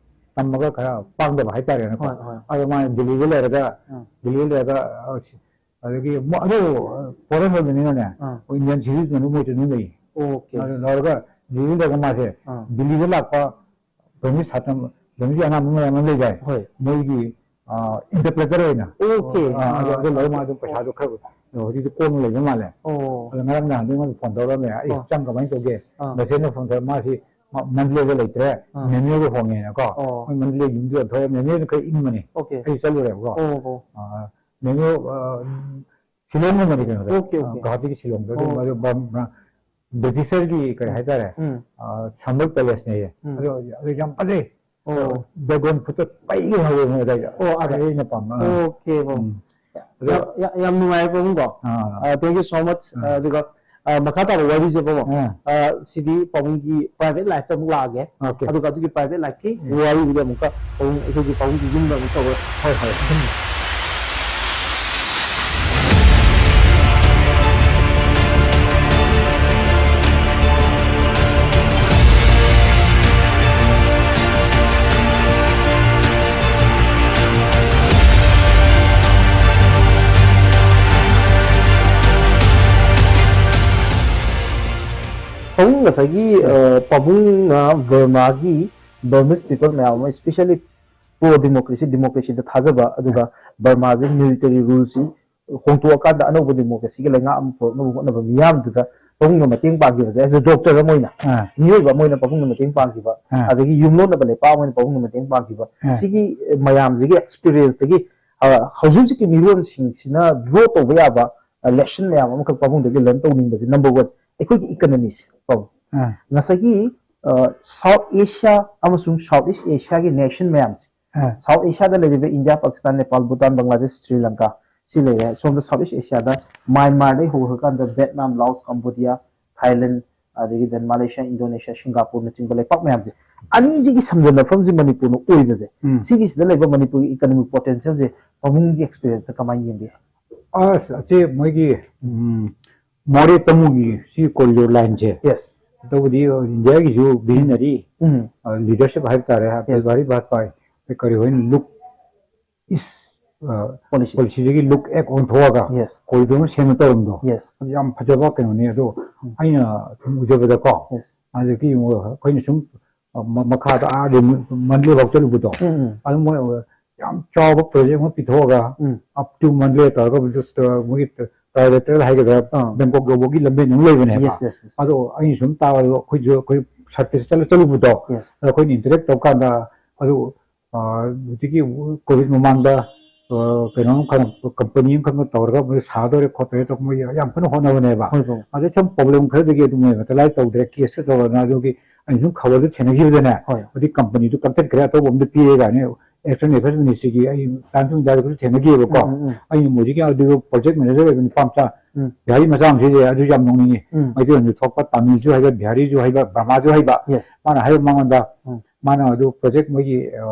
ꯇꯝꯃꯒ ꯈꯔ ꯄꯥꯡꯗꯕ ꯍꯥꯏꯇꯥꯔꯦꯅꯦꯀꯣ꯫ ꯍꯣꯏ, ꯍꯣꯏ꯫ ꯑꯗꯣ ꯃꯥꯅ ꯗꯤꯜꯂꯤꯗ ꯂꯩꯔꯒ, ꯑꯥ꯫ ꯗꯤꯜꯂꯤꯗ ꯂꯩꯔꯒ, ꯑ, ꯁꯤ-, ꯑꯗꯒꯤ ꯃꯣ-, ꯑꯗꯨ, ꯑ, foreign ꯑꯣꯏꯕꯅꯤꯅꯅꯦ, ꯑꯥ꯫ ꯑꯩꯈꯣꯏ Indian citizen ꯃꯣꯏꯁꯨ ꯑꯗꯨꯝ ꯂꯩ꯫ ꯑꯣꯀꯦ꯫ ꯑꯗꯨ ꯂꯧꯔꯒ ꯗꯤꯜꯂꯤꯗ ꯂꯩꯔꯒ ꯃꯥꯁꯦ ꯑꯥ꯫ ꯗꯤꯜꯂꯤꯗ ꯂꯥꯛꯄ ꯕꯔꯃꯤꯁ ꯁꯥꯇ꯭ꯔ, ꯕꯔꯃꯤꯁ ꯑꯉꯥꯡ ꯃꯌꯥꯝ ꯑꯃ ꯂꯩꯗꯥꯏ? ꯍꯣꯏ꯫ ꯃꯣꯏꯒꯤ ꯏꯟꯇꯔꯄ꯭ꯔꯦꯇꯔ ꯑꯣꯏꯅ Okay. ꯑꯥ, ꯑꯗꯨ ꯑꯥ, ꯑꯗꯨ ꯂꯧꯔꯒ ꯑꯥ, ꯃꯥꯁꯨ ꯄꯩꯁꯥꯗꯣ ꯈꯔ ꯍꯧꯖꯤꯛꯇꯤ ꯀꯣꯝꯅ ꯂꯩꯕ ꯃꯥꯜꯂꯦ꯫ ꯑꯣ꯫ ꯑꯗꯣ ꯉꯔꯥꯡ ꯅꯍꯥꯟꯗꯤ ꯑꯩꯉꯣꯟꯗ ꯐꯣꯟ ꯇꯧꯔꯛꯑꯝꯃꯦ, "ꯑꯩ ꯑꯥ꯫ ꯆꯪ ꯀꯃꯥꯏꯅ ꯇꯧꯒꯦ?" ꯑꯥ꯫ ꯃꯁꯦꯟꯗ ꯐꯣꯟ ꯇꯧꯔ, "ꯃꯥꯁꯤ ꯃ- ꯃꯟꯗꯂꯦꯗ ꯂꯩꯇ꯭ꯔꯦ, ꯑꯥ꯫ ꯃꯦꯅꯨꯌꯦꯜꯗ ꯍꯣꯡꯉꯦꯅꯀꯣ", ꯑꯣ꯫ ꯃꯣꯏ ꯃꯟꯗꯂꯦ ꯌꯨꯝꯗ ꯌꯣꯟꯊꯣꯛꯑꯦ, ꯃꯦꯅꯨꯌꯦꯜꯗ ꯈꯔ ꯏꯪꯕꯅꯤ꯫ Okay. ꯑꯩ ꯆꯠꯂꯨꯔꯦꯕꯀꯣ꯫ ꯑꯣ, ꯑꯣ꯫ ꯑꯥ, ꯃꯦꯅꯨꯌꯦꯜ, ꯑꯥ, ꯁꯤꯂꯣꯡꯒꯨꯝꯕꯅꯤ ꯀꯩꯅꯣꯗ꯫ Okay, okay. ꯒꯨꯋꯥꯍꯥꯇꯤꯒꯤ ꯁꯤꯂꯣꯡꯗ ꯑꯣ꯫ ꯑꯗꯨꯝ ꯕ꯭ꯔꯤꯇꯤꯁꯔꯒꯤ ꯀꯔꯤ ꯍꯥꯏꯇꯥꯔꯦ, ꯎꯝ꯫ ꯁꯝꯕꯜ ꯄꯦꯂꯦꯁꯅꯦꯌꯦ꯫ ꯎꯝ꯫ ꯑꯗꯨ ꯑꯗꯨ ꯌꯥꯝ ꯐꯖꯩ꯫ ꯑꯣ꯫ ꯕꯦꯛꯒ꯭ꯔꯥꯎꯟ ꯐꯨꯠꯇ ꯄꯩꯒ ꯍꯧꯋꯦ ꯃꯣꯏ ꯑꯗꯥꯏꯗ꯫ ꯑꯣ, ꯑꯗ꯫ ꯑꯩꯅ ꯄꯥꯝꯕ꯫ ꯑꯥ꯫ Okay, ꯕꯣ꯫ ꯎꯝ꯫ ꯑꯗꯣ ꯌꯥꯝ, ꯌꯥꯝ, ꯌꯥꯝ ꯅꯨꯡꯉꯥꯏꯔꯦ ꯄꯥꯕꯨꯡꯀꯣ꯫ ꯑꯥ꯫ ꯑ, thank you so much꯫ ꯑꯥ꯫ ꯑꯗꯨꯒ, ꯑ, ꯃꯈꯥ ꯇꯥꯕ ꯋꯥꯔꯤꯁꯦ ꯄꯥꯕꯨꯡ꯫ ꯑꯥ꯫ ꯑ, ꯁꯤꯗꯤ ꯄꯥꯕꯨꯡꯒꯤ private life ꯇ ꯑꯃꯨꯛ ꯂꯥꯛꯑꯒꯦ꯫ Okay. ꯑꯗꯨꯒ ꯑꯗꯨꯒꯤ private life ꯀꯤ ꯎꯝ꯫ ꯋꯥꯔꯤꯗꯨꯗꯤ ꯑꯃꯨꯛꯀ ꯄꯥꯕꯨꯡ ꯑꯩꯈꯣꯏꯒꯤ ꯄꯥꯕꯨꯡꯒꯤ ꯌꯨꯝꯗ ꯑꯃꯨꯛ ꯇꯧꯔꯁꯤ꯫ ꯍꯣꯏ, ꯍꯣꯏ꯫ ꯄꯥꯕꯨꯡ ꯉꯁꯥꯏꯒꯤ, ꯑ, ꯄꯥꯕꯨꯡꯅ ꯕꯔꯃꯥꯒꯤ Burmese people ꯃꯌꯥꯝ ꯑꯃ, especially pro democracy, democracy ꯗ ꯊꯥꯖꯕ, ꯑꯗꯨꯒ ꯕꯔꯃꯥꯁꯤ military rule ꯁꯤ ꯍꯣꯡꯗꯣꯛꯑꯀꯥꯟꯗ ꯑꯅꯧꯕ democracy ꯒꯤ ꯂꯩꯉꯥꯛ ꯑꯃ ꯄꯨꯔꯛꯅꯕ ꯍꯣꯠꯅꯕ ꯃꯤꯌꯥꯝꯗꯨꯗ ꯄꯥꯕꯨꯡꯅ ꯃꯇꯦꯡ ꯄꯥꯡꯈꯤꯕꯁꯦ, as a doctor ꯑꯃ ꯑꯣꯏꯅ, ꯑꯥ꯫ ꯃꯤꯑꯣꯏꯕ ꯑꯃ ꯑꯣꯏꯅ ꯄꯥꯕꯨꯡꯅ ꯃꯇꯦꯡ ꯄꯥꯡꯈꯤꯕ, ꯑꯥ꯫ ꯑꯗꯒꯤ ꯌꯨꯝꯂꯣꯟꯅꯕ ꯂꯩꯄꯥꯛ ꯑꯃ ꯑꯣꯏꯅ ꯄꯥꯕꯨꯡꯅ ꯃꯇꯦꯡ ꯄꯥꯡꯈꯤꯕ, ꯑꯥ꯫ ꯁꯤꯒꯤ ꯃꯌꯥꯝꯁꯤꯒꯤ experience ꯇꯒꯤ, ꯑ, ꯍꯧꯖꯤꯛ ꯍꯧꯖꯤꯛꯀꯤ ꯃꯤꯔꯣꯟꯁꯤꯡꯁꯤꯅ draw ꯇꯧꯕ ꯌꯥꯕ, ꯑ, lesson ꯃꯌꯥꯝ ꯑꯃꯈꯛ ꯄꯥꯕꯨꯡꯗꯒꯤ learn ꯇꯧꯅꯤꯡꯕꯁꯦ, number one, ꯑꯩꯈꯣꯏꯒꯤ economy ꯁꯦ, ꯄꯥꯕꯨꯡ꯫ ꯑꯥ꯫ ꯉꯁꯥꯏꯒꯤ, ꯑ, South Asia ꯑꯃꯁꯨꯡ South East Asia ꯒꯤ nation ꯃꯌꯥꯝꯁꯦ, ꯑꯥ꯫ South Asia ꯗ ꯂꯩꯔꯤꯕ ꯏꯟꯗꯤꯌꯥ, ꯄꯥꯀꯤꯁꯇꯥꯟ, ꯅꯦꯄꯥꯜ, ꯚꯨꯇꯥꯟ, ꯕꯪꯒ꯭ꯂꯥꯗꯦꯁ, ꯁ꯭ꯔꯤ ꯂꯪꯀꯥ, ꯁꯤ ꯂꯩꯔꯦ꯫ ꯁꯣꯝꯗ South East Asia ꯗ ꯃ꯭ꯌꯥꯟꯃꯥꯔꯗꯒꯤ ꯍꯧꯔꯀꯥꯟꯗ ꯚꯦꯠꯅꯥꯝ, ꯂꯥꯑꯣꯁ, ꯀꯝꯕꯣꯗꯤꯌꯥ, ꯊꯥꯏꯂꯦꯟ, ꯑꯗꯒꯤ then ꯃꯥꯂꯦꯁꯤꯌꯥ, ꯏꯟꯗꯣꯅꯦꯁꯤꯌꯥ, ꯁꯤꯡꯒꯥꯄꯨꯔꯅꯆꯤꯡꯕ ꯂꯩꯄꯥꯛ ꯃꯌꯥꯝꯁꯦ, ꯑꯅꯤꯁꯤꯒꯤ ꯁꯝꯖꯟꯅꯐꯝꯁꯦ ꯃꯅꯤꯄꯨꯔꯅ ꯑꯣꯏꯕꯁꯦ, ꯎꯝ꯫ ꯁꯤꯒꯤꯁꯤꯗ ꯂꯩꯕ ꯃꯅꯤꯄꯨꯔꯒꯤ economic potential ꯁꯦ ꯄꯥꯕꯨꯡꯒꯤ experience ꯇ ꯀꯃꯥꯏꯅ ꯌꯦꯡꯕꯤ? ꯑꯁ, ꯑꯁꯤ ꯃꯣꯏꯒꯤ, ꯎꯝ, ꯃꯣꯔꯦ ꯇꯃꯨꯒꯤ ꯁꯤ corridor line ꯁꯦ꯫ Yes. ꯇꯧꯕꯗꯤ ꯏꯟꯗꯤꯌꯥꯒꯤꯁꯨ visionary, ꯎꯝ꯫ ꯑ, leadership ꯍꯥꯏꯕ ꯇꯥꯔꯦ, ꯑꯇꯜ Yes. ꯕꯤꯍꯥꯔꯤ ꯕꯥꯖꯄꯥꯏ, ꯀꯔꯤ ꯍꯣꯏꯅ look east, ꯑ, Policy. policy ꯗꯒꯤ look act ꯑꯣꯟꯊꯣꯛꯑꯒ Yes. corridor ꯑꯃ ꯁꯦꯝꯕ ꯇꯧꯔꯝꯗꯣ꯫ Yes. ꯑꯗꯨ ꯌꯥꯝ ꯐꯖꯕ ꯀꯩꯅꯣꯅꯤ꯫ ꯑꯗꯣ ꯎꯝ. ꯑꯩꯅ ꯁꯨꯝ ꯎꯖꯕꯗꯀꯣ, Yes. ꯑꯗꯒꯤ ꯑꯃꯨꯛ ꯑꯩꯈꯣꯏꯅ ꯁꯨꯝ, ꯑ, ꯃ-, ꯃꯈꯥꯗ ꯑꯥ ꯃꯟꯗꯂꯦ ꯐꯥꯎ ꯆꯠꯂꯨꯕꯗꯣ, ꯎꯝ ꯎꯝ ꯑꯗꯨ ꯃꯣꯏ ꯌꯥꯝ ꯆꯥꯎꯕ ꯄ꯭ꯔꯣꯖꯦꯛ ꯑꯃ ꯄꯤꯊꯣꯛꯑꯒ, ꯎꯝ ꯑꯞ ꯇꯨ ꯃꯟꯗꯂꯦ ꯇꯧꯔꯒ, ꯃꯣꯏꯒꯤ ꯇ꯭ꯔꯥꯏꯂꯦꯇꯔꯦꯜ ꯍꯥꯏꯒꯗ꯭ꯔꯥ, ꯑꯥ꯫ ꯕꯦꯡꯀꯣꯛ ꯌꯧꯕꯒꯤ ꯂꯝꯕꯦꯟ ꯑꯃ ꯂꯩꯕꯅꯦꯕ꯫ ꯌꯦꯁ ꯌꯦꯁ ꯌꯦꯁ ꯑꯗꯣ ꯑꯩꯅ ꯁꯨꯝ ꯇꯥꯕꯗꯣ, ꯑꯩꯈꯣꯏꯁꯨ, ꯑꯩꯈꯣꯏ ꯁꯔꯚꯤꯁ ꯆꯠꯂ ꯆꯠꯂꯨꯕꯗꯣ, ꯌꯦꯁ ꯑꯗꯣ ꯑꯩꯈꯣꯏꯅ ꯏꯟꯇꯔꯦꯛ ꯇꯧꯕ ꯀꯥꯟꯗ, ꯑꯗꯨ, ꯑ, ꯍꯧꯖꯤꯛꯀꯤ ꯀꯣꯚꯤꯗ ꯃꯃꯥꯡꯗ, ꯑ, ꯀꯩꯅꯣꯝ ꯈꯔ, ꯀꯝꯄꯅꯤ ꯑꯃꯈꯛꯅ ꯇꯧꯔꯒ ꯃꯣꯏ ꯁꯥꯗꯣꯔꯦ ꯈꯣꯠꯇꯣꯔꯦ ꯇꯧꯔꯒ ꯃꯣꯏ ꯌꯥꯝ ꯀꯟꯅ ꯍꯣꯠꯅꯕꯅꯦꯕ꯫ ꯑꯗꯩ ꯁꯨꯝ ꯄ꯭ꯔꯣꯕ꯭ꯂꯦꯝ ꯈꯔꯗꯒꯤ ꯑꯗꯨꯝ ꯃꯣꯏ ꯃꯇꯂꯥꯏ ꯇꯧꯗ꯭ꯔꯦ, ꯀꯦꯁꯇ ꯇꯧꯔꯒ ꯑꯗꯨꯒꯤ ꯑꯩꯅ ꯁꯨꯝ ꯈꯕꯔꯗ ꯊꯦꯡꯅꯈꯤꯕꯗꯅꯦ, ꯍꯣꯏ꯫ ꯍꯧꯖꯤꯛ ꯀꯝꯄꯅꯤꯗꯨ ꯀꯛꯊꯠꯈ꯭ꯔꯦ, ꯑꯇꯣꯞꯄ ꯑꯃꯗ ꯄꯤꯔꯦ ꯀꯥꯏꯅ ꯑꯦꯛꯁꯇꯔꯅꯦꯜ ꯑꯦꯐꯤꯌꯔꯁ ꯃꯤꯅꯤꯁꯇ꯭ꯔꯤꯒꯤ ꯑꯩ ꯇꯥꯏꯝꯁ ꯑꯣꯐ ꯏꯟꯗꯤꯌꯥꯗ ꯈꯔ ꯊꯦꯡꯅꯈꯤꯑꯕꯀꯣ꯫ ꯎꯝ, ꯎꯝ, ꯎꯝ꯫ ꯑꯩꯅ ꯃꯣꯏꯁꯤꯒꯤ ꯑꯗꯨꯒ ꯄ꯭ꯔꯣꯖꯦꯛ ꯃꯦꯅꯦꯖꯔ ꯑꯣꯏꯕ ꯅꯨꯄꯥ ꯃꯆꯥ, ꯎꯝ꯫ ꯕꯤꯍꯥꯔꯤ ꯃꯆꯥ ꯑꯃꯁꯨ ꯂꯩ, ꯑꯗꯨ ꯌꯥꯝ ꯅꯣꯛꯅꯤꯡꯉꯤ꯫ ꯎꯝ꯫ ꯃꯩꯇꯩꯂꯣꯟꯁꯨ ꯊꯣꯛꯄ, ꯇꯥꯃꯤꯜꯁꯨ ꯍꯩꯕ, ꯕ꯭ꯔꯃꯥꯁꯨ ꯍꯩꯕ, ꯌꯦꯁ꯫ ꯃꯥꯅ ꯍꯥꯏꯕ ꯃꯉꯣꯟꯗ, ꯎꯝ꯫ ꯃꯥꯅ ꯑꯗꯨ ꯄ꯭ꯔꯣꯖꯦꯛ ꯃꯣꯏꯒꯤ, ꯑ,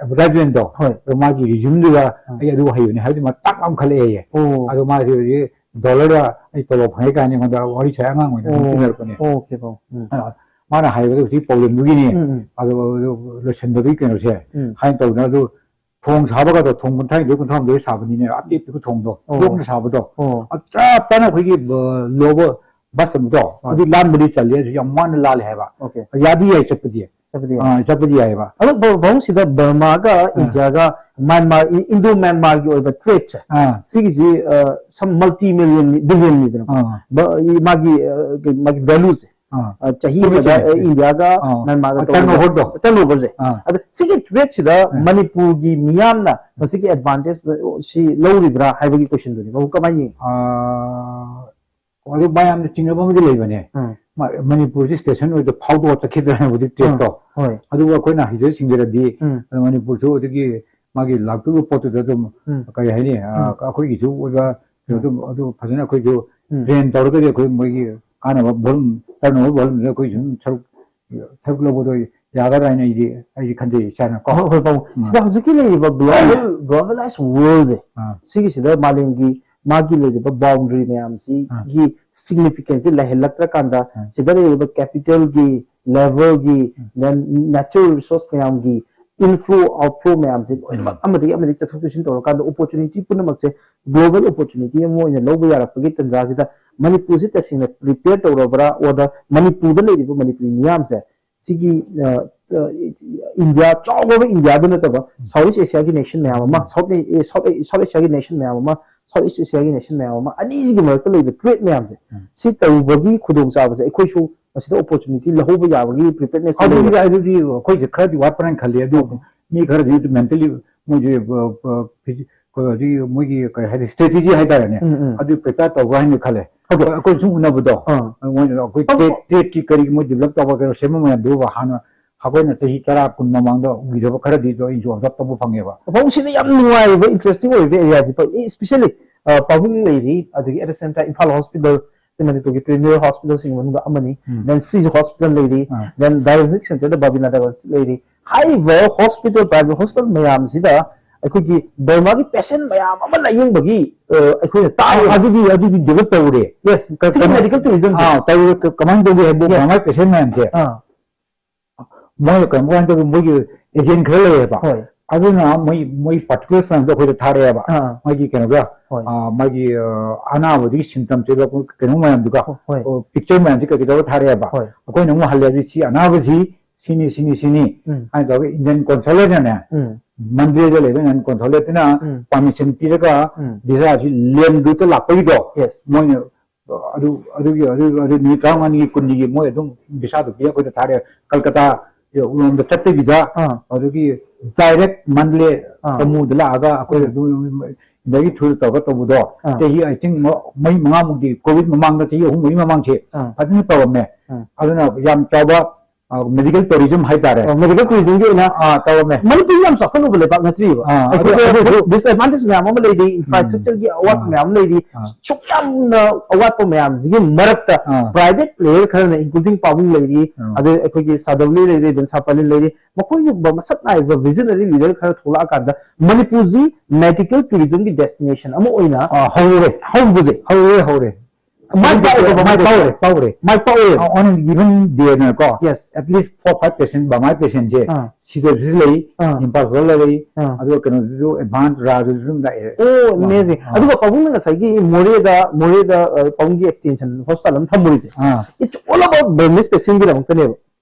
ꯑꯦꯗꯚꯔꯇꯥꯏꯖꯃꯦꯟꯗꯣ, ꯍꯣꯏ꯫ ꯑꯗꯣ ꯃꯥꯒꯤ ꯔꯤꯖ꯭ꯌꯨꯝꯗꯨꯗ ꯎꯝ꯫ ꯑꯩ ꯑꯗꯨ ꯍꯩꯕꯅꯦ ꯍꯥꯏꯕꯗꯤ ꯃꯇꯥꯡ ꯑꯃ ꯈꯜꯂꯛꯑꯦꯌꯦ꯫ ꯑꯣ꯫ ꯑꯗꯣ ꯃꯥꯁꯦ ꯍꯧꯖꯤꯛ ꯗꯣꯂꯔꯗ ꯑꯩ ꯇꯣꯂꯣꯞ ꯐꯪꯉꯦ ꯀꯥꯏꯅ ꯑꯩꯉꯣꯟꯗ ꯋꯥꯔꯤ ꯁꯥꯏ, ꯑꯉꯥꯡ ꯑꯣꯏꯅ ꯑꯗꯨꯝ ꯑꯣ꯫ ꯇꯤꯟꯅꯔꯛꯄꯅꯦ꯫ Okay bro. ꯎꯝ꯫ ꯑ, ꯃꯥꯅ ꯍꯥꯏꯕꯗ ꯍꯧꯖꯤꯛ ꯄ꯭ꯔꯣꯕ꯭ꯂꯦꯝꯗꯨꯒꯤꯅꯤ꯫ ꯎꯝ, ꯎꯝ꯫ ꯑꯗꯣ, ꯑꯗꯣ ꯂꯣꯏꯁꯤꯟꯕꯒꯤ ꯀꯩꯅꯣꯁꯦ ꯎꯝ꯫ ꯍꯥꯏꯅ ꯇꯧꯗꯅ ꯑꯗꯨ ꯊꯣꯡ ꯁꯥꯕꯒꯗꯣ, ꯊꯣꯡ ꯀꯨꯟꯊ꯭ꯔꯥꯅꯤꯊꯣꯏ ꯀꯨꯟꯊ꯭ꯔꯥꯍꯨꯝꯗꯣꯏ ꯁꯥꯕꯅꯤꯅꯦ, ꯑꯄꯤꯛ ꯑꯄꯤꯛꯄ ꯊꯣꯡꯗꯣ, ꯑꯣ꯫ ꯌꯣꯠꯅ ꯁꯥꯕꯗꯣ꯫ ꯑꯣ꯫ ꯑ, ꯆꯞ ꯆꯥꯅ ꯑꯩꯈꯣꯏꯒꯤ, ꯑ, ꯂꯣꯕ ꯕꯁ ꯑꯃꯗꯣ, ꯑꯥ꯫ ꯑꯗꯨ ꯂꯥꯟꯕꯗꯤ ꯆꯜꯂꯦ, ꯑꯗꯨ ꯌꯥꯝ ꯋꯥꯅ ꯂꯥꯜꯂꯦ ꯍꯥꯏꯕ꯫ ꯑꯣꯀꯦ꯫ ꯌꯥꯗꯤ ꯌꯥꯏ ꯆꯠꯄꯗꯤ꯫ ꯆꯠꯄꯗꯤ ꯌꯥꯏ꯫ ꯑ, ꯆꯠꯄꯗꯤ ꯌꯥꯏꯑꯕ꯫ ꯑꯗꯣ ꯕ-, ꯕꯥꯎꯟꯁꯤꯗ ꯕꯔꯃꯥꯒ ꯑꯥ꯫ ꯏꯟꯗꯤꯌꯥꯒ ꯃ꯭ꯌꯥꯟꯃꯥꯔ, ꯏ-, ꯏꯟꯗꯣ ꯃ꯭ꯌꯥꯟꯃꯥꯔꯒꯤ ꯑꯣꯏꯕ ꯇ꯭ꯔꯦꯗꯁꯦ, ꯑꯥ꯫ ꯁꯤꯒꯤꯁꯤ, ꯑ, some multi million, billion ꯅꯤꯗꯅꯀꯣ꯫ ꯑꯥ꯫ ꯕ-, ꯏ-, ꯃꯥꯒꯤ, ꯑ, ꯀꯩ-, ꯃꯥꯒꯤ ꯚꯦꯂꯨꯁꯦ, ꯑꯥ꯫ ꯑ, ꯆꯍꯤ ꯆꯨꯝꯃꯦ, ꯑꯃꯗ, ꯆꯨꯝꯃꯦ, ꯑ, ꯆꯨꯝꯃꯦ꯫ ꯏꯟꯗꯤꯌꯥꯒ ꯑꯥ꯫ ꯃ꯭ꯌꯥꯟꯃꯥꯔꯒ ꯑ, ꯇꯧꯔꯤꯕ turnover ꯗꯣ꯫ turnover ꯁꯦ꯫ ꯑꯥ꯫ ꯑꯗ ꯁꯤꯒꯤ ꯇ꯭ꯔꯦꯗꯁꯤꯗ ꯑꯥ꯫ ꯃꯅꯤꯄꯨꯔꯒꯤ ꯃꯤꯌꯥꯝꯅ ꯃꯁꯤꯒꯤ ꯑꯦꯗꯚꯥꯟꯇꯦꯖ ꯁꯤ ꯂꯧꯔꯤꯕ꯭ꯔꯥ ꯍꯥꯏꯕꯒꯤ ꯀꯣꯏꯁꯟꯗꯨꯅꯤ꯫ ꯕꯕꯨ ꯀꯃꯥꯏꯅ ꯌꯦꯡꯉꯤ? ꯑꯥ, ꯑꯗꯨ ꯃꯌꯥꯝꯅ ꯆꯤꯡꯅꯕ ꯑꯃꯗꯤ ꯂꯩꯕꯅꯦ꯫ ꯎꯝ꯫ ꯃ-, ꯃꯅꯤꯄꯨꯔꯁꯤ ꯁ꯭ꯇꯦꯁꯟ ꯑꯣꯏꯗ ꯐꯥꯎꯗꯣꯛꯑ ꯆꯠꯈꯤꯗ꯭ꯔꯥ ꯍꯥꯏꯕꯗꯤ ꯇ꯭ꯔꯦꯗꯇꯣ꯫ ꯍꯣꯏ꯫ ꯑꯗꯨꯕꯨ ꯑꯩꯈꯣꯏꯅ ꯍꯩꯖ ꯁꯤꯡꯖꯔꯗꯤ, ꯎꯝ꯫ ꯑꯗ ꯃꯅꯤꯄꯨꯔꯁꯨ ꯑꯗꯨꯒꯤ ꯃꯥꯒꯤ ꯂꯥꯛꯇꯣꯔꯤꯕ ꯄꯣꯠꯇꯨꯗ ꯑꯗꯨꯝ ꯎꯝ꯫ ꯀꯔꯤ ꯍꯥꯏꯅꯤ, ꯑ, ꯎꯝ꯫ ꯑꯩꯈꯣꯏꯒꯤꯁꯨ ꯑꯣꯏꯕ ꯎꯝ꯫ ꯑꯗꯨꯝ, ꯑꯗꯨ ꯐꯖꯅ ꯑꯩꯈꯣꯏꯁꯨ ꯎꯝ꯫ ꯇ꯭ꯔꯦꯟ ꯇꯧꯔꯒꯗꯤ ꯑꯩꯈꯣꯏ ꯃꯣꯏꯒꯤ ꯀꯥꯟꯅꯕ ꯚꯣꯂꯨꯝ, turnover volume ꯗ ꯑꯩꯈꯣꯏ ꯁꯨꯝ ꯁꯔꯨꯛ, ꯁꯔꯨꯛ ꯂꯧꯕꯗꯣ ꯌꯥꯒꯗ꯭ꯔꯥ ꯍꯥꯏꯅ ꯑꯩꯗꯤ, ꯑꯩꯗꯤ ꯈꯟꯖꯩ ꯏꯁꯥꯅꯀꯣ꯫ ꯍꯣꯏ, ꯍꯣꯏ, ꯄꯥꯕꯨꯡ꯫ ꯎꯝ꯫ ꯁꯤꯗ ꯍꯧꯖꯤꯛꯀꯤ ꯂꯩꯔꯤꯕ global, globalized world ꯁꯦ, ꯑꯥ꯫ ꯁꯤꯒꯤꯁꯤꯗ ꯃꯥꯂꯦꯝꯒꯤ ꯃꯥꯒꯤ ꯂꯩꯔꯤꯕ ꯕꯥꯎꯟꯗꯔꯤ ꯃꯌꯥꯝꯁꯤꯒꯤ significance ꯁꯦ ꯂꯩꯍꯜꯂꯛꯇ꯭ꯔꯀꯥꯟꯗ, ꯎꯝ꯫ ꯁꯤꯗ ꯂꯩꯔꯤꯕ capital ꯒꯤ, labour ꯒꯤ, ꯎꯝ꯫ then natural resource ꯃꯌꯥꯝꯒꯤ inflow outflow ꯃꯌꯥꯝꯁꯦ ꯂꯣꯏꯅꯃꯛ ꯎꯝ꯫ ꯑꯃꯗꯒꯤ ꯑꯃꯗꯒꯤ ꯆꯠꯊꯣꯛ ꯆꯠꯁꯤꯟ ꯇꯧꯔꯀꯥꯟꯗ opportunity ꯄꯨꯝꯅꯃꯛꯁꯦ global opportunity ꯑꯃ ꯑꯣꯏꯅ ꯂꯧꯕ ꯌꯥꯔꯛꯄꯒꯤ ꯇꯥꯟꯖꯥꯁꯤꯗ ꯃꯅꯤꯄꯨꯔꯁꯤ ꯇꯁꯦꯡꯅ ꯄ꯭ꯔꯤꯄꯦꯌꯔ ꯇꯧꯔꯕ꯭ꯔꯥ, ꯑꯣꯔꯗ ꯃꯅꯤꯄꯨꯔꯗ ꯂꯩꯔꯤꯕ ꯃꯅꯤꯄꯨꯔꯤ ꯃꯤꯌꯥꯝꯁꯦ ꯁꯤꯒꯤ ꯏꯟꯗꯤꯌꯥ, ꯆꯥꯎꯈ꯭ꯔꯕ ꯏꯟꯗꯤꯌꯥꯗ ꯅꯠꯇꯕ, ꯁꯥꯎꯠ ꯏꯁ ꯑꯦꯁꯤꯌꯥꯒꯤ ꯅꯦꯁꯟ ꯃꯌꯥꯝ ꯑꯃ, ꯁꯥꯎꯠ ꯁꯥꯎꯠ ꯏꯁ ꯑꯦꯁꯤꯌꯥꯒꯤ ꯅꯦꯁꯟ ꯃꯌꯥꯝ ꯑꯃ, ꯁꯥꯎꯠ ꯏꯁ ꯑꯦꯁꯤꯌꯥꯒꯤ ꯅꯦꯁꯟ ꯃꯌꯥꯝ ꯑꯃ, ꯑꯅꯤꯁꯤꯒꯤ ꯃꯔꯛꯇ ꯂꯩꯕ ꯇ꯭ꯔꯦꯗ ꯃꯌꯥꯝꯁꯦ, ꯁꯤ ꯇꯧꯕꯒꯤ ꯈꯨꯗꯣꯡꯆꯥꯕꯁꯦ ꯑꯩꯈꯣꯏꯁꯨ ꯃꯁꯤꯗ ꯑꯣꯄꯣꯔꯆꯨꯅꯤꯇꯤ ꯂꯧꯍꯧꯕ ꯌꯥꯕꯒꯤ ꯄ꯭ꯔꯤꯄꯦꯌꯔꯅꯦꯁ ꯑꯗꯨꯗꯤ ꯂꯩꯕ꯭ꯔꯥ? ꯑꯗꯨꯗꯤ ꯑꯩꯈꯣꯏꯁꯦ ꯈꯔꯗꯤ ꯋꯥꯠꯄ꯭ꯔꯅ ꯈꯜꯂꯤ꯫ ꯑꯗꯨ ꯃꯤ ꯈꯔꯗꯤ ꯃꯦꯟꯇꯦꯂꯤ ꯃꯣꯏꯁꯦ ꯐꯤꯖꯤ-, ꯍꯧꯖꯤꯛ ꯃꯣꯏꯒꯤ ꯀꯩ ꯍꯥꯏꯗꯤ ꯁ꯭ꯇ꯭ꯔꯦꯇꯦꯖꯤ ꯍꯥꯏꯇꯥꯔꯦꯅꯦ, ꯎꯝ, ꯎꯝ꯫ ꯑꯗꯨ ꯄ꯭ꯔꯤꯄꯦꯌꯔ ꯇꯧꯕ꯭ꯔꯥ ꯍꯥꯏꯅ ꯈꯜꯂꯦ꯫ ꯑꯗꯣ ꯑꯩꯈꯣꯏ ꯁꯨꯝ ꯎꯅꯕꯗꯣ, ꯑꯥ꯫ ꯃꯣꯏꯅ ꯑꯩꯈꯣꯏ ꯑꯗꯣ ꯇ꯭ꯔꯦꯗ, ꯇ꯭ꯔꯦꯗꯀꯤ ꯀꯔꯤꯒꯤ ꯃꯣꯏ ꯗꯤꯕꯦꯂꯞ ꯇꯧꯕ ꯀꯩꯅꯣ ꯁꯦꯝꯕ ꯃꯌꯥꯝꯗꯨ ꯍꯥꯟꯅ ꯑꯩꯈꯣꯏꯅ ꯆꯍꯤ ꯇꯔꯥ ꯀꯨꯟ ꯃꯃꯥꯡꯗ ꯎꯈꯤꯗꯕ ꯈꯔꯗꯤ ꯑꯩꯁꯨ ꯑꯣꯕꯖꯥꯔꯕ ꯇꯧꯕ ꯐꯪꯉꯦꯕ꯫ ꯄꯥꯕꯨꯡ, ꯁꯤꯗ ꯌꯥꯝ ꯅꯨꯡꯉꯥꯏꯕ, ꯏꯟꯇꯔꯦꯁꯇꯤꯡ ꯑꯣꯏꯕ ꯑꯦꯔꯤꯌꯥꯁꯤ, especially, ꯑ, ꯄꯥꯕꯨꯡ ꯂꯩꯔꯤ, ꯑꯗꯒꯤ at the same time Imphal hospital, ꯁꯤ ꯃꯅꯤꯄꯨꯔꯒꯤ ꯄ꯭ꯔꯤꯃꯤꯌꯔ ꯍꯣꯁꯄꯤꯇꯥꯜꯁꯤꯡꯒꯤ ꯃꯅꯨꯡꯗ ꯑꯃꯅꯤ꯫ ꯎꯝ꯫ Then ꯁꯤꯁꯨ ꯍꯣꯁꯄꯤꯇꯥꯜ ꯂꯩꯔꯤ, ꯑꯥ꯫ Then ꯗꯥꯏꯂꯥꯏꯁꯤꯁ ꯁꯦꯟꯇꯔꯗ ꯕꯥꯕꯤꯅꯥ ꯗꯥꯏꯂꯥꯏꯁꯤꯁ ꯂꯩꯔꯤ꯫ ꯍꯥꯏꯔꯤꯕ ꯍꯣꯁꯄꯤꯇꯥꯜ, ꯄ꯭ꯔꯥꯏꯚꯦꯠ ꯍꯣꯁꯄꯤꯇꯥꯜ ꯃꯌꯥꯝꯁꯤꯗ ꯑꯩꯈꯣꯏꯒꯤ ꯕꯔꯃꯥꯒꯤ ꯄꯦꯁꯦꯟ ꯃꯌꯥꯝ ꯑꯃ ꯂꯥꯌꯦꯡꯕꯒꯤ, ꯑ, ꯑꯩꯈꯣꯏꯅ ꯇꯥꯔꯦ꯫ ꯑꯗꯨꯗꯤ, ꯑꯗꯨꯗꯤ ꯗꯤꯕꯦꯂꯞ ꯇꯧꯔꯦ꯫ Yes, ꯀ-, ꯁꯤꯒꯤ ꯀꯃꯥꯏ-, medical tourism ꯁꯦ꯫ ꯑꯥ, ꯇꯧꯔꯦ꯫ ꯀ-, ꯀꯃꯥꯏꯅ ꯇꯧꯒꯦ ꯍꯥꯏꯕꯨ, yes꯫ ꯕꯔꯃꯥꯒꯤ ꯄꯦꯁꯦꯟ ꯃꯌꯥꯝꯁꯦ, ꯑꯥ꯫ ꯃꯣꯏ ꯀꯩꯅꯣ ꯀꯃꯥꯏꯅ ꯇꯧꯒꯦ, ꯃꯣꯏꯒꯤ ꯑꯦꯖꯦꯟ ꯈꯔ ꯂꯩꯌꯦꯕ꯫ ꯍꯣꯏ꯫ ꯑꯗꯨꯅ ꯃꯣꯏ, ꯃꯣꯏ ꯄꯥꯔꯇꯤꯀꯨꯂꯔ ꯃꯌꯥꯝꯗꯣ ꯑꯩꯈꯣꯏꯗ ꯊꯥꯔꯛꯑꯦꯕ꯫ ꯑꯥ꯫ ꯃꯣꯏꯒꯤ ꯀꯩꯅꯣꯒ, ꯍꯣꯏ꯫ ꯑꯥ, ꯃꯥꯒꯤ, ꯑꯥ, ꯑꯅꯥꯕꯗꯨꯒꯤ ꯁꯤꯝꯇꯝꯁ ꯑꯣꯏꯕ ꯀꯩꯅꯣ ꯃꯌꯥꯝꯗꯨꯒ, ꯍꯣꯏ, ꯍꯣꯏ꯫ ꯑꯣ, ꯄꯤꯛꯆꯔ ꯃꯌꯥꯝꯁꯤ ꯀꯩ ꯀꯩ ꯇꯧꯔ ꯊꯥꯔꯛꯑꯦꯕ꯫ ꯍꯣꯏ꯫ ꯑꯩꯈꯣꯏꯅ ꯑꯃꯨꯛ ꯍꯜꯂꯦ, ꯑꯗꯨ ꯁꯤ ꯑꯅꯥꯕꯁꯤ ꯁꯤꯅꯤ, ꯁꯤꯅꯤ, ꯁꯤꯅꯤ ꯎꯝ꯫ ꯍꯥꯏꯅ ꯇꯧꯔꯒ ꯏꯟꯗꯤꯌꯥꯟ ꯀꯣꯟꯁꯨꯂꯦꯠꯅꯅꯦ, ꯎꯝ꯫ ꯃꯟꯗ꯭ꯔꯦꯗ ꯂꯩꯕ ꯏꯟꯗꯤꯌꯥꯟ ꯀꯣꯟꯁꯨꯂꯦꯠꯇꯨꯅ ꯎꯝ꯫ ꯄꯥꯔꯃꯤꯁꯟ ꯄꯤꯔꯒ ꯎꯝ꯫ ꯚꯤꯁꯥꯁꯤ ꯂꯦꯟ ꯔꯨꯠꯇ ꯂꯥꯛꯄꯒꯤꯗꯣ, yes꯫ ꯃꯣꯏꯅ ꯑꯗꯨ, ꯑꯗꯨꯒꯤ, ꯑꯗꯨ, ꯑꯗꯨ ꯅꯨꯃꯤꯠ ꯇꯔꯥꯃꯉꯥꯅꯤꯒꯤ, ꯀꯨꯟꯅꯤꯒꯤ ꯃꯣꯏ ꯑꯗꯨꯝ ꯚꯤꯁꯥꯗꯨ ꯄꯤꯔꯒ ꯑꯩꯈꯣꯏꯗ ꯊꯥꯔꯛꯑꯦ꯫ ꯀꯜꯀꯇꯥ ꯂꯣꯝꯗ ꯆꯠꯇꯕꯤꯗ, ꯑꯥ꯫ ꯑꯗꯨꯒꯤ ꯗꯥꯏꯔꯦꯛ ꯃꯟꯗꯂꯦ ꯑꯥ꯫ ꯇꯃꯨꯗ ꯂꯥꯛꯑꯒ ꯑꯩꯈꯣꯏ ꯎꯝ꯫ ꯑꯗꯨꯝ ꯏꯟꯗꯤꯌꯥꯒꯤ ꯊ꯭ꯔꯨꯗ ꯇꯧꯔꯒ ꯇꯧꯕꯗꯣ ꯑꯥ꯫ ꯆꯍꯤ, I think, ꯃ-, ꯃꯔꯤ ꯃꯉꯥꯃꯨꯛꯇꯤ, ꯀꯣꯚꯤꯗ ꯃꯃꯥꯡꯗ ꯆꯍꯤ ꯑꯍꯨꯝ ꯃꯔꯤ ꯃꯃꯥꯡꯁꯦ ꯑꯥ꯫ ꯐꯖꯅ ꯇꯧꯔꯝꯃꯦ꯫ ꯎꯝ꯫ ꯑꯗꯨꯅ ꯌꯥꯝ ꯆꯥꯎꯕ, ꯑ, ꯃꯦꯗꯤꯀꯦꯜ ꯇꯨꯔꯤꯖꯝ ꯍꯥꯏꯇꯥꯔꯦ꯫ ꯑ, ꯃꯦꯗꯤꯀꯦꯜ ꯇꯨꯔꯤꯖꯝꯒꯤ ꯑꯣꯏꯅ ꯑꯥ, ꯇꯧꯔꯝꯃꯦ꯫ ꯃꯅꯤꯄꯨꯔ ꯌꯥꯝ ꯆꯥꯎꯈꯠꯂꯨꯕ ꯂꯩꯕꯥꯛ ꯅꯠꯇ꯭ꯔꯤꯕ꯫ ꯑꯥ, ꯑꯗꯨ, ꯑꯩꯈꯣꯏꯗ ꯑꯗꯨ, ꯑꯗꯨ, ꯗꯤꯁꯑꯦꯗꯚꯥꯟꯇꯦꯖ ꯃꯌꯥꯝ ꯑꯃ ꯂꯩꯔꯤ, ꯎꯝ꯫ ꯏꯟꯐ꯭ꯔꯥꯁ꯭ꯇ꯭ꯔꯛꯆꯔꯒꯤ ꯑꯋꯥꯠꯄ ꯑꯥ꯫ ꯃꯌꯥꯝ ꯑꯃ ꯂꯩꯔꯤ, ꯑꯥ꯫ ꯁꯨꯛ ꯌꯥꯝꯅ ꯑꯋꯥꯠꯄ ꯃꯌꯥꯝꯁꯤꯒꯤ ꯃꯔꯛꯇ ꯑꯥ꯫ ꯄ꯭ꯔꯥꯏꯚꯦꯠ ꯄ꯭ꯂꯦꯌꯔ ꯈꯔꯅ, including ꯄꯥꯕꯨꯡ ꯂꯩꯔꯤ, ꯑꯥ꯫ ꯑꯗꯩ ꯑꯩꯈꯣꯏꯒꯤ ꯁꯥꯗꯕꯂꯤ ꯂꯩꯔꯤ, ꯕꯦꯟꯁꯥꯄꯂꯤ ꯂꯩꯔꯤ, ꯃꯈꯣꯏꯒꯨꯝꯕ ꯃꯁꯛ ꯅꯥꯏꯕ ꯚꯤꯖꯅꯔꯤ ꯂꯤꯗꯔ ꯈꯔ ꯊꯣꯛꯂꯛꯑꯀꯥꯟꯗ ꯃꯅꯤꯄꯨꯔꯁꯤ ꯃꯦꯗꯤꯀꯦꯜ ꯇꯨꯔꯤꯖꯝꯒꯤ ꯗꯦꯁꯇꯤꯅꯦꯁꯟ ꯑꯃ ꯑꯣꯏꯅ ꯑꯥ, ꯍꯧꯔꯦ꯫ ꯍꯧꯕꯁꯦ꯫ ꯍꯧꯔꯦ, ꯍꯧꯔꯦ꯫ ꯃꯥꯏ ꯄꯥꯛꯑꯦꯕ, ꯃꯥꯏ ꯄꯥꯛꯑꯦ꯫ ꯄꯥꯎꯔꯦ ꯃꯥꯏ ꯄꯥꯛꯑꯦ꯫ On a given day ꯅꯀꯣ, Yes. At least four five patient ꯕꯃꯥꯏ patientꯁꯦ ꯑꯥ꯫ ꯁꯤꯗꯁꯨ ꯂꯩ, ꯑꯥ꯫ ꯏꯝꯐꯥꯜ ꯈꯨꯗ ꯂꯩ, ꯑꯥ꯫ ꯑꯗꯨꯒ ꯀꯩꯅꯣꯗꯨꯁꯨ ꯑꯦꯗꯚꯥꯟꯁ ꯔꯥꯗꯨꯁꯨ ꯑꯗꯨꯝ ꯂꯥꯛꯑꯦ꯫ ꯑꯣ, amazing. ꯑꯥ꯫ ꯑꯗꯨꯒ ꯄꯥꯕꯨꯡꯅ ꯉꯁꯥꯏꯒꯤ ꯃꯣꯔꯦꯗ, ꯃꯣꯔꯦꯗ ꯑ, ꯄꯥꯕꯨꯡꯒꯤ extension hospital ꯑꯃ ꯊꯝꯃꯨꯔꯤꯁꯦ, ꯑꯥ꯫ it's all about blindness patientꯒꯤꯗꯃꯛꯇꯅꯦꯕ꯫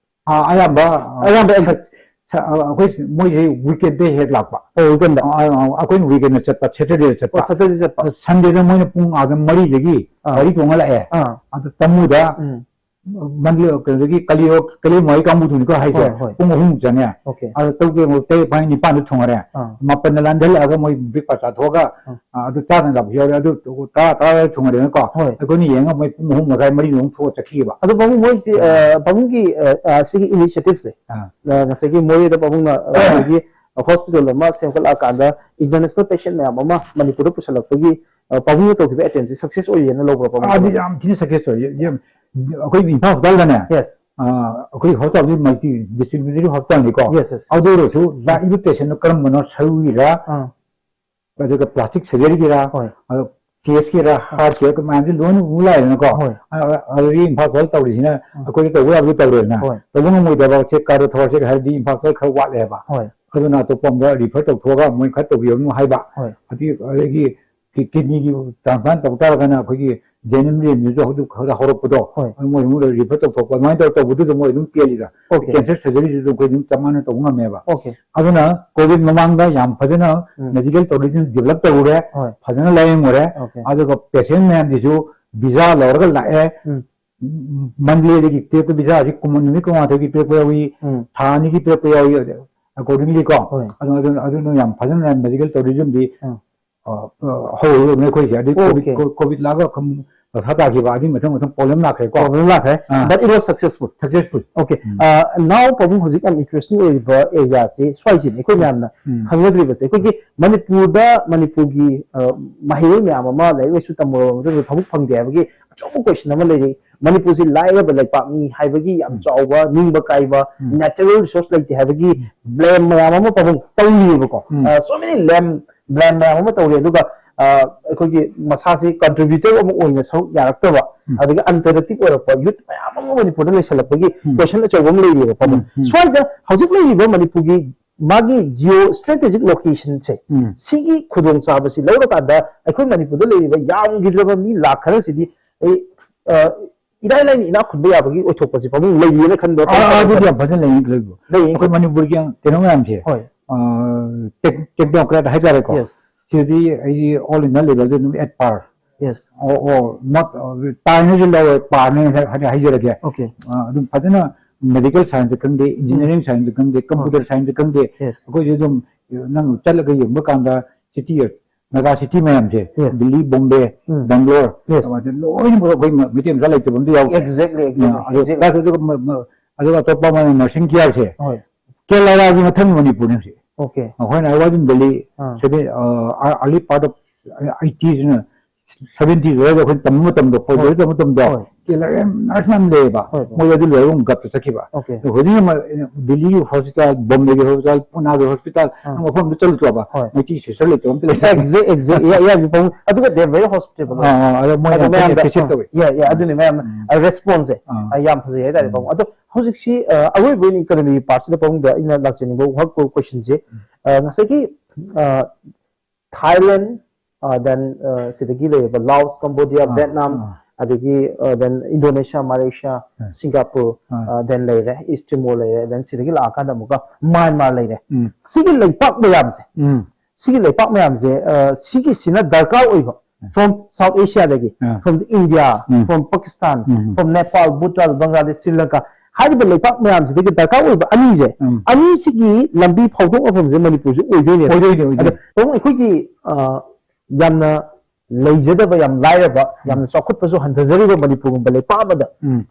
ꯑꯥ, ꯑꯌꯥꯝꯕ ꯑꯌꯥꯝꯕ ꯁ- ꯁ- ꯑꯩꯈꯣꯏ ꯃꯣꯏꯁꯦ weekendꯗ ꯍꯦꯛ ꯂꯥꯛꯄ꯫ ꯑꯣ, weekendꯗ꯫ ꯑꯥ, ꯑꯥ, ꯑꯩꯈꯣꯏꯅ weekendꯗ ꯆꯠꯄ, Saturdayꯗ ꯆꯠꯄ꯫ ꯑꯣ, Saturdayꯗ ꯆꯠꯄ꯫ ꯑꯗ Sundayꯗ ꯃꯣꯏꯅ ꯄꯨꯡ ꯑꯥꯗ ꯃꯔꯤꯗꯒꯤ ꯑꯥ꯫ ꯒꯥꯔꯤ ꯇꯣꯡꯉ ꯂꯥꯛꯑꯦ꯫ ꯑꯥ꯫ ꯑꯗ ꯇꯃꯨꯗ ꯎꯝ꯫ ꯃꯟꯗꯤ ꯀꯩꯅꯣꯗꯒꯤ ꯀꯂꯤꯌꯣ ꯀꯂꯤꯌꯣ ꯃꯣꯏ ꯀꯥꯡꯕꯨꯗꯨꯅꯤꯀꯣ ꯍꯥꯏꯁꯦ꯫ ꯍꯣꯏ, ꯍꯣꯏ꯫ ꯄꯨꯡ ꯑꯍꯨꯝ ꯆꯪꯉꯦ꯫ Okay. ꯑꯗ ꯇꯔꯨꯛ ꯇꯔꯦꯠ ꯄꯨꯡ ꯅꯤꯄꯥꯟꯗ ꯊꯨꯡꯉꯔꯦ꯫ ꯑꯥ꯫ ꯃꯥꯄꯟꯗ ꯂꯥꯟꯊꯜꯂꯛꯑꯒ ꯃꯣꯏ breakfast ꯆꯥꯊꯣꯛꯑꯒ ꯑꯥ꯫ ꯑꯗꯨ ꯆꯥꯗꯅ ꯂꯥꯛꯄꯁꯨ ꯌꯥꯎꯔꯦ꯫ ꯑꯗꯨ ꯇꯔꯥ ꯇꯔꯥ ꯊꯨꯡꯉꯔꯦꯅꯀꯣ꯫ ꯍꯣꯏ꯫ ꯑꯩꯈꯣꯏꯅ ꯌꯦꯡꯉꯒ ꯃꯣꯏ ꯄꯨꯡ ꯑꯍꯨꯝ ꯃꯈꯥꯏ ꯃꯔꯤꯗ ꯑꯃꯨꯛ ꯊꯣꯛꯑ ꯆꯠꯈꯤꯕ꯫ ꯑꯗꯣ ꯄꯥꯕꯨꯡ ꯃꯣꯏꯁꯤ, ꯑ, ꯄꯥꯕꯨꯡꯒꯤ, ꯑ, ꯑ, ꯁꯤꯒꯤ initiativeꯁꯦ, ꯑꯥ꯫ ꯑ, ꯉꯁꯥꯏꯒꯤ ꯃꯣꯔꯦꯗ ꯄꯥꯕꯨꯡꯅ, ꯑ, ꯉꯁꯥꯏꯒꯤ hospital ꯑꯃ ꯁꯦꯝꯒꯠꯂꯛꯑꯀꯥꯟꯗ international patient ꯃꯌꯥꯝ ꯑꯃ ꯃꯅꯤꯄꯨꯔꯗ ꯄꯨꯁꯜꯂꯛꯄꯒꯤ, ꯑ, ꯄꯥꯕꯨꯡꯅ ꯇꯧꯈꯤꯕ attemptꯁꯦ success ꯑꯣꯏꯌꯦꯅ ꯂꯧꯕ꯭ꯔꯥ ꯄꯥꯕꯨꯡ? ꯑꯗꯨ ꯌꯥꯝ ꯊꯤꯅ success ꯑꯣꯏꯌꯦ꯫ ꯌꯥꯝ- ꯑꯩꯈꯣꯏ ꯏꯝꯐꯥꯜ hospitalꯗꯅꯦ, Yes. ꯑꯥ, ꯑꯩꯈꯣꯏ hospitalꯗꯤ multi disciplinary hospitalꯅꯤꯀꯣ꯫ Yes, yes. ꯑꯗꯨ ꯑꯣꯏꯔꯁꯨ ꯂꯥꯛꯏꯕ patientꯗꯣ ꯀꯔꯝꯕꯅꯣ, ꯁꯔꯨꯒꯤꯔ, ꯑꯥ꯫ ꯑꯗꯨꯒ plastic surgeryꯒꯤꯔ, ꯍꯣꯏ꯫ ꯑꯗꯣ chestꯀꯤꯔ, heartꯀꯤꯔ ꯃꯌꯥꯝꯁꯦ ꯂꯣꯏꯅ ꯎ ꯂꯥꯛꯑꯦꯗꯅꯀꯣ꯫ ꯍꯣꯏ꯫ ꯑ- ꯑꯗꯨꯗꯒꯤ ꯏꯝꯐꯥꯜ hospital ꯇꯧꯔꯤꯁꯤꯅ ꯎꯝ꯫ ꯑꯩꯈꯣꯏꯗ ꯇꯧꯕ ꯌꯥꯕꯗꯤ ꯇꯧꯔꯦꯗꯅ꯫ ꯍꯣꯏ꯫ ꯇꯧꯕ ꯉꯝꯃꯣꯏꯗꯕ ꯆꯦꯛ ꯀꯥꯗ ꯊꯧꯔꯁꯦ ꯍꯥꯏꯔꯗꯤ ꯏꯝꯐꯥꯜ hospital ꯈꯔ ꯋꯥꯠꯂꯦꯕ꯫ ꯍꯣꯏ꯫ ꯑꯗꯨꯅ ꯑꯇꯣꯞꯄ ꯑꯃꯗ refer ꯇꯧꯊꯣꯛꯑꯒ ꯃꯣꯏ ꯈꯔ ꯇꯧꯕꯤꯔꯝꯃꯨ ꯍꯥꯏꯕ꯫ ꯍꯣꯏ꯫ ꯑꯗꯨ ꯑꯗꯒꯤ ꯀꯤ- kidneyꯒꯤ transplant ꯇꯧ ꯇꯥꯔꯒꯅ ꯑꯩꯈꯣꯏꯒꯤ ꯖꯦꯅꯤꯝ ꯔꯦꯟꯁꯤꯁꯨ ꯍꯧꯖꯤꯛ ꯈꯔ ꯍꯧꯔꯛꯄꯗꯣ, ꯍꯣꯏ꯫ ꯃꯣꯏ ꯑꯃꯨꯛ refer ꯇꯧꯊꯣꯛꯄ ꯑꯗꯨꯃꯥꯏꯅ ꯇꯧꯔ ꯇꯧꯕꯗꯨꯗ ꯃꯣꯏ ꯑꯗꯨꯝ ꯄꯦꯜꯂꯤꯗ꯫ Okay. Cancer surgeryꯁꯤꯁꯨ ꯑꯩꯈꯣꯏ ꯑꯗꯨꯝ ꯆꯞ ꯃꯥꯟꯅ ꯇꯧꯕ ꯉꯝꯃꯦꯕ꯫ Okay. ꯑꯗꯨꯅ COVID ꯃꯃꯥꯡꯗ ꯌꯥꯝ ꯐꯖꯅ ꯎꯝ꯫ medical tourism develop ꯇꯧꯔꯨꯔꯦ, ꯍꯣꯏ꯫ ꯐꯖꯅ ꯂꯥꯌꯦꯡꯉꯨꯔꯦ꯫ Okay. ꯑꯗꯨꯒ patient ꯃꯌꯥꯝꯁꯤꯁꯨ visa ꯂꯧꯔꯒ ꯂꯥꯛꯑꯦ꯫ ꯎꯝ꯫ ꯃꯟꯗꯦꯗꯒꯤ ꯄꯤꯔꯛꯄ visaꯁꯤ ꯀꯨꯟ ꯅꯨꯃꯤꯠ ꯀꯨꯟꯃꯉꯥ ꯄꯤꯔꯛꯄ ꯌꯥꯎꯏ, ꯎꯝ꯫ ꯊꯥ ꯑꯅꯤꯒꯤ ꯄꯤꯔꯛꯄ ꯌꯥꯎꯏ, accordingly ꯀꯣ꯫ ꯍꯣꯏ꯫ ꯑꯗꯨ ꯑꯗꯨ ꯑꯗꯨꯅ ꯌꯥꯝ ꯐꯖꯅ medical tourismꯗꯤ ꯎꯝ꯫ ꯑ, ꯑ, ꯍꯧꯔꯛꯑꯕꯅꯦ ꯑꯩꯈꯣꯏꯁꯦ꯫ ꯑꯗꯩ COVID Okay. co- COVID ꯂꯥꯛꯑꯒ ꯈꯝ- ꯃꯊꯥ ꯇꯥꯈꯤꯕ, ꯑꯗꯨꯒꯤ ꯃꯊꯪ ꯃꯊꯪ problem ꯂꯥꯛꯈ꯭ꯔꯦꯀꯣ꯫ Problem ꯂꯥꯛꯈ꯭ꯔꯦ꯫ ꯑꯥ꯫ But it was successful. Successful. Okay. ꯎꯝ꯫ ꯑ, now ꯄꯥꯕꯨꯡ ꯍꯧꯖꯤꯛ ꯌꯥꯝ interesting ꯑꯣꯏꯔꯤꯕ areaꯁꯦ ꯁ꯭ꯋꯥꯏꯁꯤꯅꯦ ꯑꯩꯈꯣꯏ ꯃꯌꯥꯝꯅ ꯎꯝ꯫ ꯈꯪꯅꯗ꯭ꯔꯤꯕꯁꯦ꯫ ꯑꯩꯈꯣꯏꯒꯤ ꯃꯅꯤꯄꯨꯔꯗ, ꯃꯅꯤꯄꯨꯔꯒꯤ, ꯑ, ꯃꯍꯩꯔꯣꯏ ꯃꯌꯥꯝ ꯑꯃ ꯂꯥꯏꯔꯤꯛ ꯂꯥꯏꯁꯨ ꯇꯝꯃꯨꯔꯕ ꯃꯇꯨꯡꯗ ꯊꯕꯛ ꯐꯪꯗꯦ ꯍꯥꯏꯕꯒꯤ ꯑꯆꯧꯕ question ꯑꯃ ꯂꯩꯔꯤ꯫ ꯃꯅꯤꯄꯨꯔꯁꯤ ꯂꯥꯏꯔꯕ ꯂꯩꯄꯥꯛꯅꯤ ꯍꯥꯏꯕꯒꯤ ꯌꯥꯝ ꯎꯝ꯫ ꯆꯥꯎꯕ ꯅꯤꯡꯕ ꯀꯥꯏꯕ, ꯎꯝ꯫ natural resource ꯂꯩꯇꯦ ꯍꯥꯏꯕꯒꯤ ꯎꯝ꯫ blame ꯃꯌꯥꯝ ꯑꯃ ꯄꯥꯕꯨꯡ ꯇꯧꯔꯤꯑꯕꯀꯣ꯫ ꯎꯝ꯫ ꯑ, so many blame, blame ꯃꯌꯥꯝ ꯑꯃ ꯇꯧꯔꯤ꯫ ꯑꯗꯨꯒ, ꯑ, ꯑꯩꯈꯣꯏꯒꯤ ꯃꯁꯥꯁꯤ ꯀꯟꯇ꯭ꯔꯤꯕ꯭ꯌꯨꯇꯔ ꯑꯃ ꯑꯣꯏꯅ ꯁꯔꯨꯛ ꯌꯥꯔꯛꯇꯕ, ꯎꯝ. ꯑꯗꯒꯤ ꯑꯟꯄ꯭ꯔꯗꯛꯇꯤꯚ ꯑꯣꯏꯔꯛꯄ ꯌꯨꯠ ꯃꯌꯥꯝ ꯑꯃ ꯃꯅꯤꯄꯨꯔꯗ ꯂꯩꯁꯜꯂꯛꯄꯒꯤ ꯎꯝ. ꯀꯣꯏꯁꯟ ꯑꯆꯧꯕ ꯑꯃ ꯂꯩꯔꯤꯑꯕ ꯄꯥꯕꯨꯡ꯫ ꯎꯝ, ꯎꯝ. ꯁ꯭ꯋꯥꯏꯗ ꯍꯧꯖꯤꯛ ꯂꯩꯔꯤꯕ ꯃꯅꯤꯄꯨꯔꯒꯤ ꯃꯥꯒꯤ ꯖꯤꯑꯣ ꯏꯁꯇ꯭ꯔꯦꯇꯦꯖꯤꯛ ꯂꯣꯀꯦꯁꯟꯁꯦ, ꯎꯝ. ꯁꯤꯒꯤ ꯈꯨꯗꯣꯡꯆꯥꯕꯁꯤ ꯂꯧꯔꯀꯥꯟꯗ ꯑꯩꯈꯣꯏ ꯃꯅꯤꯄꯨꯔꯗ ꯂꯩꯔꯤꯕ ꯌꯥꯝꯈꯤꯗ꯭ꯔꯕ ꯃꯤ ꯂꯥꯛ ꯈꯔꯁꯤꯗꯤ ꯑꯩ, ꯑ, ꯏꯔꯥꯏ ꯂꯥꯏꯅ ꯏꯅꯥꯛ ꯈꯨꯟꯕ ꯌꯥꯕꯒꯤ ꯑꯣꯏꯊꯣꯛꯄꯁꯦ ꯄꯥꯕꯨꯡ ꯂꯩꯌꯦꯅ ꯈꯟꯕ꯭ꯔꯥ? ꯑꯥ, ꯑꯥ, ꯑꯗꯨꯗꯤ ꯌꯥꯝ ꯐꯖꯅ ꯂꯩ, ꯂꯩꯕꯨ꯫ ꯂꯩꯌꯦ꯫ ꯑꯩꯈꯣꯏ ꯃꯅꯤꯄꯨꯔꯒꯤ ꯀꯩꯅꯣ ꯃꯌꯥꯝꯁꯦ, ꯍꯣꯏ꯫ ꯇꯦꯛꯅꯣꯀ꯭ꯔꯦꯠ ꯍꯥꯏꯇꯥꯔꯦꯀꯣ, Yes. ꯁꯤꯗꯤ ꯑꯩꯗꯤ ꯑꯣꯜ ꯏꯟꯗꯤꯌꯥ ꯂꯦꯚꯦꯜꯗ ꯑꯗꯨꯝ ꯑꯦꯠ ꯄꯥꯔ, Yes. ꯑꯣ ꯑꯣ ꯅꯣꯠ ꯄꯥꯔꯅꯦ ꯍꯥꯏꯁꯦ ꯂꯧꯔꯣꯏ, ꯄꯥꯔꯅꯦ ꯍꯥꯏ- ꯍꯥꯏꯖꯔꯒꯦ꯫ Okay. ꯑꯥ, ꯑꯗꯨꯝ ꯐꯖꯅ ꯃꯦꯗꯤꯀꯦꯜ ꯁꯥꯏꯟꯁꯇ ꯈꯪꯗꯦ, ꯏꯟꯖꯤꯅꯤꯌꯥꯔꯤꯡ ꯁꯥꯏꯟꯁꯇ ꯈꯪꯗꯦ, ꯀꯝꯄ꯭ꯌꯨꯇꯔ ꯁꯥꯏꯟꯁꯇ ꯈꯪꯗꯦ, Yes. ꯑꯩꯈꯣꯏꯁꯨ ꯑꯗꯨꯝ ꯅꯪ ꯆꯠꯂꯒ ꯌꯦꯡꯕ ꯀꯥꯟꯗ ꯁꯤꯇꯤ, ꯃꯦꯒꯥ ꯁꯤꯇꯤ ꯃꯌꯥꯝꯁꯦ, Yes. ꯗꯤꯜꯂꯤ, ꯕꯣꯝꯕꯦ, ꯎꯝ. ꯕꯦꯡꯒ꯭ꯂꯣꯔ, Yes. ꯑꯗꯨ ꯂꯣꯏꯅꯃꯛ ꯑꯩꯈꯣꯏ ꯃꯩꯇꯩ ꯃꯆꯥ ꯂꯩꯇꯕ ꯑꯝꯇ ꯌꯥꯎꯗꯦ꯫ Exactly, exactly, ꯑꯗꯨ exactly. plus ꯑꯗꯨꯒ ꯃ- ꯃ- ꯑꯗꯨꯒ ꯑꯇꯣꯞꯄ ꯑꯃꯅ ꯅꯔꯁꯤꯡ ꯀꯤꯌꯔꯁꯦ, ꯍꯣꯏ. ꯀꯦꯔꯂꯥꯒꯤ ꯃꯊꯪ ꯃꯅꯤꯄꯨꯔꯅꯤ ꯍꯧꯖꯤꯛ꯫ Okay. ꯑꯩꯈꯣꯏꯅ, I was in Delhi, ah. seven, uh, early part of eighties, seventies ꯑꯗꯨꯋꯥꯏꯗ ꯑꯩꯈꯣꯏꯅ ꯇꯝꯕ ꯃꯇꯝꯗꯣ, ꯐꯧꯗꯣꯏ ꯇꯝꯕ ꯃꯇꯝꯗꯣ, ꯍꯣꯏ. ꯀꯦꯂꯔ ꯅꯔꯁ ꯃꯌꯥꯝ ꯂꯩꯌꯦꯕ꯫ ꯍꯣꯏ, ꯍꯣꯏ. ꯃꯣꯏꯗ ꯑꯗꯨ ꯂꯣꯏꯔꯒ ꯑꯃꯨꯛ ꯒꯞꯇ ꯆꯠꯈꯤꯕ꯫ Okay. ꯑꯗꯣ ꯍꯧꯖꯤꯛ ꯑꯃ ꯗꯤꯜꯂꯤꯒꯤ ꯍꯣꯁꯄꯤꯇꯥꯜ, ꯕꯣꯝꯕꯦꯒꯤ ꯍꯣꯁꯄꯤꯇꯥꯜ, ꯄꯨꯅꯥꯒꯤ ꯍꯣꯁꯄꯤꯇꯥꯜ, ꯑꯥ. ꯃꯐꯝꯗ ꯆꯠꯂꯨ ꯆꯣꯕ, ꯍꯣꯏ. ꯃꯩꯇꯩ ꯁꯤꯁꯇꯔ ꯂꯩꯇꯕ ꯑꯝꯇ ꯂꯩꯇꯦ꯫ Exact, exact. Yeah, yeah, ꯄꯥꯕꯨꯡ꯫ ꯑꯗꯨꯒ they're very hospitable. ꯑꯥ, ꯑꯥ, ꯑꯗꯣ ꯃꯣꯏꯅ ꯑꯗꯣ ꯌꯥꯝ ꯀꯟꯅ ꯃꯌꯥꯝꯗ, appreciate ꯑꯥ, ꯇꯧꯋꯤ꯫ yeah, yeah, ꯑꯗꯨꯅꯤ ꯃꯌꯥꯝꯅ, ꯎꯝ. ꯑ, response ꯁꯦ, ꯑꯥ. ꯑ, ꯌꯥꯝ ꯐꯖꯩ ꯍꯥꯏꯇꯥꯔꯦ, ꯎꯝ. ꯄꯥꯕꯨꯡ꯫ ꯑꯗꯣ ꯍꯧꯖꯤꯛꯁꯤ, ꯑ, ꯑꯔꯣꯏꯕ ꯑꯣꯏꯅ ꯏꯀꯣꯅꯣꯃꯤꯒꯤ ꯄꯥꯔꯠꯁꯤꯗ ꯄꯥꯕꯨꯡꯗ ꯑꯩꯅ ꯂꯥꯛꯆꯅꯤꯡꯕ ꯋꯥꯍꯪ ꯀꯣ-, ꯀꯣꯏꯁꯟꯁꯦ, ꯑ, ꯉꯁꯥꯏꯒꯤ, ꯑ, ꯊꯥꯏꯂꯦꯟ, ꯑ, then, ꯑ, ꯁꯤꯗꯒꯤ ꯂꯩꯔꯤꯕ ꯂꯥꯎꯁ, ꯀꯝꯕꯣꯗꯤꯌꯥ, ꯑꯥ, ꯚꯦꯠꯅꯥꯝ, ꯑꯥ. ꯑꯗꯒꯤ, ꯑ, then ꯏꯟꯗꯣꯅꯦꯁꯤꯌꯥ, ꯃꯂꯦꯁꯤꯌꯥ, ꯑꯥ. ꯁꯤꯡꯒꯥꯄꯨꯔ, ꯑꯥ. ꯑ, then ꯂꯩꯔꯦ, ꯏꯁ ꯇꯤꯃꯣꯔ ꯂꯩꯔꯦ, then ꯁꯤꯗꯒꯤ ꯂꯥꯛꯑꯀꯥꯟꯗ ꯑꯃꯨꯛꯀ ꯃ꯭ꯌꯥꯟꯃꯥꯔ ꯂꯩꯔꯦ꯫ ꯎꯝ. ꯁꯤꯒꯤ ꯂꯩꯄꯥꯛ ꯃꯌꯥꯝꯁꯦ, ꯎꯝ. ꯁꯤꯒꯤ ꯂꯩꯄꯥꯛ ꯃꯌꯥꯝꯁꯦ, ꯑ, ꯁꯤꯒꯤꯁꯤꯅ ꯗꯔꯀꯥꯔ ꯑꯣꯏꯕ, from South Asiaꯗꯒꯤ, ah. from India, um. from Pakistan, um. from Nepal, Bhutan, Bangladesh, Sri Lanka ꯍꯥꯏꯔꯤꯕ ꯂꯩꯄꯥꯛ ꯃꯌꯥꯝꯁꯤꯗꯒꯤ ꯗꯔꯀꯥꯔ ꯑꯣꯏꯕ ꯑꯅꯤꯁꯦ, ꯎꯝ. ꯑꯅꯤꯁꯤꯒꯤ ꯂꯝꯕꯤ ꯐꯥꯎꯗꯣꯛꯅꯐꯝꯁꯦ ꯃꯅꯤꯄꯨꯔꯁꯨ ꯑꯣꯏꯗꯣꯏꯅꯦꯕ꯫ ꯑꯣꯏꯗꯣꯏꯅꯦ, ꯑꯣꯏꯗꯣꯏꯅꯦ꯫ ꯑꯗꯣ ꯄꯥꯕꯨꯡ, ꯑꯩꯈꯣꯏꯒꯤ, ꯑ, ꯌꯥꯝꯅ ꯂꯩꯖꯗꯕ, ꯌꯥꯝ ꯂꯥꯏꯔꯕ, ꯌꯥꯝꯅ ꯆꯥꯎꯈꯠꯄꯁꯨ ꯍꯟꯊꯖꯔꯤꯕ ꯃꯅꯤꯄꯨꯔꯒꯨꯝꯕ ꯂꯩꯄꯥꯛ ꯑꯃꯗ, ꯎꯝ.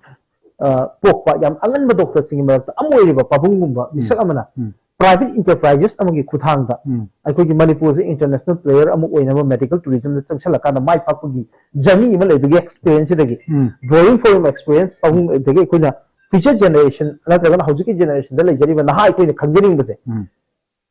ꯑ, ꯄꯣꯛꯄ ꯌꯥꯝ ꯑꯉꯟꯕ ꯗꯣꯛꯇꯔꯁꯤꯡꯒꯤ ꯃꯔꯛꯇ ꯑꯃ ꯑꯣꯏꯔꯤꯕ ꯄꯥꯕꯨꯡꯒꯨꯝꯕ ꯃꯤꯁꯛ ꯑꯃꯅ ꯎꯝ. private enterprises ꯑꯃꯒꯤ ꯈꯨꯊꯥꯡꯗ ꯎꯝ. ꯑꯩꯈꯣꯏꯒꯤ ꯃꯅꯤꯄꯨꯔꯁꯦ international player ꯑꯃ ꯑꯣꯏꯅꯕ medical tourismꯗ ꯆꯪꯁꯜꯂꯛꯀꯥꯟꯗ ꯃꯥꯏ ꯄꯥꯛꯄꯒꯤ journey ꯑꯃ ꯂꯩꯕꯒꯤ experienceꯁꯤꯗꯒꯤ, ꯎꯝ. drawing from experience ꯄꯥꯕꯨꯡꯗꯒꯤ ꯑꯩꯈꯣꯏꯅ future generation ꯅꯠꯇ꯭ꯔꯒꯅ ꯍꯧꯖꯤꯛꯀꯤ generationꯗ ꯂꯩꯖꯔꯤꯕ ꯅꯍꯥ ꯑꯩꯈꯣꯏꯅ ꯈꯪꯖꯅꯤꯡꯕꯁꯦ, ꯎꯝ.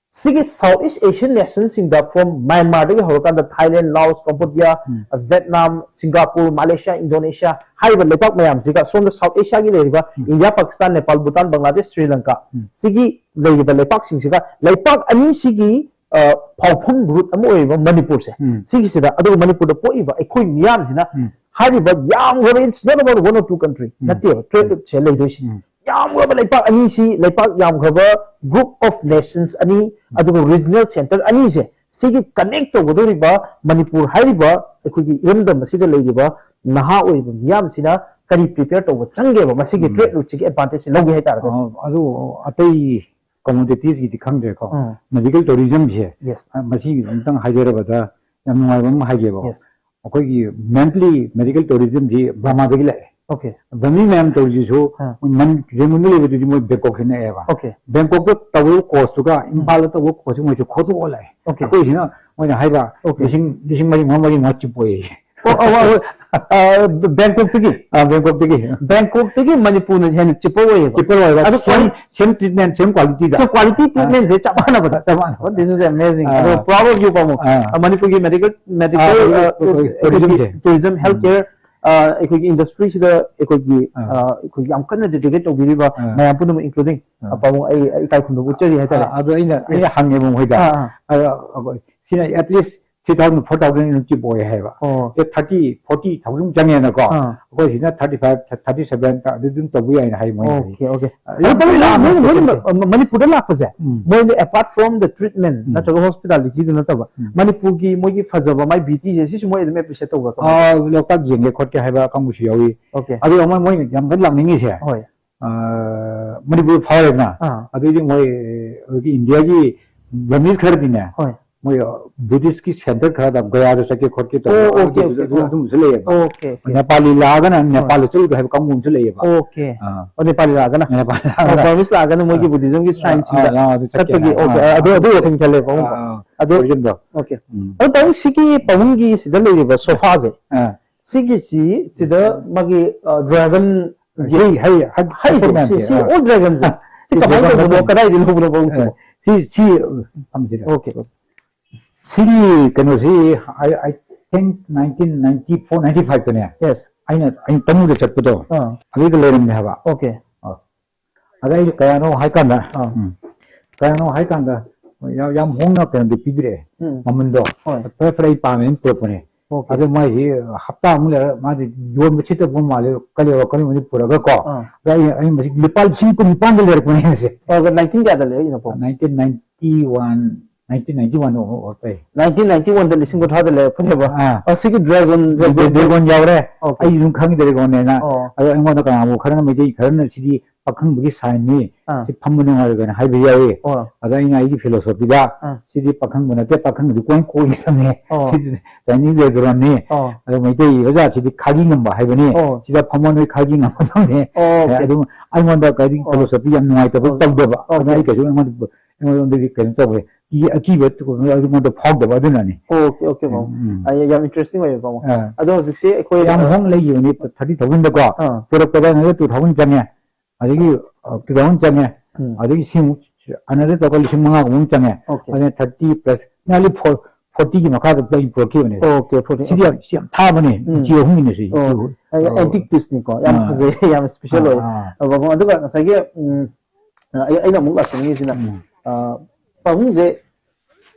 ꯁꯤꯒꯤ South East Asian nationꯁꯤꯡꯗ, from Myanmarꯗꯒꯤ ꯍꯧꯔꯀꯥꯟꯗ Thailand, Laos, Cambodia, um. Vietnam, Singapore, Malaysia, Indonesia ꯍꯥꯏꯔꯤꯕ ꯂꯩꯄꯥꯛ ꯃꯌꯥꯝꯁꯤꯒ, ꯁꯣꯝꯗ South Asiaꯒꯤ ꯂꯩꯔꯤꯕ ꯎꯝ. India, Pakistan, Nepal, Bhutan, Bangladesh, Sri Lanka ꯎꯝ. ꯁꯤꯒꯤ ꯂꯩꯔꯤꯕ ꯂꯩꯄꯥꯛꯁꯤꯡꯁꯤꯒ, ꯂꯩꯄꯥꯛ ꯑꯅꯤꯁꯤꯒꯤ ꯑ, ꯐꯥꯎꯐꯝ root ꯑꯃ ꯑꯣꯏꯔꯤꯕ ꯃꯅꯤꯄꯨꯔꯁꯦ, ꯎꯝ. ꯁꯤꯒꯤꯁꯤꯗ, ꯑꯗꯨꯒ ꯃꯅꯤꯄꯨꯔꯗ ꯄꯣꯛꯏꯕ ꯑꯩꯈꯣꯏ ꯃꯤꯌꯥꯝꯁꯤꯅ ꯎꯝ. ꯍꯥꯏꯔꯤꯕ ꯌꯥꯝꯈ꯭ꯔꯕ, it's not about one or two country ꯎꯝ. ꯅꯠꯇꯦꯕ, trade routeꯁꯦ ꯂꯩꯗꯣꯏꯁꯦ꯫ ꯎꯝ. ꯌꯥꯝꯈ꯭ꯔꯕ ꯂꯩꯄꯥꯛ ꯑꯅꯤꯁꯤ, ꯂꯩꯄꯥꯛ ꯌꯥꯝꯈ꯭ꯔꯕ group of nations ꯑꯅꯤ, ꯑꯗꯨꯒ regional centre ꯑꯅꯤꯁꯦ, ꯁꯤꯒꯤ connect ꯇꯧꯒꯗꯧꯔꯤꯕ ꯃꯅꯤꯄꯨꯔ ꯍꯥꯏꯔꯤꯕ ꯑꯩꯈꯣꯏꯒꯤ ꯏꯔꯝꯗꯝ ꯑꯁꯤꯗ ꯂꯩꯔꯤꯕ ꯅꯍꯥ ꯑꯣꯏꯔꯤꯕ ꯃꯤꯌꯥꯝꯁꯤꯅ ꯀꯔꯤ prepare ꯇꯧꯕ ꯆꯪꯒꯦꯕ ꯃꯁꯤꯒꯤ ꯎꯝ. Trade Routeꯁꯤꯒꯤ advantageꯁꯦ ꯂꯧꯒꯦ ꯍꯥꯏꯇꯥꯔꯒꯗꯤ? ꯑ, ꯑꯗꯨ ꯑꯇꯩ commoditiesꯀꯤꯗꯤ ꯈꯪꯗ꯭ꯔꯦꯀꯣ꯫ ꯎꯝ. Medical tourismꯁꯦ, Yes. ꯑ, ꯃꯁꯤꯒꯤ ꯑꯝꯇꯪ ꯍꯥꯏꯖꯔꯕꯗ ꯌꯥꯝ ꯅꯨꯡꯉꯥꯏꯕ ꯑꯃ ꯍꯥꯏꯒꯦꯕ꯫ Yes. ꯑꯩꯈꯣꯏꯒꯤ mainly medical tourismꯁꯤ ꯕꯔꯃꯥꯗꯒꯤ ꯂꯥꯛꯑꯦ꯫ Okay. ꯕꯔꯃꯤ ꯃꯌꯥꯝ ꯇꯧꯔꯤꯁꯤꯁꯨ ꯑꯥ. ꯃꯣꯏ ꯃꯟ-, ꯔꯦꯡꯒꯨꯟꯗ ꯂꯩꯕꯗꯨꯗꯤ ꯃꯣꯏ ꯕꯦꯡꯀꯣꯛꯇꯩꯅ ꯂꯥꯛꯑꯦꯕ꯫ Okay. ꯕꯦꯡꯀꯣꯛꯇ ꯇꯧꯕ courseꯇꯨꯒ ꯏꯝꯐꯥꯜꯗ ꯇꯧꯕ courseꯁꯤ ꯃꯣꯏꯁꯨ ꯈꯣꯠꯇꯣꯛꯑ ꯂꯥꯛꯑꯦ꯫ Okay. ꯑꯩꯈꯣꯏꯁꯤꯅ ꯃꯣꯏꯅ ꯍꯥꯏꯕ Okay. ꯂꯤꯁꯤꯡ, ꯂꯤꯁꯤꯡ ꯃꯔꯤ ꯃꯉꯥ, ꯃꯔꯤ ꯃꯉꯥ ꯆꯤꯞ ꯑꯣꯏꯌꯦ꯫ ꯑꯣ, ꯑꯣ, ꯑꯣ, ꯑ, ꯕꯦꯡꯀꯣꯛꯇꯒꯤ? ꯑꯥ, ꯕꯦꯡꯀꯣꯛꯇꯒꯤ꯫ ꯕꯦꯡꯀꯣꯛꯇꯒꯤ ꯃꯅꯤꯄꯨꯔꯅ ꯍꯦꯟꯅ cheaper ꯑꯣꯏꯌꯦꯕ? Cheaper ꯑꯣꯏꯕ꯫ ꯑꯗꯨ Same, same treatment, same qualityꯗ꯫ So qualityꯇ treatmentꯁꯦ ꯆꯞ ꯃꯥꯟꯅꯕꯗ? ꯆꯞ ꯃꯥꯟꯅꯕ꯫ Oh, this is amazing. ꯑꯥ. ꯑꯗꯣ proud of you, ꯄꯥꯕꯨꯡ꯫ ꯑꯥ. ꯑ, ꯃꯅꯤꯄꯨꯔꯒꯤ medical, medical, ꯑꯥ, ꯑ, tourismꯁꯦ꯫ ꯑꯩꯈꯣꯏꯒꯤ tourism, healthcare, ꯑ, ꯑꯩꯈꯣꯏꯒꯤ industryꯁꯤꯗ ꯑꯩꯈꯣꯏꯒꯤ, ꯑꯥ. ꯑ, ꯑꯩꯈꯣꯏ ꯌꯥꯝ ꯀꯟꯅ dedicate ꯇꯧꯕꯤꯔꯤꯕ ꯑꯥ. ꯃꯌꯥꯝ ꯄꯨꯝꯅꯃꯛ, including, ꯑꯥ. ꯑ, ꯄꯥꯕꯨꯡ, ꯑꯩ, ꯑꯩ ꯏꯀꯥꯏ ꯈꯨꯝꯅꯕ ꯎꯠꯆꯔꯤ ꯍꯥꯏꯇꯥꯔꯦ꯫ ꯑꯥ, ꯑꯗꯣ ꯑꯩꯅ, ꯑꯩꯅ Yes. ꯍꯪꯉꯦꯕ ꯃꯣꯏꯗ꯫ ꯑꯥ, ꯑꯥ. ꯑꯗꯣ ꯑꯩꯈꯣꯏ ꯁꯤꯅ at least three thousand, four thousand ꯑꯗꯨꯝ cheap ꯑꯣꯏ ꯍꯥꯏꯕ꯫ ꯑꯣ. ꯑꯦ, thirty, forty thousand ꯆꯪꯉꯦꯅꯀꯣ꯫ ꯑꯥ. ꯑꯩꯈꯣꯏ ꯁꯤꯅ thirty five, thirty seven ꯑꯗꯨ ꯑꯗꯨꯝ ꯇꯧꯕ ꯌꯥꯏꯅ ꯍꯥꯏ ꯃꯣꯏꯅ ꯍꯥꯏ꯫ Okay, okay. ꯑ, ꯑꯗꯣ ꯌꯥꯝ ꯄꯥꯕꯨꯡ, ꯂꯥꯞꯅ ꯃꯣꯏꯅ, ꯃꯣꯏꯅ, ꯆꯠꯇꯦ꯫ ꯃ-, ꯃꯅꯤꯄꯨꯔꯗ ꯂꯥꯛꯄꯁꯦ, ꯎꯝ. ꯃꯣꯏꯅ apart from the treatment ꯎꯝ. ꯅꯠꯇ꯭ꯔꯒ hospitalityꯗꯨ ꯅꯠꯇꯕ, ꯎꯝ. ꯃꯅꯤꯄꯨꯔꯒꯤ ꯃꯣꯏꯒꯤ ꯐꯖꯕ ꯃꯥꯏ beautyꯁꯦ, ꯁꯤꯁꯨ ꯃꯣꯏ ꯑꯗꯨꯝ appreciate ꯇꯧꯕ꯭ꯔꯥ? ꯑꯥ, ꯂꯣꯛꯇꯥꯛ ꯌꯦꯡꯒꯦ ꯈꯣꯠꯀꯦ ꯍꯥꯏꯕ ꯀꯥꯡꯕꯨꯁꯨ ꯌꯥꯎꯏ꯫ Okay. ꯑꯗꯨꯒ ꯑꯃ ꯃꯣꯏꯅ ꯌꯥꯝ ꯀꯟꯅ ꯂꯥꯛꯅꯤꯡꯉꯤꯁꯦ, ꯍꯣꯏ. ꯑꯥ, ꯃꯅꯤꯄꯨꯔ ꯐꯥꯎꯔꯦꯗꯅ, ꯑꯥ. ꯑꯗꯨꯏꯗꯤ ꯃꯣꯏ ꯑꯩꯈꯣꯏꯒꯤ ꯏꯟꯗꯤꯌꯥꯒꯤ ꯕꯔꯃꯤꯁ ꯈꯔꯗꯤꯅꯦ, ꯍꯣꯏ. ꯃꯣꯏ ꯕꯨꯙꯤꯁꯀꯤ center ꯈꯔꯗ ꯒꯌꯥꯗ ꯆꯠꯀꯦ ꯈꯣꯠꯀꯦ ꯑꯣ, okay, ꯑꯗꯨ-, okay, ꯑꯣ. ꯑꯗꯨꯝꯕꯁꯨ ꯂꯩꯌꯦꯕ꯫ Okay, okay. ꯅꯦꯄꯥꯂꯤ ꯂꯥꯛꯑꯒꯅ ꯅꯦꯄꯥꯜꯗ ꯆꯠꯂꯨꯒꯦ ꯍꯥꯏꯕ ꯀꯥꯡꯕꯨ ꯑꯃꯁꯨ ꯂꯩꯌꯦꯕ꯫ Okay. ꯑꯥ. ꯑꯣ, ꯅꯦꯄꯥꯂꯤ ꯂꯥꯛꯑꯒꯅ? ꯅꯦꯄꯥꯜ ꯑꯣ, ꯕꯔꯃꯤꯁ ꯂꯥꯛꯑꯒꯅ ꯃꯣꯏꯒꯤ ꯕꯨꯙꯤꯖꯝꯒꯤ ꯁ꯭ꯔꯥꯏꯟꯁꯤꯡꯗ ꯑꯥ, ꯑꯥ, ꯑꯗꯨ ꯆꯠꯀꯦ ꯆꯠꯄꯒꯤ, ꯍꯥꯏꯅ꯫ okay, ꯑꯥ, ꯑꯗꯨ, ꯑꯗꯨ ꯑꯥ, ꯋꯥꯈꯜ ꯈꯜꯂꯦꯕ, ꯄꯥꯕꯨꯡ꯫ ꯑꯥ, ꯑꯥ, ꯑꯗꯣ, tourismꯗꯣ꯫ okay. ꯎꯝ. ꯑꯗꯣ ꯄꯥꯕꯨꯡ, ꯁꯤꯒꯤ ꯄꯥꯕꯨꯡꯒꯤ ꯁꯤꯗ ꯂꯩꯔꯤꯕ sofaꯁꯦ, ꯑꯥ. ꯁꯤꯒꯤꯁꯤ, ꯁꯤꯗ ꯃꯥꯒꯤ, ꯑ, dragon ꯍꯩ, ꯍꯩ, ꯍꯩ, ꯍꯩꯁꯦ, ꯃꯌꯥꯝꯁꯦ, ꯁꯤ, ꯁꯤ ꯑꯥ. all dragonsꯦ꯫ ꯁꯤ ꯁꯤ ꯀꯃꯥꯏꯅ dragon ꯇꯧꯕꯅꯣ? ꯃꯈꯜ꯫ ꯀꯗꯥꯏꯗꯒꯤ ꯂꯧꯕꯅꯣ, ꯄꯥꯕꯨꯡ, ꯁꯤꯕꯣ? ꯑꯥ. ꯁꯤ ꯁꯤ ꯊꯝꯁꯤꯔ? Okay, okay. ꯁꯤꯒꯤ ꯀꯩꯅꯣꯁꯤ, I, I think nineteen ninety four ninety five ꯇꯅꯦ, yes, ꯑꯩꯅ ꯑꯩꯅ ꯇꯃꯨꯗ ꯆꯠꯄꯗꯣ, ꯑꯥ, ꯑꯗꯨꯗ ꯂꯩꯔꯝꯃꯦ ꯍꯥꯏꯕ꯫ Okay. ꯑꯥ꯫ ꯑꯗ ꯑꯩ ꯀꯌꯥꯅꯣ ꯍꯥꯏꯀꯥꯟꯗ, ꯑꯥ, ꯎꯝ, ꯀꯌꯥꯅꯣ ꯍꯥꯏꯀꯥꯟꯗ ꯌꯥꯝ, ꯌꯥꯝ ꯍꯣꯡꯅ ꯀꯩꯅꯣꯗꯤ ꯄꯤꯕꯤꯔꯛꯑꯦ, ꯎꯝ, ꯃꯃꯟꯗꯣ꯫ ꯍꯣꯏ꯫ ꯐꯔꯦ ꯐꯔꯦ, ꯑꯩ ꯄꯥꯝꯃꯦꯅ ꯄꯨꯔꯛꯄꯅꯦ꯫ Okay. ꯑꯗꯨ ꯃꯥꯏꯁꯤ ꯍꯞꯇꯥ ꯑꯃꯨꯛ ꯂꯩꯔ ꯃꯥꯗꯤ ꯌꯣꯟꯕ ꯁꯤꯠꯇꯕ ꯃꯥꯜꯂꯦ, ꯀꯜꯂꯦꯕ, ꯀꯜꯂꯦꯕ ꯄꯨꯔꯒ ꯀꯣ꯫ ꯑꯥ꯫ ꯑꯗ ꯑꯩ, ꯑꯩ ꯃꯁꯤ ꯂꯨꯄꯥ ꯂꯤꯁꯤꯡ ꯀꯨꯟ ꯅꯤꯄꯥꯟꯗ ꯂꯩꯔꯛꯄꯅꯦ ꯃꯁꯤ꯫ ꯑꯣ, nineteen ꯀꯌꯥꯗ ꯂꯩꯔꯛꯏꯅꯣ, ꯄꯣ? Nineteen ninety one, nineteen ninety one ꯑꯣꯏꯔꯛꯄ ꯌꯥꯏ꯫ Nineteen ninety one ꯗ ꯂꯤꯁꯤꯡ ꯀꯨꯟꯊ꯭ꯔꯥꯗ ꯂꯩꯔꯛꯄꯅꯦꯕ꯫ ꯑꯥ꯫ ꯑꯣ, ꯁꯤꯒꯤ dragon, dragon dragon ꯌꯥꯎꯔꯦ꯫ Okay. ꯑꯩ ꯑꯗꯨꯝ ꯈꯪꯗ꯭ꯔꯦꯀꯣꯅꯦꯅ꯫ ꯑꯣ꯫ ꯑꯗꯣ ꯑꯩꯉꯣꯟꯗ ꯀꯅꯥꯒꯨꯝꯕ ꯈꯔꯅ, ꯃꯩꯇꯩ ꯈꯔꯅ ꯁꯤꯗꯤ ꯄꯥꯈꯪꯕꯒꯤ ꯁꯥꯏꯟꯅꯤ, ꯑꯥ, ꯁꯤ ꯐꯝꯕ ꯅꯨꯡꯉꯥꯏꯔꯣꯏ ꯀꯥꯏꯅ ꯍꯥꯏꯕ ꯌꯥꯎꯏ꯫ ꯑꯣ꯫ ꯑꯗ ꯑꯩꯅ ꯑꯩꯒꯤ philosophy ꯗ, ꯑꯥ, ꯁꯤꯗꯤ ꯄꯥꯈꯪꯕ ꯅꯠꯇꯦ, ꯄꯥꯈꯪꯗꯤ ꯀꯣꯏ ꯀꯣꯏꯒꯗꯕꯅꯦ꯫ ꯑꯣ꯫ ꯁꯤꯗꯤ Chinese ꯂꯩꯗꯣꯔꯝꯅꯤ꯫ ꯑꯣ꯫ ꯑꯗꯣ ꯃꯩꯇꯩ ꯑꯣꯖꯥꯁꯤꯗꯤ ꯈꯥꯒꯤ ꯉꯝꯕ ꯍꯥꯏꯕꯅꯤ꯫ ꯑꯣ꯫ ꯁꯤꯗ ꯐꯝꯕ ꯅꯣꯏ ꯈꯥꯒꯤ ꯉꯝꯕꯗꯕꯅꯦ꯫ ꯑꯣ, okay. ꯑꯗꯨꯝ ꯑꯩꯉꯣꯟꯗ ꯀꯔꯤ ꯑꯣ꯫ Philosophy ꯌꯥꯝ ꯅꯨꯡꯉꯥꯏꯇꯕ ꯑꯣ꯫ ꯇꯧꯗꯕ꯫ ꯑꯗꯨꯅ ꯑꯩ okay. ꯀꯩꯁꯨ ꯑꯩꯉꯣꯟꯗ, ꯑꯩꯉꯣꯟꯗꯗꯤ ꯀꯩꯅꯣ ꯇꯧꯋꯦ꯫ ꯀꯤ-, ꯑꯀꯤꯕ ꯑꯩꯉꯣꯟꯗ ꯐꯥꯎꯗꯕ ꯑꯗꯨꯅꯅꯤ꯫ Okay, okay, ꯄꯥꯕꯨꯡ꯫ ꯎꯝ꯫ ꯑ, ꯌꯥꯝ interesting ꯑꯣꯏꯌꯦ, ꯄꯥꯕꯨꯡ꯫ ꯑꯥ꯫ ꯑꯗꯣ ꯍꯧꯖꯤꯛꯁꯦ ꯑꯩꯈꯣꯏ, ꯌꯥꯝ ꯑ, ꯍꯣꯡꯅ ꯂꯩꯈꯤꯕꯅꯤ, thirty thousand ꯗꯀꯣ꯫ ꯑꯥ꯫ ꯄꯨꯔꯛꯄꯗ ꯑꯩꯉꯣꯟꯗ two thousand ꯆꯪꯉꯦ꯫ ꯑꯗꯒꯤ, ꯑ, two thousand ꯆꯪꯉꯦ꯫ ꯎꯝ꯫ ꯑꯗꯒꯤ ꯁꯤꯃꯨꯛ another ꯇꯧꯔꯒ ꯂꯤꯁꯤꯡ ꯃꯉꯥꯒꯨꯝꯕ ꯑꯃꯨꯛ ꯆꯪꯉꯦ꯫ Okay. ꯑꯗꯨꯅ thirty plus, nearly four, forty ꯒꯤ ꯃꯈꯥꯗ ꯑꯩ ꯄꯨꯔꯛꯈꯤꯕꯅꯦ꯫ Okay, forty, ꯁꯤꯗꯤ okay. ꯌꯥꯝ, ꯁꯤ ꯌꯥꯝ ꯊꯥꯕꯅꯦ꯫ ꯎꯝ꯫ ꯏꯟꯆꯤ ꯑꯍꯨꯝꯒꯤꯅꯦ ꯁꯤ꯫ ꯑꯣ, ꯏꯟꯆꯤ ꯑꯍꯨꯝ꯫ ꯑ, antique piece ꯅꯤꯀꯣ꯫ ꯌꯥꯝ ꯑꯥ꯫ ꯐꯖꯩ, ꯌꯥꯝ special ꯑꯥ, ꯑꯣꯏ꯫ ꯑꯥ꯫ ꯑ, ꯄꯥꯕꯨꯡ, ꯑꯗꯨꯒ ꯉꯁꯥꯏꯒꯤ, ꯎꯝ, ꯑ, ꯑꯩ, ꯑꯩꯅ ꯑꯃꯨꯛ ꯂꯥꯛꯆꯅꯤꯡꯉꯤꯁꯤꯅ, ꯎꯝ꯫ ꯑ, ꯄꯥꯕꯨꯡꯁꯦ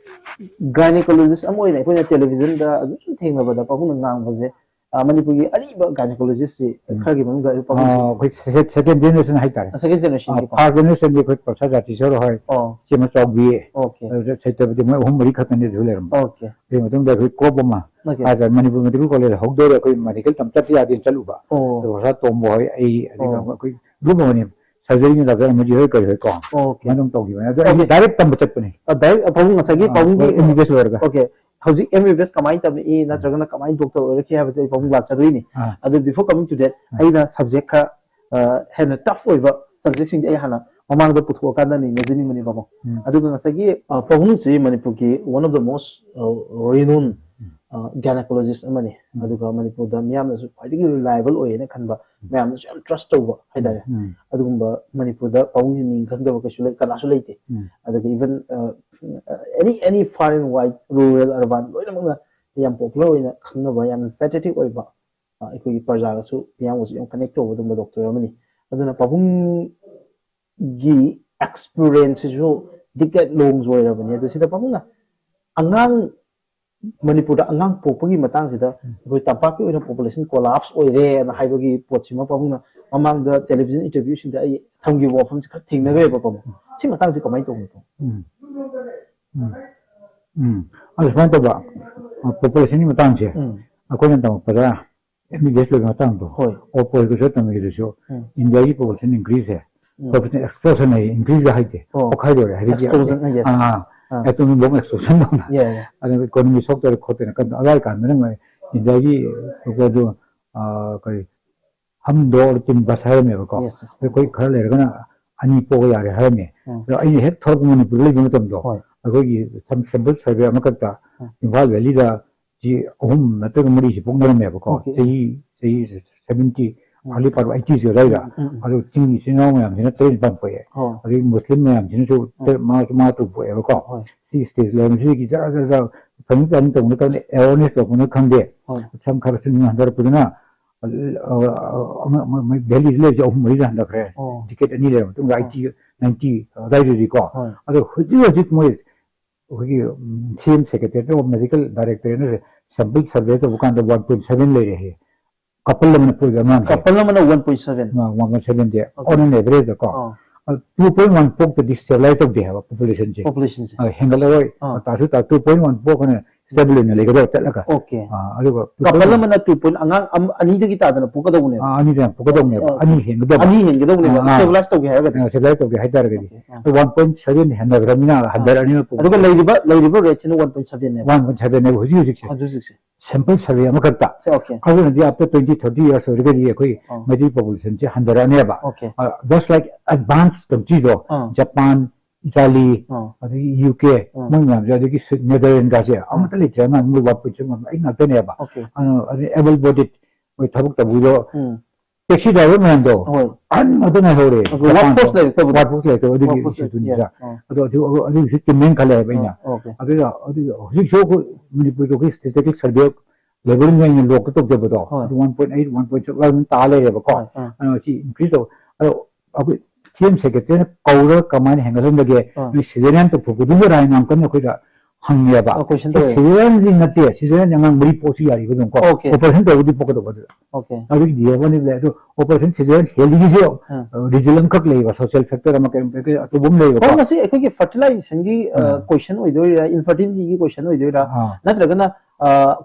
gynecologist ꯑꯃ ꯑꯣꯏꯅ ꯑꯩꯈꯣꯏꯅ television ꯗ ꯑꯗꯨꯝ ꯊꯦꯡꯅꯕꯗ ꯄꯥꯕꯨꯡꯅ ꯉꯥꯡꯕꯁꯦ, ꯑ, ꯃꯅꯤꯄꯨꯔꯒꯤ ꯑꯔꯤꯕ gynecologist ꯁꯤ ꯎꯝ꯫ ꯈꯔꯒꯤ ꯃꯅꯨꯡꯗ ꯑꯩ ꯄꯥꯕꯨꯡꯁꯦ ꯑ, ꯑꯩꯈꯣꯏ se-, second generation ꯍꯥꯏꯇꯥꯔꯦ꯫ ꯑ, second generation ꯑ, ꯒꯤꯀꯣ꯫ First generation ꯗꯤ ꯑꯩꯈꯣꯏ ꯄ꯭ꯔꯣꯐꯦꯁꯔ ꯖꯥꯇꯤꯁꯣꯔ ꯍꯣꯏ, ꯑꯣ꯫ ꯏꯆꯦ ꯃꯆꯥꯎꯕꯤ, ꯑꯣꯀꯦ꯫ ꯑꯗꯨꯗ ꯁꯩꯇꯕꯗꯤ ꯃꯣꯏ ꯑꯍꯨꯝ ꯃꯔꯤ ꯈꯛꯇꯅꯤ ꯑꯗꯨ ꯂꯩꯔꯝꯕ꯫ ꯑꯣꯀꯦ꯫ ꯑꯗꯨꯒꯤ ꯃꯇꯨꯡꯗ ꯑꯩꯈꯣꯏ crop ꯑꯃ ꯑꯣꯀꯦ꯫ ꯍꯥꯏꯇꯥꯔꯦ, ꯃꯅꯤꯄꯨꯔ ꯃꯦꯗꯤꯀꯦꯜ ꯀꯣꯂꯦꯖ ꯍꯧꯗꯣꯔꯦ, ꯑꯩꯈꯣꯏ ꯃꯦꯗꯤꯀꯦꯜ ꯇꯝ ꯆꯠꯇ ꯌꯥꯗꯦꯅ ꯆꯠꯂꯨꯕ꯫ ꯑꯣ꯫ ꯑꯗꯨ ꯑꯣꯖꯥ ꯇꯣꯝꯕ ꯍꯣꯏ, ꯑꯩ, ꯑꯗꯨꯒ ꯑꯣ꯫ ꯑꯩꯈꯣꯏ group ꯑꯃꯅꯤ, ꯁꯔꯖꯔꯤꯒꯤ ꯗꯥꯛꯇꯔ ꯑꯃꯖꯤ ꯍꯣꯏ ꯀꯔꯤ ꯍꯣꯏ ꯀꯣ꯫ ꯑꯣꯀꯦ꯫ ꯑꯗꯨꯃꯥꯏꯅ ꯑꯗꯨꯝ ꯇꯧꯈꯤꯕꯅꯦ꯫ ꯑꯗꯣ ꯑꯩꯗꯤ ꯑꯣꯀꯦ꯫ Direct ꯇꯝꯕ ꯆꯠꯄꯅꯦ꯫ ꯑ, direct ꯄꯥꯕꯨꯡ ꯉꯁꯥꯏꯒꯤ ꯑꯥ, ꯄꯥꯕꯨꯡꯒꯤ ꯍꯣꯏ, M B B S ꯂꯣꯏꯔꯒ꯫ ꯑꯣꯀꯦ꯫ ꯍꯧꯖꯤꯛ M B B S ꯀꯃꯥꯏꯅ ꯇꯝꯃꯛꯏ, ꯅꯠꯇ꯭ꯔꯒꯅ ꯀꯃꯥꯏꯅ ꯗꯣꯛꯇꯔ ꯑꯣꯏꯔꯛꯈꯤ ꯍꯥꯏꯕꯁꯦ ꯑꯩ ꯄꯥꯕꯨꯡ ꯂꯥꯛꯆꯗꯣꯏꯅꯤ꯫ ꯑꯥ꯫ ꯑꯗꯨ before coming to that, ꯑꯥ꯫ ꯑꯩꯅ subject ꯈꯔ, ꯑ, ꯍꯦꯟꯅ tough ꯑꯣꯏꯕ subject ꯁꯤꯡꯗꯤ ꯑꯩ ꯍꯥꯟꯅ ꯃꯃꯥꯡꯗ ꯄꯨꯊꯣꯛꯑꯀꯥꯟꯗ ꯅꯩꯅꯖꯅꯤꯡꯕꯅꯦ ꯄꯥꯕꯨꯡ꯫ ꯎꯝ꯫ ꯑꯗꯨꯒ ꯉꯁꯥꯏꯒꯤ, ꯑ, ꯄꯥꯕꯨꯡꯁꯤ ꯃꯅꯤꯄꯨꯔꯒꯤ one of the most, ꯑ, renowned, ꯎꯝ꯫ ꯑ, gynecologist ꯑꯃꯅꯤ꯫ ꯑꯗꯨꯒ ꯃꯅꯤꯄꯨꯔꯗ ꯃꯤꯌꯥꯝꯅꯁꯨ ꯈ꯭ꯋꯥꯏꯗꯒꯤ ꯔꯤꯂꯥꯏꯕꯜ ꯑꯣꯏꯌꯦꯅ ꯈꯟꯕ, ꯃꯌꯥꯝꯅꯁꯨ ꯌꯥꯝ ꯇ꯭ꯔꯁ ꯇꯧꯕ ꯍꯥꯏꯇꯥꯔꯦ꯫ ꯑꯗꯨꯒꯨꯝꯕ ꯃꯅꯤꯄꯨꯔꯗ ꯄꯥꯕꯨꯡꯒꯤ ꯃꯤꯡ ꯈꯪꯗꯕ ꯀꯩꯁꯨ ꯂꯩ, ꯀꯅꯥꯁꯨ ꯂꯩꯇꯦ꯫ ꯑꯗꯨꯒ ꯏꯚꯟ ꯑꯦꯅꯤ ꯑꯦꯅꯤ ꯐꯥꯔ ꯑꯦꯟ ꯋꯥꯏꯗ, ꯔꯨꯔꯦꯜ ꯑꯔꯕꯥꯟ ꯂꯣꯏꯅꯃꯛꯅ ꯌꯥꯝ ꯄꯣꯄꯨꯂꯔ ꯑꯣꯏꯅ ꯈꯪꯅꯕ, ꯌꯥꯝ ꯏꯝꯄꯦꯊꯦꯇꯤꯛ ꯑꯣꯏꯕ, ꯑ, ꯑꯩꯈꯣꯏꯒꯤ ꯄ꯭ꯔꯖꯥꯒꯁꯨ, ꯃꯤꯌꯥꯝꯒꯁꯨ ꯌꯥꯝ ꯀꯅꯦꯛ ꯇꯧꯕ ꯑꯗꯨꯒꯨꯝꯕ ꯗꯣꯛꯇꯔ ꯑꯃꯅꯤ꯫ ꯑꯗꯨꯅ ꯄꯥꯕꯨꯡꯒꯤ ꯑꯦꯛꯁꯄꯤꯔꯤꯌꯦꯟꯁꯁꯤꯁꯨ ꯗꯤꯀꯦꯠ ꯂꯣꯡꯁꯨ ꯑꯣꯏꯔꯕꯅꯤ꯫ ꯑꯗꯨ ꯁꯤꯗ ꯄꯥꯕꯨꯡꯅ ꯑꯉꯥꯡ, ꯃꯅꯤꯄꯨꯔꯗ ꯑꯉꯥꯡ ꯄꯣꯛꯄꯒꯤ ꯃꯇꯥꯡꯁꯤꯗ ꯑꯩꯈꯣꯏ ꯇꯝꯄꯥꯛꯀꯤ ꯑꯣꯏꯅ ꯄꯣꯄꯨꯂꯦꯁꯟ ꯀꯣꯂꯥꯞꯁ ꯑꯣꯏꯔꯦꯅ ꯍꯥꯏꯕꯒꯤ ꯄꯣꯠꯁꯤꯃ ꯄꯥꯕꯨꯡꯅ ꯃꯃꯥꯡꯗ ꯇꯦꯂꯤꯚꯤꯖꯟ ꯏꯟꯇꯔꯚ꯭ꯌꯨꯁꯤꯡꯗ ꯑꯩ ꯊꯝꯈꯤꯕ ꯋꯥꯐꯝꯁꯦ ꯈꯔ ꯊꯦꯡꯅꯈ꯭ꯔꯦꯕ ꯄꯥꯕꯨꯡ꯫ ꯁꯤ ꯃꯇꯥꯡꯁꯦ ꯀꯃꯥꯏꯅ ꯇꯧꯕꯅꯣ ꯄꯥꯕꯨꯡ? ꯎꯝ꯫ ꯎꯝ꯫ ꯎꯝ꯫ ꯑꯗꯨ ꯁꯨꯃꯥꯏꯅ ꯇꯧꯕ, ꯄꯣꯄꯨꯂꯦꯁꯟꯒꯤ ꯃꯇꯥꯡꯁꯦ ꯎꯝ꯫ ꯑꯩꯈꯣꯏꯅ ꯇꯝꯃꯛꯄꯗ ꯑꯦꯝ ꯕꯤ ꯕꯤ ꯑꯦꯁ ꯂꯣꯏꯕ ꯃꯇꯥꯡꯗꯣ, ꯍꯣꯏ꯫ ꯑꯣ, ꯄꯣꯁ ꯒ꯭ꯔꯦꯖꯨꯑꯦꯠ ꯇꯝꯃꯤꯉꯩꯗꯁꯨ ꯎꯝ꯫ ꯏꯟꯗꯤꯌꯥꯒꯤ ꯄꯣꯄꯨꯂꯦꯁꯟ ꯏꯟꯀ꯭ꯔꯤꯖꯁꯦ, ꯎꯝ꯫ ꯄꯣꯄꯨꯂꯦꯁꯟ ꯑꯦꯛꯁꯄ꯭ꯂꯣꯁꯟ ꯍꯥꯏꯌꯦ, ꯏꯟꯀ꯭ꯔꯤꯖ ꯍꯥꯏꯗꯦ, ꯑꯣ꯫ ꯄꯣꯛꯈꯥꯏꯗꯣꯔꯦ ꯍꯥꯏꯗꯤ, ꯑꯦꯛꯁꯄ꯭ꯂꯣꯖꯟ ꯍꯥꯏꯌꯦ꯫ ꯑꯥ, ꯑꯥ꯫ ꯑꯦꯇꯣꯃꯤꯛ ꯕꯣꯝ ꯑꯦꯛꯁꯄ꯭ꯂꯣꯁꯟ ꯇꯧꯅ꯫ ꯌꯥꯏ, ꯌꯥꯏ꯫ ꯑꯗꯨꯒ ꯏꯀꯣꯅꯣꯃꯤ ꯁꯣꯛꯇꯣꯔꯦ ꯈꯣꯠꯇꯣꯔꯦ ꯀꯟꯅ ꯑꯗꯥꯏ ꯀꯥꯟꯗꯅ ꯃꯣꯏ ꯏꯟꯗꯤꯌꯥꯒꯤ ꯑꯗꯨ, ꯑꯥ, ꯀꯔꯤ, ꯍꯝ ꯗꯣ ꯑꯣꯔ ꯇꯤꯟ ꯕꯁ ꯍꯥꯏꯔꯝꯃꯦꯕꯀꯣ꯫ Yes, yes. ꯑꯩꯈꯣꯏ ꯈꯔ ꯂꯩꯔꯒꯅ ꯑꯅꯤ ꯄꯣꯛꯄ ꯌꯥꯔꯦ ꯍꯥꯏꯔꯝꯃꯦ꯫ ꯎꯝ꯫ ꯑꯗꯣ ꯑꯩꯅ ꯍꯦꯛ ꯊꯣꯛꯂꯛꯄ ꯃꯅꯤꯄꯨꯔꯗ ꯂꯩꯕ ꯃꯇꯝꯗꯣ, ꯍꯣꯏ꯫ ꯑꯩꯈꯣꯏꯒꯤ ꯁꯝ-, ꯁꯦꯝꯄꯜ ꯁꯔꯚꯦ ꯑꯃꯈꯛꯇ ꯎꯝ꯫ ꯏꯝꯐꯥꯜ ꯚꯦꯂꯤꯗ ꯁꯤ ꯑꯍꯨꯝ ꯅꯠꯇ꯭ꯔꯒ ꯃꯔꯤꯁꯤ ꯄꯣꯛꯅꯔꯝꯃꯦꯕꯀꯣ꯫ ꯑꯣꯀꯦ꯫ ꯆꯍꯤ, ꯆꯍꯤ ꯁꯚꯦꯟꯇꯤ, ꯎꯝ꯫ ꯑꯥꯔꯂꯤ ꯄꯥꯔꯠ ꯑꯣꯐ ꯑꯩꯠꯇꯤꯁ ꯑꯗꯨꯋꯥꯏꯗ꯫ ꯎꯝ, ꯎꯝ, ꯎꯝ꯫ ꯑꯗꯨ ꯆꯤꯡꯒꯤ ꯏꯆꯤꯟ ꯏꯅꯥꯎ ꯃꯌꯥꯝꯁꯤꯅ ꯇꯔꯦꯠ ꯅꯤꯄꯥꯜ ꯄꯣꯛꯑꯦ꯫ ꯑꯣ꯫ ꯑꯗꯒꯤ ꯃꯨꯁꯂꯤꯝ ꯃꯌꯥꯝꯁꯤꯅꯁꯨ ꯎꯝ꯫ ꯇꯔꯦꯠ, ꯃꯉꯥ, ꯃꯉꯥ ꯇꯔꯨꯛ ꯄꯣꯛꯑꯦꯕꯀꯣ꯫ ꯍꯣꯏ꯫ ꯁꯤ ꯁ꯭ꯇꯦꯖ ꯂꯦꯚꯦꯜꯁꯤꯗꯒꯤ ꯖꯔ ꯖꯔ ꯖꯔ ꯐꯦꯃꯤꯂꯤ ꯄ꯭ꯂꯥꯅꯤꯡ ꯇꯧꯕꯅ ꯈꯪꯗꯦ, ꯑꯦꯋꯥꯔꯅꯦꯁ ꯇꯧꯕꯅ ꯈꯪꯗꯦ, ꯍꯣꯏ꯫ ꯁꯝ ꯈꯔ ꯁꯨꯝ ꯍꯟꯊꯔꯛꯄꯗꯨꯅ, ꯑ, ꯑ, ꯑ, ꯑꯃ, ꯑꯃ, ꯑꯃ, ꯚꯦꯂꯤꯗ ꯂꯩꯔꯤꯁꯦ ꯑꯍꯨꯝ ꯃꯔꯤꯗ ꯍꯟꯊꯈ꯭ꯔꯦ꯫ ꯑꯣ꯫ ꯗꯤꯀꯦꯠ ꯑꯅꯤ ꯂꯩꯔ ꯃꯇꯨꯡꯗ, ꯑꯣ꯫ ꯑꯩꯠꯇꯤ, ꯅꯥꯏꯟꯇꯤ ꯑꯗꯨꯋꯥꯏꯗꯗꯤꯀꯣ꯫ ꯍꯣꯏ꯫ ꯑꯗꯣ ꯍꯧꯖꯤꯛ ꯍꯧꯖꯤꯛ ꯃꯣꯏ ꯑꯩꯈꯣꯏꯒꯤ, ꯎꯝ, C M secretary of medical ꯗꯥꯏꯔꯦꯛꯇꯔꯅ ꯁꯦꯝꯄꯜ ꯁꯔꯚꯦ ꯇꯧꯕ ꯀꯥꯟꯗ ꯋꯥꯟ ꯄꯣꯏꯟ ꯁꯚꯦꯟ ꯂꯩꯔꯦ ꯍꯥꯏꯌꯦ꯫ ꯀꯄꯜ ꯑꯃꯅ ꯄꯣꯛꯏꯕ ꯑꯉꯥꯡꯁꯦ꯫ ꯀꯄꯜ ꯑꯃꯅ ꯋꯥꯟ ꯄꯣꯏꯟ ꯁꯚꯦꯟ? ꯑ, one point seven D okay. On an average ꯗꯀꯣ꯫ ꯑꯥ꯫ ꯑ, ꯇꯨ ꯄꯣꯏꯟ ꯋꯥꯟ ꯄꯣꯛꯇꯗꯤ ꯁ꯭ꯇꯦꯕꯤꯂꯥꯏꯁ ꯇꯧꯗꯦ ꯍꯥꯏꯕ ꯄꯣꯄꯨꯂꯦꯁꯟꯁꯦ꯫ ꯄꯣꯄꯨꯂꯦꯁꯟꯁꯦ꯫ ꯑ, ꯍꯦꯟꯒꯠꯂꯔꯣꯏ꯫ ꯑꯥ꯫ ꯇꯥꯁꯨ ꯇꯥ-, ꯇꯨ ꯄꯣꯏꯟ ꯋꯥꯟ ꯄꯣꯛ ꯑꯩꯈꯣꯏꯅ ꯁ꯭ꯇꯦꯕꯤꯜ ꯑꯣꯏꯅ ꯂꯩꯒꯗꯕ ꯆꯠꯂꯒ꯫ ꯑꯣꯀꯦ꯫ ꯑ, ꯑꯗꯨꯒ ꯇꯨ ꯄꯣꯏꯟ ꯀꯄꯜ ꯑꯃꯅ ꯇꯨ ꯄꯣꯏꯟ, ꯑꯉꯥꯡ ꯑꯝ-, ꯑꯅꯤꯗꯒꯤ ꯇꯥꯗꯅ ꯄꯣꯛꯀꯗꯧꯕꯅꯦꯕ꯫ ꯑꯥ, ꯑꯅꯤꯗꯒꯤ ꯄꯣꯛꯀꯗꯧꯅꯦꯕ꯫ ꯑꯣ, ꯑꯅꯤ ꯍꯦꯟꯒꯗꯕ꯫ ꯑꯅꯤ ꯍꯦꯟꯒꯗꯧꯅꯦꯕ, ꯑꯥ, ꯑꯥ꯫ ꯁ꯭ꯇꯦꯕꯤꯂꯥꯏꯁ ꯇꯧꯒꯦ ꯍꯥꯏꯔꯒꯗꯤ꯫ ꯑ, ꯁ꯭ꯇꯦꯕꯤꯂꯥꯏꯁ ꯇꯧꯒꯦ ꯍꯥꯏꯇꯥꯔꯒꯗꯤ꯫ ꯑꯣꯀꯦ, ꯑꯥ꯫ ꯑꯗꯣ ꯋꯥꯟ ꯄꯣꯏꯟ ꯁꯚꯦꯟ ꯍꯦꯟꯅꯈ꯭ꯔꯕꯅꯤꯅ ꯑꯥ꯫ ꯍꯟꯊꯔꯛꯑꯅꯤꯕ ꯄꯣꯄꯨꯂꯦꯁꯟ꯫ ꯑꯗꯨꯒ ꯂꯩꯔꯤꯕ, ꯂꯩꯔꯤꯕ ꯔꯦꯠꯁꯤꯅ ꯋꯥꯟ ꯄꯣꯏꯟ ꯁꯚꯦꯟꯅꯦꯕ꯫ ꯋꯥꯟ ꯄꯣꯏꯟ ꯁꯚꯦꯟꯅꯦꯕ ꯍꯧꯖꯤꯛ ꯍꯧꯖꯤꯛꯁꯦ꯫ ꯍꯧꯖꯤꯛ ꯍꯧꯖꯤꯛꯁꯦ꯫ ꯁꯦꯝꯄꯜ ꯁꯔꯚꯦ ꯑꯃꯈꯛꯇ꯫ ꯁꯦ, ꯑꯣꯀꯦ꯫ ꯑꯗꯨꯅꯗꯤ after twenty, thirty years ꯑꯣꯏꯔꯒꯗꯤ ꯑꯩꯈꯣꯏ ꯑꯥ꯫ ꯃꯩꯇꯩ ꯄꯣꯄꯨꯂꯦꯁꯟꯁꯦ ꯍꯟꯊꯔꯛꯑꯅꯦꯕ꯫ ꯑꯣꯀꯦ꯫ ꯑ, just like advanced country ꯗꯣ, ꯑꯥ꯫ ꯖꯄꯥꯟ, ꯏꯇꯥꯂꯤ, ꯑꯥ꯫ ꯑꯗꯒꯤ ꯌꯨ ꯀꯦ, ꯑꯥ꯫ ꯃꯣꯏ ꯃꯌꯥꯝꯁꯦ, ꯑꯗꯒꯤ ꯁ꯭ꯋꯤ-, ꯅꯦꯗꯔꯂꯦꯟꯒꯥꯁꯦ ꯑꯃꯠꯇ ꯂꯩꯇ꯭ꯔꯦ, ꯑꯉꯥꯡ ꯃꯣꯏ ꯋꯥꯟ ꯄꯣꯏꯟ ꯁꯤꯛꯁ ꯑꯩ ꯉꯥꯛꯇꯅꯦꯕ꯫ Okay. ꯑꯗꯨꯅ ꯑꯗꯩ ꯑꯦꯕꯜ ꯕꯣꯗꯤꯠ ꯃꯣꯏ ꯊꯕꯛ ꯇꯧꯕꯤꯗꯣ ꯎꯝ꯫ ꯇꯦꯛꯁꯤ ꯗ꯭ꯔꯥꯏꯚꯔ ꯃꯌꯥꯝꯗꯣ ꯍꯣꯏ꯫ ꯑꯍꯟ ꯉꯥꯛꯇ ꯉꯥꯏꯍꯧꯔꯦ꯫ Okay, workforce ꯂꯩꯔꯛꯇꯕꯗꯣ꯫ ꯋꯥꯔꯛꯐꯣꯔꯁ ꯂꯩꯔꯛꯇꯕ ꯑꯗꯨꯒꯤ Workforce ꯏꯁꯨꯗꯨꯅꯤ꯫ ꯂꯩꯔꯛ-, yes. ꯑꯥ꯫ ꯑꯗꯣ ꯑꯗꯨ ꯑꯗꯨꯒꯤꯁꯨ ꯇ꯭ꯔꯤꯠꯃꯦꯟ ꯈꯔ ꯂꯩꯌꯦꯕ ꯑꯩꯅ꯫ ꯑꯥ, okay. ꯑꯗꯨꯒ ꯑꯗꯨꯒ ꯍꯧꯖꯤꯛꯁꯨ ꯑꯩꯈꯣꯏ ꯃꯅꯤꯄꯨꯔꯗ ꯑꯩꯈꯣꯏ ꯁ꯭ꯇꯦꯇꯤꯁꯇꯤꯛ ꯁꯔꯚꯦ ꯂꯦꯕꯔꯒꯤ ꯑꯣꯏꯅ ꯂꯣꯛꯇ ꯇꯧꯖꯕꯗꯣ ꯍꯣꯏ꯫ ꯑꯗꯨ one point eight, one point six ꯑꯗꯨꯝ ꯇꯥ ꯂꯩꯔꯦꯕꯀꯣ꯫ ꯍꯣꯏ, ꯑꯥ꯫ ꯑꯗꯨꯅ ꯁꯤ ꯏꯟꯀ꯭ꯔꯤꯁ ꯇꯧ꯫ ꯑꯗꯣ ꯑꯩꯈꯣꯏ ꯁꯤ ꯑꯦꯝ ꯁꯦꯀ꯭ꯔꯦꯇꯔꯤꯅ ꯀꯧꯔꯒ ꯀꯃꯥꯏꯅ ꯍꯦꯟꯒꯠꯍꯟꯕꯒꯦ? ꯑꯥ꯫ ꯅꯣꯏ ꯁꯤꯖꯦꯔꯤꯌꯥꯟ ꯇꯧꯊꯣꯛꯄꯗꯨꯕꯨ ꯔꯥꯏ ꯌꯥꯝ ꯀꯟꯅ ꯑꯩꯈꯣꯏꯗ ꯍꯪꯉꯦꯕ꯫ ꯑꯥ, question ꯁꯤ ꯇꯧꯋꯦ꯫ ꯁꯤꯖꯦꯔꯤꯌꯥꯟꯗꯤ ꯅꯠꯇꯦ, ꯁꯤꯖꯦꯔꯤꯌꯥꯟꯗꯤ ꯑꯉꯥꯡ ꯃꯔꯤ ꯄꯣꯛꯁꯨ ꯌꯥꯔꯤ ꯑꯗꯨꯝ ꯀꯣ꯫ Okay. ꯑꯣꯄꯔꯦꯁꯟ ꯇꯧꯕꯗꯤ ꯄꯣꯛꯀꯗꯧꯕ ꯑꯗꯨꯗ꯫ Okay. ꯑꯗꯨꯒꯤ ꯗꯤꯑꯦꯕꯅꯤ ꯂꯩ꯫ ꯑꯗꯣ ꯑꯣꯄꯔꯦꯁꯟ ꯁꯤꯖꯦꯔꯤꯌꯟ ꯍꯦꯜꯗꯤꯒꯤꯁꯦ ꯑꯥ꯫ ꯔꯤꯖꯜ ꯑꯃꯈꯛ ꯂꯩꯌꯦꯕ, ꯁꯣꯁꯤꯌꯦꯜ ꯐꯦꯛꯇꯔ ꯑꯃ ꯀꯩ ꯑꯃ ꯀꯩ ꯑꯇꯣꯞꯄ ꯑꯃ ꯂꯩꯌꯦꯕꯀꯣ꯫ ꯍꯣꯏ, ꯃꯁꯤ ꯑꯩꯈꯣꯏꯒꯤ ꯐꯔꯇꯤꯂꯥꯏꯖꯦꯁꯟꯒꯤ ꯑꯥ꯫ ꯀꯣꯏꯁꯟ ꯑꯣꯏꯗꯣꯏꯔꯥ, ꯏꯟꯐꯔꯇꯤꯂꯤꯇꯤꯒꯤ ꯀꯣꯏꯁꯟ ꯑꯣꯏꯗꯣꯏꯔꯥ, ꯑꯥ꯫ ꯅꯠꯇ꯭ꯔꯒꯅ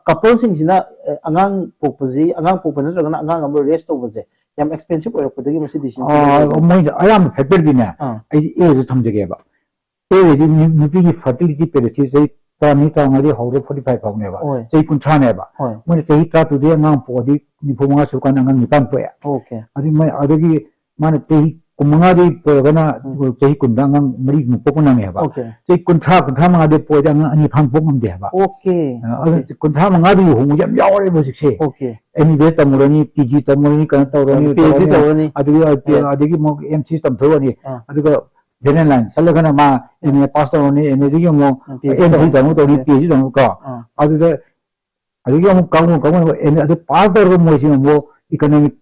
ꯀꯄꯜꯁꯤꯡꯁꯤꯅ ꯑꯉꯥꯡ ꯄꯣꯛꯄꯁꯤ, ꯑꯉꯥꯡ ꯄꯣꯛꯄ ꯅꯠꯇ꯭ꯔꯒꯅ ꯑꯉꯥꯡ ꯑꯃ ꯔꯦꯁ ꯇꯧꯕꯁꯦ ꯌꯥꯝ ꯑꯦꯛꯁꯄꯦꯟꯁꯤꯞ ꯑꯣꯏꯔꯛꯄꯗꯒꯤ ꯃꯁꯤ ꯗꯤꯁꯤꯖꯟ ꯑꯥ, ꯃꯣꯏ ꯑꯌꯥꯝꯕ ꯐꯦꯛꯇꯔꯗꯤꯅꯦ ꯑꯥ꯫ ꯑꯩ ꯑꯦꯁꯨ ꯊꯝꯖꯒꯦꯕ꯫ ꯑꯦ ꯍꯥꯏꯗꯤ ꯅꯨ-, ꯅꯨꯄꯤꯒꯤ ꯐꯔꯇꯤꯂꯤꯇꯤ ꯄꯦꯔꯤꯌꯗꯁꯤ ꯆꯍꯤ ꯇꯔꯥꯃꯔꯤ, ꯇꯔꯥꯃꯉꯥꯗꯤ ꯍꯧꯔꯒ ꯐꯣꯔꯇꯤ ꯐꯥꯏꯚ ꯐꯥꯎꯅꯦꯕ꯫ ꯍꯣꯏ꯫ ꯆꯍꯤ ꯀꯨꯟꯊ꯭ꯔꯥꯅꯦꯕ꯫ ꯍꯣꯏ꯫ ꯃꯣꯏꯅ ꯆꯍꯤ ꯇꯔꯥꯇꯔꯨꯛꯇꯒꯤ ꯑꯉꯥꯡ ꯄꯣꯛꯑꯗꯤ ꯅꯤꯐꯨ ꯃꯉꯥ ꯁꯨꯔꯀꯥꯟꯗ ꯑꯉꯥꯡ ꯅꯤꯄꯥꯟ ꯄꯣꯛꯑꯦ꯫ Okay. ꯑꯗꯨ ꯃꯣꯏ ꯑꯗꯒꯤ ꯃꯥꯅ ꯆꯍꯤ ꯀꯨꯟꯃꯉꯥꯗꯤ ꯄꯣꯛꯑꯒꯅ ꯎꯝ꯫ ꯆꯍꯤ ꯀꯨꯟꯗ ꯑꯉꯥꯡ ꯃꯔꯤꯃꯨꯛ ꯄꯣꯛꯄ ꯅꯪꯉꯦꯕ꯫ Okay. ꯆꯍꯤ ꯀꯨꯟꯊ꯭ꯔꯥ, ꯀꯨꯟꯊ꯭ꯔꯥ ꯃꯉꯥꯗꯤ ꯄꯣꯛꯑꯗꯤ ꯑꯉꯥꯡ ꯑꯅꯤ ꯐꯥꯅ ꯄꯣꯛ ꯉꯝꯗꯦ ꯍꯥꯏꯕ꯫ Okay. ꯑ, ꯑꯗꯨ ꯀꯨꯟꯊ꯭ꯔꯥ ꯃꯉꯥꯗꯤ ꯂꯨꯍꯣꯡꯕ ꯌꯥꯝ ꯌꯥꯎꯔꯦꯕ ꯍꯧꯖꯤꯛꯁꯦ꯫ Okay. ꯑꯦꯝ ꯕꯤ ꯕꯤ ꯑꯦꯁ ꯇꯝꯃꯨꯔꯅꯤ, ꯄꯤ ꯖꯤ ꯇꯝꯃꯨꯔꯅꯤ, ꯀꯩꯅꯣ ꯇꯧꯔꯅꯤ, ꯄꯤ ꯑꯩꯆ ꯗꯤ ꯇꯧꯔꯅꯤ꯫ ꯇꯧꯔꯅꯤ꯫ ꯑꯗꯨꯒ Yes. ꯑꯗꯒꯤ ꯑꯃꯨꯛ ꯑꯦꯝ ꯁꯤ ꯇꯝꯊꯣꯛꯑꯅꯤ꯫ ꯑꯥ꯫ ꯑꯗꯨꯒ ꯖꯦꯅꯦꯔꯦꯜ ꯂꯥꯏꯟ ꯆꯠꯂꯒꯅ ꯃꯥ ꯑꯦꯝ ꯑꯦ ꯄꯥꯁ ꯇꯧꯔꯅꯤ, ꯑꯦꯝ ꯑꯦꯗꯒꯤ ꯑꯃꯨꯛ P H D M phil ꯇꯧꯔꯅꯤ꯫ ꯇꯧꯔꯅꯤ, Okay. ꯄꯤ ꯑꯩꯆ ꯗꯤ ꯇꯧꯔꯅꯤꯀꯣ꯫ ꯑꯥ꯫ ꯑꯗꯨꯗ ꯑꯗꯒꯤ ꯑꯃꯨꯛ ꯀꯥꯡꯕꯨ ꯀꯥꯡꯕꯨ ꯑꯗꯨ ꯄꯥꯁ ꯇꯧꯔꯒ ꯃꯣꯏꯁꯤꯅ ꯑꯃꯨꯛ ꯏꯀꯣꯅꯣꯃꯤꯛ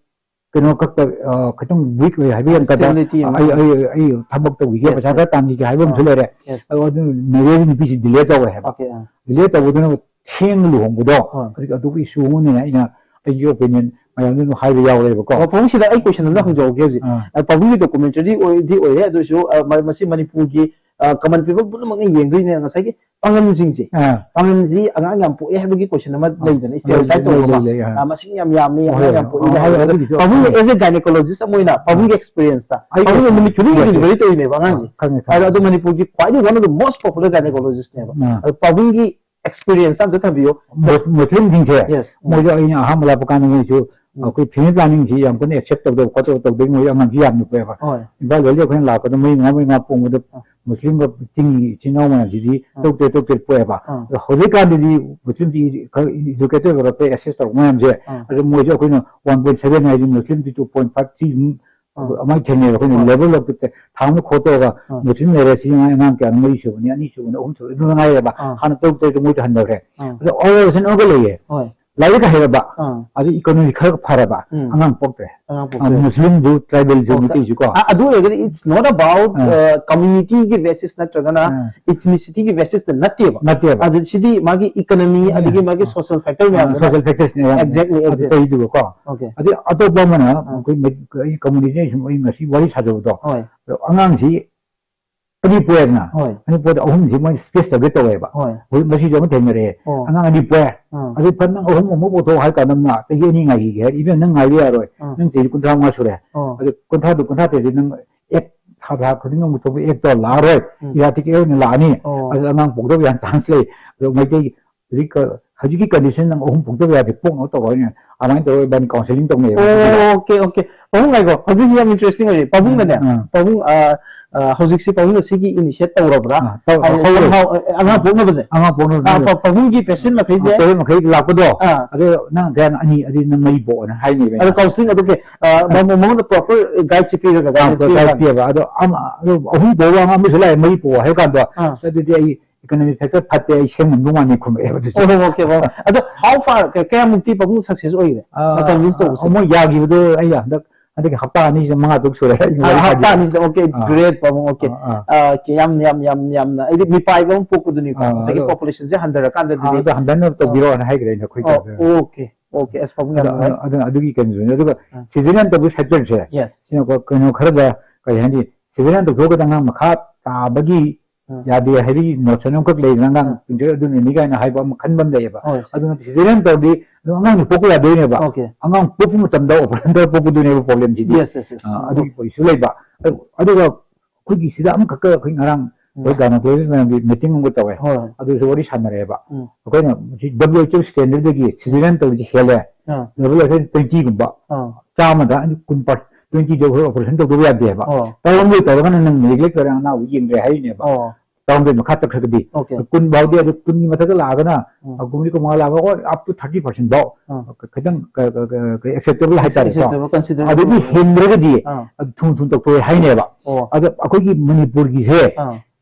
ꯀꯩꯅꯣ ꯈꯛꯇ, ꯑ, ꯈꯤꯇꯪ ꯋꯤꯛ ꯑꯣꯏ ꯍꯥꯏꯕ ꯌꯥꯝ ꯀꯟꯅ Stability ꯑꯃ꯫ ꯑꯩ, ꯑꯩ, ꯑꯩ ꯊꯕꯛ ꯇꯧꯈꯤꯒꯦ, Yes, ꯄꯩꯁꯥ yes. ꯈꯔ ꯇꯥꯟꯈꯤꯒꯦ ꯍꯥꯏꯕ ꯑꯃꯁꯨ ꯑꯥ, ꯂꯩꯔꯦ꯫ yes. ꯑꯗꯣ ꯑꯗꯨ ꯃꯦꯔꯦꯖ ꯅꯨꯄꯤꯁꯤ ꯗꯤꯂꯦ ꯇꯧꯋꯦ ꯍꯥꯏꯕ꯫ Okay, ꯑꯥ꯫ ꯗꯤꯂꯦ ꯇꯧꯕꯗꯨꯅ ꯊꯦꯡꯅ ꯂꯨꯍꯣꯡꯕꯗꯣ ꯍꯣꯏ꯫ ꯑꯗꯨꯒꯤ ꯑꯗꯨꯒꯤ ꯏꯁꯨ ꯑꯃꯅꯤꯅ ꯑꯩꯅ ꯑꯩꯒꯤ ꯑꯣꯄꯤꯅꯤꯌꯟ ꯃꯌꯥꯝꯗ ꯑꯗꯨꯝ ꯍꯥꯏꯕ ꯌꯥꯎꯔꯦꯕꯀꯣ꯫ ꯑꯣ, ꯄꯥꯕꯨꯡꯁꯤꯗ ꯑꯩ ꯀꯣꯏꯁꯟ ꯑꯃ ꯍꯪꯖꯍꯧꯒꯦ ꯍꯧꯖꯤꯛ꯫ ꯑꯥ꯫ ꯑ, ꯄꯥꯕꯨꯡꯒꯤ ꯗꯣꯀꯨꯃꯦꯟꯇꯔꯤꯗꯤ ꯑꯣꯏꯗꯤ ꯑꯣꯏꯔꯦ, ꯑꯗꯨ ꯑꯣꯏꯔꯁꯨ, ꯑ, ꯃ-, ꯃꯁꯤ ꯃꯅꯤꯄꯨꯔꯒꯤ, ꯑ, ꯀꯃꯟ ꯄꯤꯄꯜ ꯄꯨꯝꯅꯃꯛꯅ ꯌꯦꯡꯗꯣꯏꯅꯦ꯫ ꯉꯁꯥꯏꯒꯤ ꯄꯥꯉꯜꯁꯤꯡꯁꯦ, ꯑꯥ꯫ ꯄꯥꯉꯜꯁꯤ ꯑꯉꯥꯡ ꯌꯥꯝ ꯄꯣꯛꯑꯦ ꯍꯥꯏꯕꯒꯤ ꯀꯣꯏꯁꯟ ꯑꯃ ꯑꯥ, ꯂꯩꯗꯅ, ꯂꯩ, ꯁ꯭ꯇꯦꯔꯤꯑꯣꯇꯥꯏꯞ ꯂꯩ, ꯇꯧꯕ ꯂꯩ, ꯑꯃ꯫ ꯂꯩ, ꯑꯥ꯫ ꯑ, ꯃꯁꯤꯡ ꯌꯥꯝ ꯌꯥꯝꯃꯤ, ꯍꯣꯏ, ꯑꯉꯥꯡ ꯌꯥꯝ ꯍꯣꯏ, ꯄꯣꯛꯏ ꯍꯣꯏ, ꯍꯥꯏꯕꯗꯣ꯫ ꯑꯗꯨꯒꯤꯗꯣ, ꯄꯥꯕꯨꯡꯒꯤ ꯑꯥ꯫ ꯑꯦꯁ ꯑꯦ ꯒꯥꯏꯅꯣꯀꯣꯂꯣꯖꯤꯁ ꯑꯃ ꯑꯣꯏꯅ ꯄꯥꯕꯨꯡꯒꯤ ꯑꯦꯛꯁꯄꯤꯔꯤꯌꯦꯟꯁꯇ, ꯑꯩ ꯄꯥꯕꯨꯡꯒꯤ ꯑꯩ ꯅꯨꯃꯤꯠ ꯈꯨꯗꯤꯡꯒꯤ ꯌꯦꯡꯉꯦ꯫ ꯗꯤꯂꯤꯚꯔꯤ ꯇꯧꯔꯤꯅꯦꯕ ꯑꯉꯥꯡꯁꯦ꯫ ꯑꯥ, ꯈꯪꯉꯦ, ꯈꯪꯉꯦ꯫ ꯑꯗꯣ ꯑꯗꯣ ꯃꯅꯤꯄꯨꯔꯒꯤ ꯈ꯭ꯋꯥꯏꯗꯒꯤ one of the most popular gynecologistꯅꯦꯕ꯫ ꯑꯥ꯫ ꯑꯗꯣ ꯄꯥꯕꯨꯡꯒꯤ ꯑꯦꯛꯁꯄꯤꯔꯤꯌꯦꯟꯁ ꯑꯝꯇ ꯊꯝꯕꯤꯌꯣ꯫ ꯃꯨꯁ-, ꯃꯨꯁꯂꯤꯝꯁꯤꯡꯁꯦ Yes. ꯃꯣꯏꯁꯨ ꯑꯩꯅ ꯑꯍꯥꯟꯕ ꯂꯥꯛꯄ ꯀꯥꯟꯗ ꯃꯣꯏꯁꯨ ꯑꯩꯈꯣꯏ family planning ꯁꯤ ꯌꯥꯝ ꯀꯟꯅ accept ꯇꯧꯗꯕ ꯈꯣꯠꯇꯕ ꯇꯧꯗꯣꯏ ꯃꯣꯏ ꯑꯉꯥꯡꯁꯨ ꯌꯥꯝꯅ ꯄꯣꯛꯑꯦꯕ꯫ ꯍꯣꯏ꯫ ꯏꯝꯐꯥꯜ ꯂꯣꯝꯗꯤ ꯑꯩꯈꯣꯏꯅ ꯂꯥꯛꯄꯗ ꯃꯔꯤ ꯃꯉꯥ ꯃꯔꯤ ꯃꯉꯥ ꯄꯣꯛꯄꯗ ꯑꯥ꯫ ꯃꯨꯁꯂꯤꯝꯒ ꯆꯤꯡꯒꯤ ꯏꯆꯤꯟ ꯏꯅꯥꯎ ꯃꯌꯥꯝꯁꯤꯗꯤ ꯑꯥ꯫ ꯇꯔꯨꯛ ꯇꯔꯦꯠ ꯇꯔꯨꯛ ꯇꯔꯦꯠ ꯄꯣꯛꯑꯦꯕ꯫ ꯑꯥ꯫ ꯑꯗꯣ ꯍꯧꯖꯤꯛꯀꯥꯟꯗꯗꯤ ꯃꯨꯁꯂꯤꯝꯁꯤ ꯈꯔ educated ꯑꯣꯏꯔꯛꯄ, access ꯇꯧꯔꯛꯄ ꯃꯌꯥꯝꯁꯦ, ꯑꯥ꯫ ꯑꯗꯨ ꯃꯣꯏꯁꯦ ꯑꯩꯈꯣꯏꯅ one point seven ꯍꯥꯏꯗꯤ ꯃꯨꯁꯂꯤꯝꯗꯤ two point five three ꯑꯗꯨꯝ ꯑꯥ꯫ ꯑꯗꯨꯃꯥꯏꯅ ꯊꯦꯡꯅꯩꯕ ꯑꯩꯈꯣꯏꯅ ꯍꯣꯏ꯫ level of the town ꯈꯣꯠꯇꯣꯛꯑꯒ ꯑꯥ꯫ ꯃꯨꯁꯂꯤꯝ ꯂꯩꯔꯦ ꯁꯤ ꯑꯉꯥꯡ ꯀꯌꯥꯅꯣ ꯃꯔꯤ ꯁꯨꯕꯅꯤ ꯑꯅꯤ ꯁꯨꯕꯅꯤ ꯑꯍꯨꯝ ꯁꯨꯕꯅꯤ ꯑꯗꯨ ꯉꯥꯏꯔꯦꯕ ꯑꯥ꯫ ꯍꯥꯟꯅ ꯇꯔꯨꯛ ꯇꯔꯦꯠꯇ ꯃꯣꯏ ꯇꯧꯍꯟꯗꯧꯔꯦ ꯑꯥ꯫ ꯑꯗꯣ overpopulation ꯑꯃꯒ ꯂꯩꯌꯦ ꯍꯣꯏ꯫ ꯂꯥꯏꯔꯤꯛ ꯍꯩꯔꯕ ꯑꯥ꯫ ꯑꯗꯨ economy ꯈꯔ ꯐꯔꯕ ꯎꯝ꯫ ꯑꯉꯥꯡ ꯄꯣꯛꯇ꯭ꯔꯦ ꯑꯉꯥꯡ ꯑ, ꯄꯣꯛꯇ꯭ꯔꯦ꯫ ꯃꯨꯁꯂꯤꯝꯁꯨ tribalꯁꯨ ꯑꯣ, ꯃꯩꯇꯩꯁꯨ ꯀꯣ ꯑ- ꯑꯗꯨ ꯑꯣꯏꯔꯒꯗꯤ it's not about ah. communityꯒꯤ basis ꯅꯠꯇ꯭ꯔꯒꯅ ꯑꯥ꯫ ethnicityꯒꯤ basisꯇ ꯅꯠꯇꯦꯕ꯫ ꯅꯠꯇꯦꯕ꯫ ꯑꯗꯨ ꯁꯤꯗꯤ ꯃꯥꯒꯤ economy ꯑꯗꯒꯤ ꯃꯥꯒꯤ social factor ꯃꯌꯥꯝꯗꯨꯅ social factors Exactly, ꯑꯗꯨ exactly. ꯆꯍꯤꯗꯨꯒꯀꯣ Okay. ꯑꯗꯩ ꯑꯇꯣꯞꯄ ꯑꯃꯅ ꯑꯩꯈꯣꯏ ꯃꯩ- ꯑꯩ community ꯁꯨꯝ ꯑꯩ ꯉꯁꯤ ꯋꯥꯔꯤ ꯁꯥꯖꯕꯗꯣ ꯍꯣꯏ꯫ ꯑꯗꯣ ꯑꯉꯥꯡꯁꯤ ꯑꯅꯤ ꯄꯣꯛꯑꯦꯗꯅ ꯍꯣꯏ꯫ ꯑꯅꯤ ꯄꯣꯛꯑꯗꯤ ꯑꯍꯨꯝꯁꯤ ꯃꯣꯏ space ꯇꯧꯒꯦ ꯇꯧꯋꯦꯕ ꯍꯣꯏ꯫ ꯍꯧꯖꯤꯛ ꯃꯁꯤꯁꯨ ꯑꯃ ꯊꯦꯡꯅꯔꯛꯑꯦ ꯑꯣ꯫ ꯑꯉꯥꯡ ꯑꯅꯤ ꯄꯣꯛꯑꯦ ꯑꯥ꯫ ꯑꯗꯨ ꯐꯠ ꯅꯪ ꯑꯍꯨꯝ ꯑꯃꯨꯛ ꯄꯣꯛꯊꯣꯛꯑꯣ ꯍꯥꯏ ꯀꯥꯟꯗ ꯃꯥ ꯆꯍꯤ ꯑꯅꯤ ꯉꯥꯏꯈꯤꯒꯦ ꯍꯥꯏꯔꯗꯤ even ꯅꯪ ꯉꯥꯏꯕ ꯌꯥꯔꯣꯏ ꯑꯥ꯫ ꯅꯪ ꯆꯍꯤ ꯀꯨꯟꯊ꯭ꯔꯥ ꯃꯉꯥ ꯁꯨꯔꯦ ꯑꯣ꯫ ꯑꯗꯨ ꯀꯨꯟꯊ꯭ꯔꯥꯗꯨ ꯀꯨꯟꯊ꯭ꯔꯥ ꯇꯔꯦꯠꯇꯤ ꯅꯪ act ꯊꯥ ꯊꯥ ꯈꯨꯗꯤꯡ ꯑꯃꯨꯛ ꯊꯣꯛꯄ actꯇꯣ ꯂꯥꯛꯑꯔꯣꯏ ꯎꯝ꯫ erratic act ꯑꯣꯏꯅ ꯂꯥꯛꯑꯅꯤ ꯑꯣ꯫ ꯑꯗꯨ ꯑꯉꯥꯡ ꯄꯣꯛꯊꯣꯛꯄ ꯌꯥꯝ chance ꯂꯩ ꯑꯗꯣ ꯃꯩꯇꯩ ꯍꯧꯖꯤꯛ ꯍꯧꯖꯤꯛꯀꯤ condition ꯅꯪ ꯑꯍꯨꯝ ꯄꯣꯛꯊꯣꯛꯄ ꯌꯥꯗꯦ ꯄꯣꯛꯅꯕ ꯇꯧꯔꯣꯏꯅꯦ ꯑꯗꯨꯃꯥꯏꯅ ꯇꯧꯔꯒ ꯏꯕꯥꯅꯤ counselling ꯇꯧꯅꯩꯌꯦꯕ ꯑꯣ okay okay ꯄꯥꯕꯨꯡ ꯉꯥꯏꯈꯣ ꯍꯧꯖꯤꯛ ꯌꯥꯝ interesting ꯑꯣꯏꯔꯤ ꯄꯥꯕꯨꯡꯅꯅꯦ ꯑꯥ꯫ ꯄꯥꯕꯨꯡ ꯑꯥ, ꯑꯥ, ꯍꯧꯖꯤꯛꯁꯤ ꯄꯥꯕꯨꯡꯅ ꯁꯤꯒꯤ initiate ꯇꯧꯔꯕ꯭ꯔꯥ ꯑꯥ, ꯇꯧ- ꯍꯥꯏꯗꯤ ꯍꯧꯔꯦ꯫ somehow, ꯑꯥ, ꯑꯉꯥꯡ ꯄꯣꯛꯅꯕꯁꯦ ꯑꯉꯥꯡ ꯄꯣꯛꯅꯕ ꯑꯥ, ꯄꯥ- ꯄꯥꯕꯨꯡꯒꯤ patient ꯃꯈꯩꯁꯦ ꯇꯧꯔꯦ ꯃꯈꯩ ꯂꯥꯛꯄꯗꯣ ꯑꯥ꯫ ꯑꯗꯣ ꯅꯪ ꯀꯌꯥ ꯑꯅꯤ ꯑꯗꯨ ꯅꯪ ꯃꯔꯤ ꯄꯣꯛꯑꯣꯅ ꯍꯥꯏꯅꯦꯕ ꯑꯗꯣ counselling ꯑꯗꯨꯒꯤ ꯑꯥ, ꯃ- ꯃ- ꯃꯉꯣꯟꯗ proper guideꯁꯦ ꯄꯤꯔꯒ guidance ꯄꯤꯕ ꯄꯤꯔꯒ ꯄꯤꯕ ꯑꯗꯣ ꯑꯃ- ꯑꯗꯣ ꯑꯍꯨꯝ ꯄꯣꯛꯑꯒ ꯑꯃꯁꯨ ꯂꯥꯛꯑꯦ ꯃꯔꯤ ꯄꯣꯛꯑꯣ ꯍꯥꯏ ꯀꯥꯟꯗ ꯑꯥ꯫ ꯑꯁ ꯑꯗꯨꯗꯤ ꯑꯩ economic factor ꯐꯠꯇꯦ ꯑꯩ ꯁꯦꯝ ꯉꯝꯗꯧ ꯃꯥꯟꯗꯦ ꯈꯨꯝꯃꯛꯑꯦꯕ ꯑꯗꯨꯁꯨ ꯑꯣ okay ꯄꯥꯕꯨꯡ ꯑꯗꯣ how far ꯀ- ꯀꯌꯥꯃꯨꯛꯇꯤ ꯄꯥꯕꯨꯡ success ꯑꯣꯏꯈ꯭ꯔꯦ convince ꯇꯧꯕꯁꯦ ꯑꯃꯨꯛ ꯌꯥꯈꯤꯕꯗꯣ ꯑꯩ ꯍꯟꯗꯛ ꯍꯟꯗꯛꯀꯤ ꯍꯞꯇꯥ ꯑꯅꯤꯁꯤꯗ ꯃꯉꯥ ꯇꯔꯨꯛ ꯁꯨꯔꯦ ꯑꯩ ꯋꯥꯔꯤ ꯍꯞꯇꯥ ꯁꯥꯈꯤꯕ꯫ ꯑꯅꯤꯁꯤꯗ okay it's ꯑꯥ꯫ great ꯄꯥꯕꯨꯡ okay ꯑꯥ, ꯑꯥ꯫ ꯑꯥ, ꯀ- ꯌꯥꯝ ꯌꯥꯝ ꯌꯥꯝ ꯌꯥꯝꯅ ꯑꯩꯗꯤ ꯃꯤꯄꯥꯏꯕ ꯑꯃ ꯄꯣꯛꯄꯗꯨꯅꯤꯀꯣ ꯑꯥ, ꯑꯗꯣ- populationꯁꯦ ꯍꯟꯊꯔꯀꯥꯟꯗꯗꯤ ꯑꯗꯣ ꯍꯟꯗꯅ ꯇꯧꯕꯤꯔꯣꯅ ꯍꯥꯏꯈ꯭ꯔꯦ ꯑꯩꯅ ꯑꯩꯈꯣꯏ ꯑꯣ okay okay ꯑꯁ ꯄꯥꯕꯨꯡ ꯌꯥꯝ ꯑꯗꯣ- ꯅꯨꯡꯉꯥꯏ ꯑꯗꯨ- ꯑꯗꯨꯒꯤ ꯀꯩꯅꯣꯗꯨꯅꯤ ꯑꯗꯨꯒ ꯑꯥ꯫ cesarean ꯇꯧꯕꯒꯤ factorꯁꯦ yes ꯁꯤꯅ ꯀꯩꯅꯣ ꯈꯔꯗ ꯀꯔꯤ ꯍꯥꯏꯅꯤ cesarean ꯇꯧꯊꯣꯛꯑꯒꯗꯤ ꯑꯉꯥꯡ ꯃꯈꯥ ꯇꯥꯕꯒꯤ ꯑꯥ꯫ ꯌꯥꯗꯦ ꯍꯥꯏꯕꯒꯤ notion ꯑꯃꯈꯛ ꯂꯩꯗꯅ ꯑꯉꯥꯡ ꯑꯥ꯫ ꯄꯨꯟꯁꯤꯔꯣꯏ ꯑꯗꯨꯅꯅꯤ ꯀꯥꯏꯅ ꯍꯥꯏꯕ ꯑꯃ ꯈꯟꯕ ꯑꯃ ꯂꯩꯌꯦꯕ ꯍꯣꯏ ꯑꯗꯨꯅ cesarean ꯇꯧꯔꯗꯤ ꯑꯗꯨꯝ ꯑꯉꯥꯡꯁꯨ ꯄꯣꯛꯄ ꯌꯥꯗꯣꯏꯅꯦꯕ okay ꯑꯉꯥꯡ ꯄꯣꯛꯄ ꯃꯇꯝꯗ operation ꯇꯧꯔ ꯄꯣꯛꯄꯗꯨꯅꯦꯕ problemꯁꯤꯗꯤ yes yes yes ꯑꯥ, ꯑꯗꯨꯒꯤ ꯄꯣꯏꯁꯨ ꯂꯩꯕ ꯑꯗꯨ- ꯑꯗꯨꯒ ꯑꯩꯈꯣꯏꯒꯤ ꯁꯤꯗ ꯑꯃꯈꯛꯀ ꯑꯩꯈꯣꯏ ꯉꯔꯥꯡ ꯑꯩꯈꯣꯏ ꯒꯥꯏꯅꯣꯀꯣꯂꯣꯖꯤꯁ ꯃꯌꯥꯝꯒꯤ ꯃꯤꯇꯤꯡ ꯑꯃꯒ ꯇꯧꯋꯦ꯫ ꯍꯣꯏ꯫ ꯑꯗꯨꯁꯨ ꯋꯥꯔꯤ ꯁꯥꯟꯅꯔꯦꯕ꯫ ꯎꯝ꯫ ꯑꯩꯈꯣꯏꯅ ꯁꯤ ꯗꯕ꯭ꯂꯤꯎ ꯑꯩꯆ ꯑꯣ ꯁ꯭ꯇꯦꯟꯗꯔꯗꯒꯤ ꯁ꯭ꯋꯤꯖꯔꯂꯦꯟ ꯇꯧꯔꯤꯁꯦ ꯍꯦꯜꯂꯦ꯫ ꯑꯥ꯫ ꯗꯕ꯭ꯂꯤꯎ ꯑꯩꯆ ꯑꯣ ꯇ꯭ꯋꯦꯟꯇꯤꯒꯨꯝꯕ ꯑꯥ꯫ ꯆꯥꯝꯃꯗ ꯀꯨꯟ ꯄꯥꯔꯁꯦꯟ ꯇ꯭ꯋꯦꯟꯇꯤꯗ ꯑꯩꯈꯣꯏ ꯑꯣꯄꯔꯦꯁꯟ ꯇꯧꯗꯕ ꯌꯥꯗꯦꯕ꯫ ꯑꯣ꯫ ꯇꯔꯥꯍꯨꯝꯗꯣꯏ ꯇꯧꯔꯒꯅ ꯅꯪ ꯅꯦꯒ꯭ꯂꯦꯛ ꯇꯧꯔꯦ, ꯑꯅꯥꯕ ꯌꯦꯡꯗ꯭ꯔꯦ ꯍꯥꯏꯔꯤꯅꯦꯕ꯫ ꯑꯣ꯫ ꯇꯔꯥꯍꯨꯝꯗꯣꯏ ꯃꯈꯥ ꯆꯠꯈ꯭ꯔꯒꯗꯤ Okay. ꯀꯨꯟ ꯐꯥꯎꯗꯤ ꯑꯗꯨ ꯀꯨꯟꯒꯤ ꯃꯊꯛꯇ ꯂꯥꯛꯑꯒꯅ ꯎꯝ꯫ ꯑ, ꯀꯨꯟꯃꯔꯤ ꯀꯨꯟꯃꯉꯥ ꯂꯥꯛꯑꯒ up to thirty percent ꯐꯥꯎ ꯑꯥ꯫ ꯈꯤꯇꯪ ꯀ- ꯀ- ꯀ- ꯀ- acceptable ꯍꯥꯏꯇꯥꯔꯦꯀꯣ꯫ Acceptable, considerable. ꯑꯗꯨꯗꯤ ꯍꯦꯟꯗ꯭ꯔꯒꯗꯤ ꯑꯥ꯫ ꯑꯗꯨ ꯊꯨꯅ ꯊꯨꯅ ꯇꯧꯊꯣꯛꯑꯦ ꯍꯥꯏꯅꯦꯕ꯫ ꯑꯣ꯫ ꯑꯗꯣ ꯑꯩꯈꯣꯏꯒꯤ ꯃꯅꯤꯄꯨꯔꯒꯤꯁꯦ ꯑꯥ꯫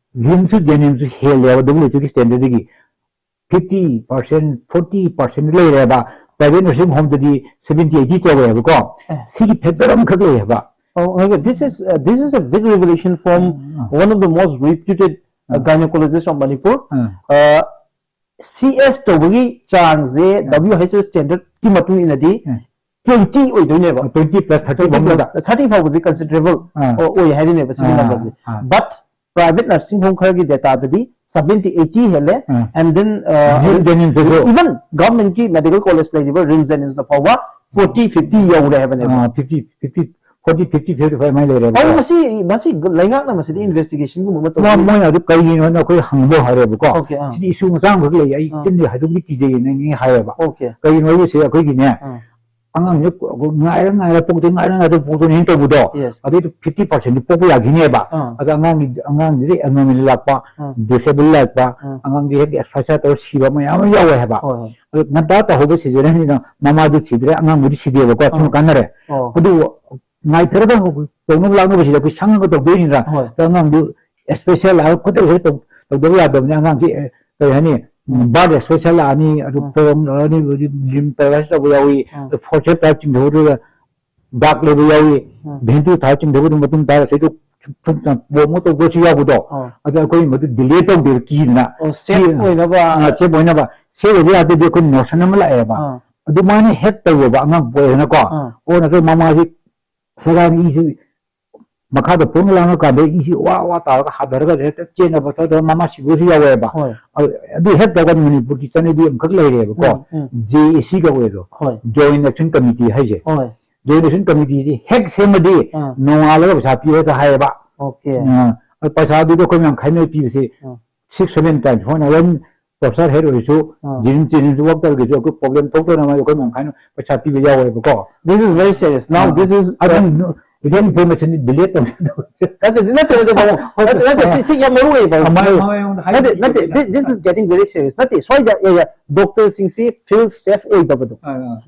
ꯔꯤꯝꯁꯁꯨ ꯖꯦꯅꯤꯝꯁꯁꯨ ꯍꯦꯜꯂꯦꯕ ꯗꯕ꯭ꯂꯤꯎ ꯑꯩꯆ ꯑꯣꯒꯤ ꯁ꯭ꯇꯦꯟꯗꯔꯗꯒꯤ ꯐꯤꯐꯇꯤ ꯄꯥꯔꯁꯦꯟ ꯐꯣꯔꯇꯤ ꯄꯥꯔꯁꯦꯟ ꯂꯩꯔꯦꯕ꯫ ꯄ꯭ꯔꯥꯏꯚꯦꯠ ꯅꯔꯁꯤꯡ ꯍꯣꯝꯗꯗꯤ ꯁꯚꯦꯟꯇꯤ ꯑꯩꯠꯇꯤ ꯇꯧꯋꯦꯕꯀꯣ꯫ ꯑꯦ꯫ ꯁꯤꯒꯤ ꯐꯦꯛꯇꯔ ꯑꯃꯈꯛ ꯂꯩꯌꯦꯕ꯫ Oh, okay. This is uh, this is a big revelation from Mm. one of the most reputed uh, Mm. gynecologist of Manipur. Mm. Uh, C S ꯇꯧꯕꯒꯤ ꯆꯥꯡꯁꯦ Mm. ꯗꯕ꯭ꯂꯤꯎ ꯑꯩꯆ ꯑꯣ ꯁ꯭ꯇꯦꯟꯗꯔꯗꯀꯤ ꯃꯇꯨꯡ ꯏꯟꯅꯗꯤ Mm. ꯇ꯭ꯋꯦꯟꯇꯤ ꯑꯣꯏꯗꯣꯏꯅꯦꯕ꯫ ꯇ꯭ꯋꯦꯟꯇꯤ ꯄ꯭ꯂꯁ ꯊꯥꯔꯇꯤ ꯇ꯭ꯋꯦꯟꯇꯤ ꯐꯥꯎꯕꯗ ꯄ꯭ꯂꯁ ꯊꯥꯔꯇꯤ ꯐꯥꯎꯕꯁꯦ ꯀꯟꯁꯤꯗꯔꯦꯕꯜ ꯑꯥ꯫ ꯑꯣꯏ ꯍꯥꯏꯔꯤꯅꯦꯕ ꯁꯤꯒꯤ ꯑꯥ, ꯅꯝꯕꯔꯁꯦ꯫ ꯑꯥ꯫ ꯕꯠ ꯄ꯭ꯔꯥꯏꯚꯦꯠ ꯅꯔꯁꯤꯡ ꯍꯣꯝ ꯈꯔꯒꯤ ꯗꯦꯇꯥꯗꯗꯤ ꯁꯚꯦꯟꯇꯤ ꯑꯩꯠꯇꯤ ꯍꯦꯜꯂꯦ꯫ ꯑꯥ꯫ And then ꯖꯦꯅꯤꯝꯁꯇꯁꯨ꯫ even government ꯀꯤ medical college ꯂꯩꯔꯤꯕ ꯔꯤꯝꯁ ꯖꯦꯅꯤꯝꯁꯅ ꯐꯥꯎꯕ ꯐꯣꯔꯇꯤ ꯐꯤꯐꯇꯤ ꯌꯧꯔꯦ ꯍꯥꯏꯕꯅꯦꯕ꯫ Fifty fifty forty fifty fifty five ꯃꯥꯏ ꯂꯩꯔꯦꯕ꯫ ꯑꯗꯨ ꯃꯁꯤ ꯃꯁꯤ ꯂꯩꯉꯥꯛꯅ ꯃꯁꯤꯗꯤ ꯏꯟꯚꯦꯁꯇꯤꯒꯦꯁꯟꯒꯨꯝꯕ ꯑꯃ ꯃꯣꯏ ꯇꯧꯕ꯫ ꯃꯣꯏꯅ ꯑꯗꯨ ꯀꯩꯒꯤꯅꯣ ꯍꯥꯏꯅ ꯑꯩꯈꯣꯏ ꯍꯪꯕ ꯍꯧꯔꯦꯕꯀꯣ꯫ Okay, ꯑꯥ꯫ ꯁꯤꯗꯤ ꯏꯁꯨ ꯃꯆꯥ ꯑꯃꯈꯛ ꯂꯩ, ꯑꯩ ꯑꯥ꯫ ꯆꯤꯟꯗꯤ ꯍꯥꯏꯗꯣꯛꯄꯗꯤ ꯀꯤꯖꯩꯌꯦꯅ ꯍꯥꯏꯌꯦꯕ꯫ Okay. ꯀꯩꯒꯤꯅꯣ ꯍꯥꯏꯕꯁꯦ ꯑꯩꯈꯣꯏꯒꯤꯅꯦ ꯑꯥ꯫ ꯑꯉꯥꯡꯁꯦ ꯉꯥꯏꯔ ꯉꯥꯏꯔ ꯄꯣꯛꯇꯣꯏ, ꯉꯥꯏꯔ ꯉꯥꯏꯔ ꯄꯣꯛꯇꯣꯏꯅꯦꯅ ꯇꯧꯕꯗꯣ꯫ Yes. ꯑꯗꯩꯗ ꯐꯤꯐꯇꯤ ꯄꯥꯔꯁꯦꯟꯗꯤ ꯄꯣꯛꯄ ꯌꯥꯈꯤꯅꯦꯕ꯫ ꯑꯥ꯫ ꯑꯗ ꯑꯉꯥꯡꯒꯤ ꯑꯉꯥꯡꯁꯤꯗꯤ ꯑꯦꯕꯅꯣꯔꯃꯦꯜ ꯂꯥꯛꯄ, ꯑꯥ꯫ ꯗꯤꯁꯦꯕꯜ ꯂꯥꯛꯄ, ꯑꯥ꯫ ꯑꯉꯥꯡꯗꯤ ꯍꯦꯛ ꯑꯦꯛꯁꯔꯁꯥꯏꯁ ꯇꯧꯔ ꯁꯤꯕ ꯃꯌꯥꯝ ꯑꯃ ꯌꯥꯎꯋꯦ ꯍꯥꯏꯕ꯫ ꯍꯣꯏ, ꯍꯣꯏ꯫ ꯑꯗꯨ ꯉꯟꯇꯥ ꯇꯧꯍꯧꯕ ꯁꯤꯖꯔꯦꯟꯁꯤꯅ ꯃꯃꯥꯗꯨ ꯁꯤꯗ꯭ꯔꯦ, ꯑꯉꯥꯡꯕꯨꯗꯤ ꯁꯤꯗꯦꯕꯀꯣ, ꯁꯤꯃ ꯑꯥ꯫ ꯀꯥꯟꯅꯔꯦ꯫ ꯑꯣ꯫ ꯑꯗꯨꯕꯨ ꯉꯥꯏꯊꯔꯒ ꯇꯧꯅꯕ ꯂꯥꯛꯅꯕꯁꯤꯗ ꯑꯩꯈꯣꯏ ꯁꯪꯉꯒ ꯇꯧꯗꯣꯏꯅꯤꯗꯅ꯫ ꯍꯣꯏ꯫ ꯑꯗꯣ ꯑꯉꯥꯡꯗꯨ ꯏꯁꯄꯦꯁꯦꯜ ꯂꯥꯛꯑꯒ ꯈꯨꯗꯛ ꯍꯦꯛ ꯇꯧ-, ꯇꯧꯗꯕ ꯌꯥꯗꯕꯅꯤ꯫ ꯑꯉꯥꯡꯁꯤ, ꯑꯦ, ꯀꯔꯤ ꯍꯥꯏꯅꯤ, ꯎꯝ꯫ ꯕꯥꯔꯠ ꯏꯁꯄꯦꯁꯦꯜ ꯂꯥꯛꯑꯅꯤ, ꯑꯗꯨ ꯎꯝ꯫ ꯄ꯭ꯔꯣꯒ꯭ꯔꯥꯝ ꯂꯥꯛꯑꯅꯤ, ꯑꯗꯨꯗꯤ ꯂꯤꯝ ꯄꯦꯔꯥꯂꯥꯏꯁ ꯇꯧꯕ ꯌꯥꯎꯏ, ꯎꯝ꯫ ꯑꯗꯨ ꯐꯣꯔ ꯁꯦꯞ ꯇꯥꯏꯞ ꯆꯤꯡꯊꯣꯛꯑꯒ ꯗꯥꯛ ꯂꯩꯕ ꯌꯥꯎꯏ, ꯎꯝ꯫ ꯚꯦꯟꯇꯤꯜ ꯊꯥ ꯆꯤꯡꯊꯣꯛꯄ ꯑꯗꯨꯝ ꯃꯇꯨꯡ ꯇꯥꯔ ꯁꯤꯗ ꯄꯣꯝꯃ ꯇꯧꯕꯁꯨ ꯌꯥꯎꯕꯗꯣ꯫ ꯑꯥ꯫ ꯑꯗ ꯑꯩꯈꯣꯏ ꯃꯗꯨ ꯗꯤꯂꯦ ꯇꯧꯗꯦꯕ, ꯀꯤꯗꯅ꯫ ꯑꯣ, ꯁꯦꯞ ꯑꯣꯏꯅꯕ꯫ ꯑꯥ, ꯁꯦꯞ ꯑꯣꯏꯅꯕ꯫ ꯁꯦꯞ ꯑꯣꯏꯕ ꯌꯥꯗꯦꯗꯤ ꯑꯩꯈꯣꯏ ꯅꯣꯁꯟ ꯑꯃ ꯂꯥꯛꯑꯦꯕ꯫ ꯑꯥ꯫ ꯑꯗꯨꯃꯥꯏꯅ ꯍꯦꯛ ꯇꯧꯕ ꯑꯉꯥꯡ ꯄꯣꯛꯑꯦꯗꯅꯀꯣ꯫ ꯑꯥ꯫ ꯑꯣ, ꯅꯠꯇ꯭ꯔꯒ ꯃꯃꯥꯁꯤ ꯁꯦꯒꯥꯏꯅ ꯏꯁꯤ ꯃꯈꯥꯗ ꯐꯣꯡꯅ ꯂꯥꯡꯉꯀꯥꯟꯗ ꯏꯁꯤ ꯋꯥ ꯋꯥ ꯇꯥꯔꯒ ꯍꯥꯊꯔꯒ ꯍꯦꯛꯇ ꯆꯦꯟꯅꯕ ꯇꯧꯗꯅ ꯃꯃꯥ ꯁꯤꯕꯁꯨ ꯌꯥꯎꯋꯦꯕ꯫ ꯍꯣꯏ꯫ ꯑꯗꯨ, ꯑꯗꯨ ꯍꯦꯛ ꯇꯧꯔꯒ ꯃꯅꯤꯄꯨꯔꯒꯤ ꯆꯠꯅꯕꯤ ꯑꯃꯈꯛ ꯂꯩꯔꯦꯕꯀꯣ꯫ ꯎꯝ, ꯎꯝ꯫ ꯖꯦ ꯑꯦ ꯁꯤ ꯀꯧꯋꯦ ꯑꯗꯣ꯫ ꯍꯣꯏ꯫ ꯖꯣꯏꯟ ꯑꯦꯛꯁꯟ ꯀꯃꯤꯇꯤ ꯍꯥꯏꯁꯦ꯫ ꯍꯣꯏ꯫ ꯖꯣꯏꯟ ꯑꯦꯛꯁꯟ ꯀꯃꯤꯇꯤꯁꯤ ꯍꯦꯛ ꯁꯦꯝꯃꯗꯤ ꯑꯥ꯫ ꯅꯣꯡꯉꯥꯜꯂꯒ ꯄꯩꯁꯥ ꯄꯤꯔꯒ ꯍꯥꯏꯌꯦꯕ꯫ Okay꯫ ꯑꯥ, ꯄꯩꯁꯥꯗꯨꯗꯤ ꯑꯩꯈꯣꯏ ꯃꯌꯥꯝ ꯈꯥꯏꯅ ꯄꯤꯕꯁꯦ ꯑꯥ꯫ six seven times ꯍꯣꯠꯅ ꯑꯗꯨꯝ ꯄ꯭ꯔꯣꯐꯦꯁꯔ ꯍꯦꯗ ꯑꯣꯏꯔꯁꯨ ꯑꯥ꯫ ꯖꯤꯔꯤꯝ ꯆꯦꯟꯁꯨ ꯋꯥꯛ ꯇꯧꯔꯒꯁꯨ ꯑꯩꯈꯣꯏ ꯄ꯭ꯔꯣꯕ꯭ꯂꯦꯝ ꯊꯣꯛꯇꯅꯕ ꯑꯩꯈꯣꯏ ꯃꯌꯥꯝ ꯈꯥꯏꯅ ꯄꯩꯁꯥ ꯄꯤꯕ ꯌꯥꯎꯋꯦꯕꯀꯣ꯫ This is very serious. Now this is ꯑꯗꯨꯝ ꯏꯚꯦꯟ ꯏꯟꯐꯣꯔꯃꯦꯁꯟ ꯗꯤꯂꯦꯠ ꯇꯧꯅꯤ꯫ ꯅꯠꯇꯦ ꯅꯠꯇꯦ ꯅꯠꯇꯦ ꯄꯥꯕꯨꯡ, ꯅꯠꯇꯦ ꯅꯠꯇꯦ ꯁꯤ ꯁꯤ ꯌꯥꯝ ꯃꯔꯨ ꯑꯣꯏꯌꯦ ꯄꯥꯕꯨꯡ꯫ ꯑꯃꯥꯏ- ꯅꯠꯇꯦ ꯅꯠꯇꯦ, this is getting very serious. ꯅꯠꯇꯦ, ꯁ꯭ꯋꯥꯏꯗ ꯗꯣꯛꯇꯔꯁꯤꯡꯁꯤ ꯐꯤꯜ ꯁꯦꯐ ꯑꯣꯏꯗꯕꯗꯣ,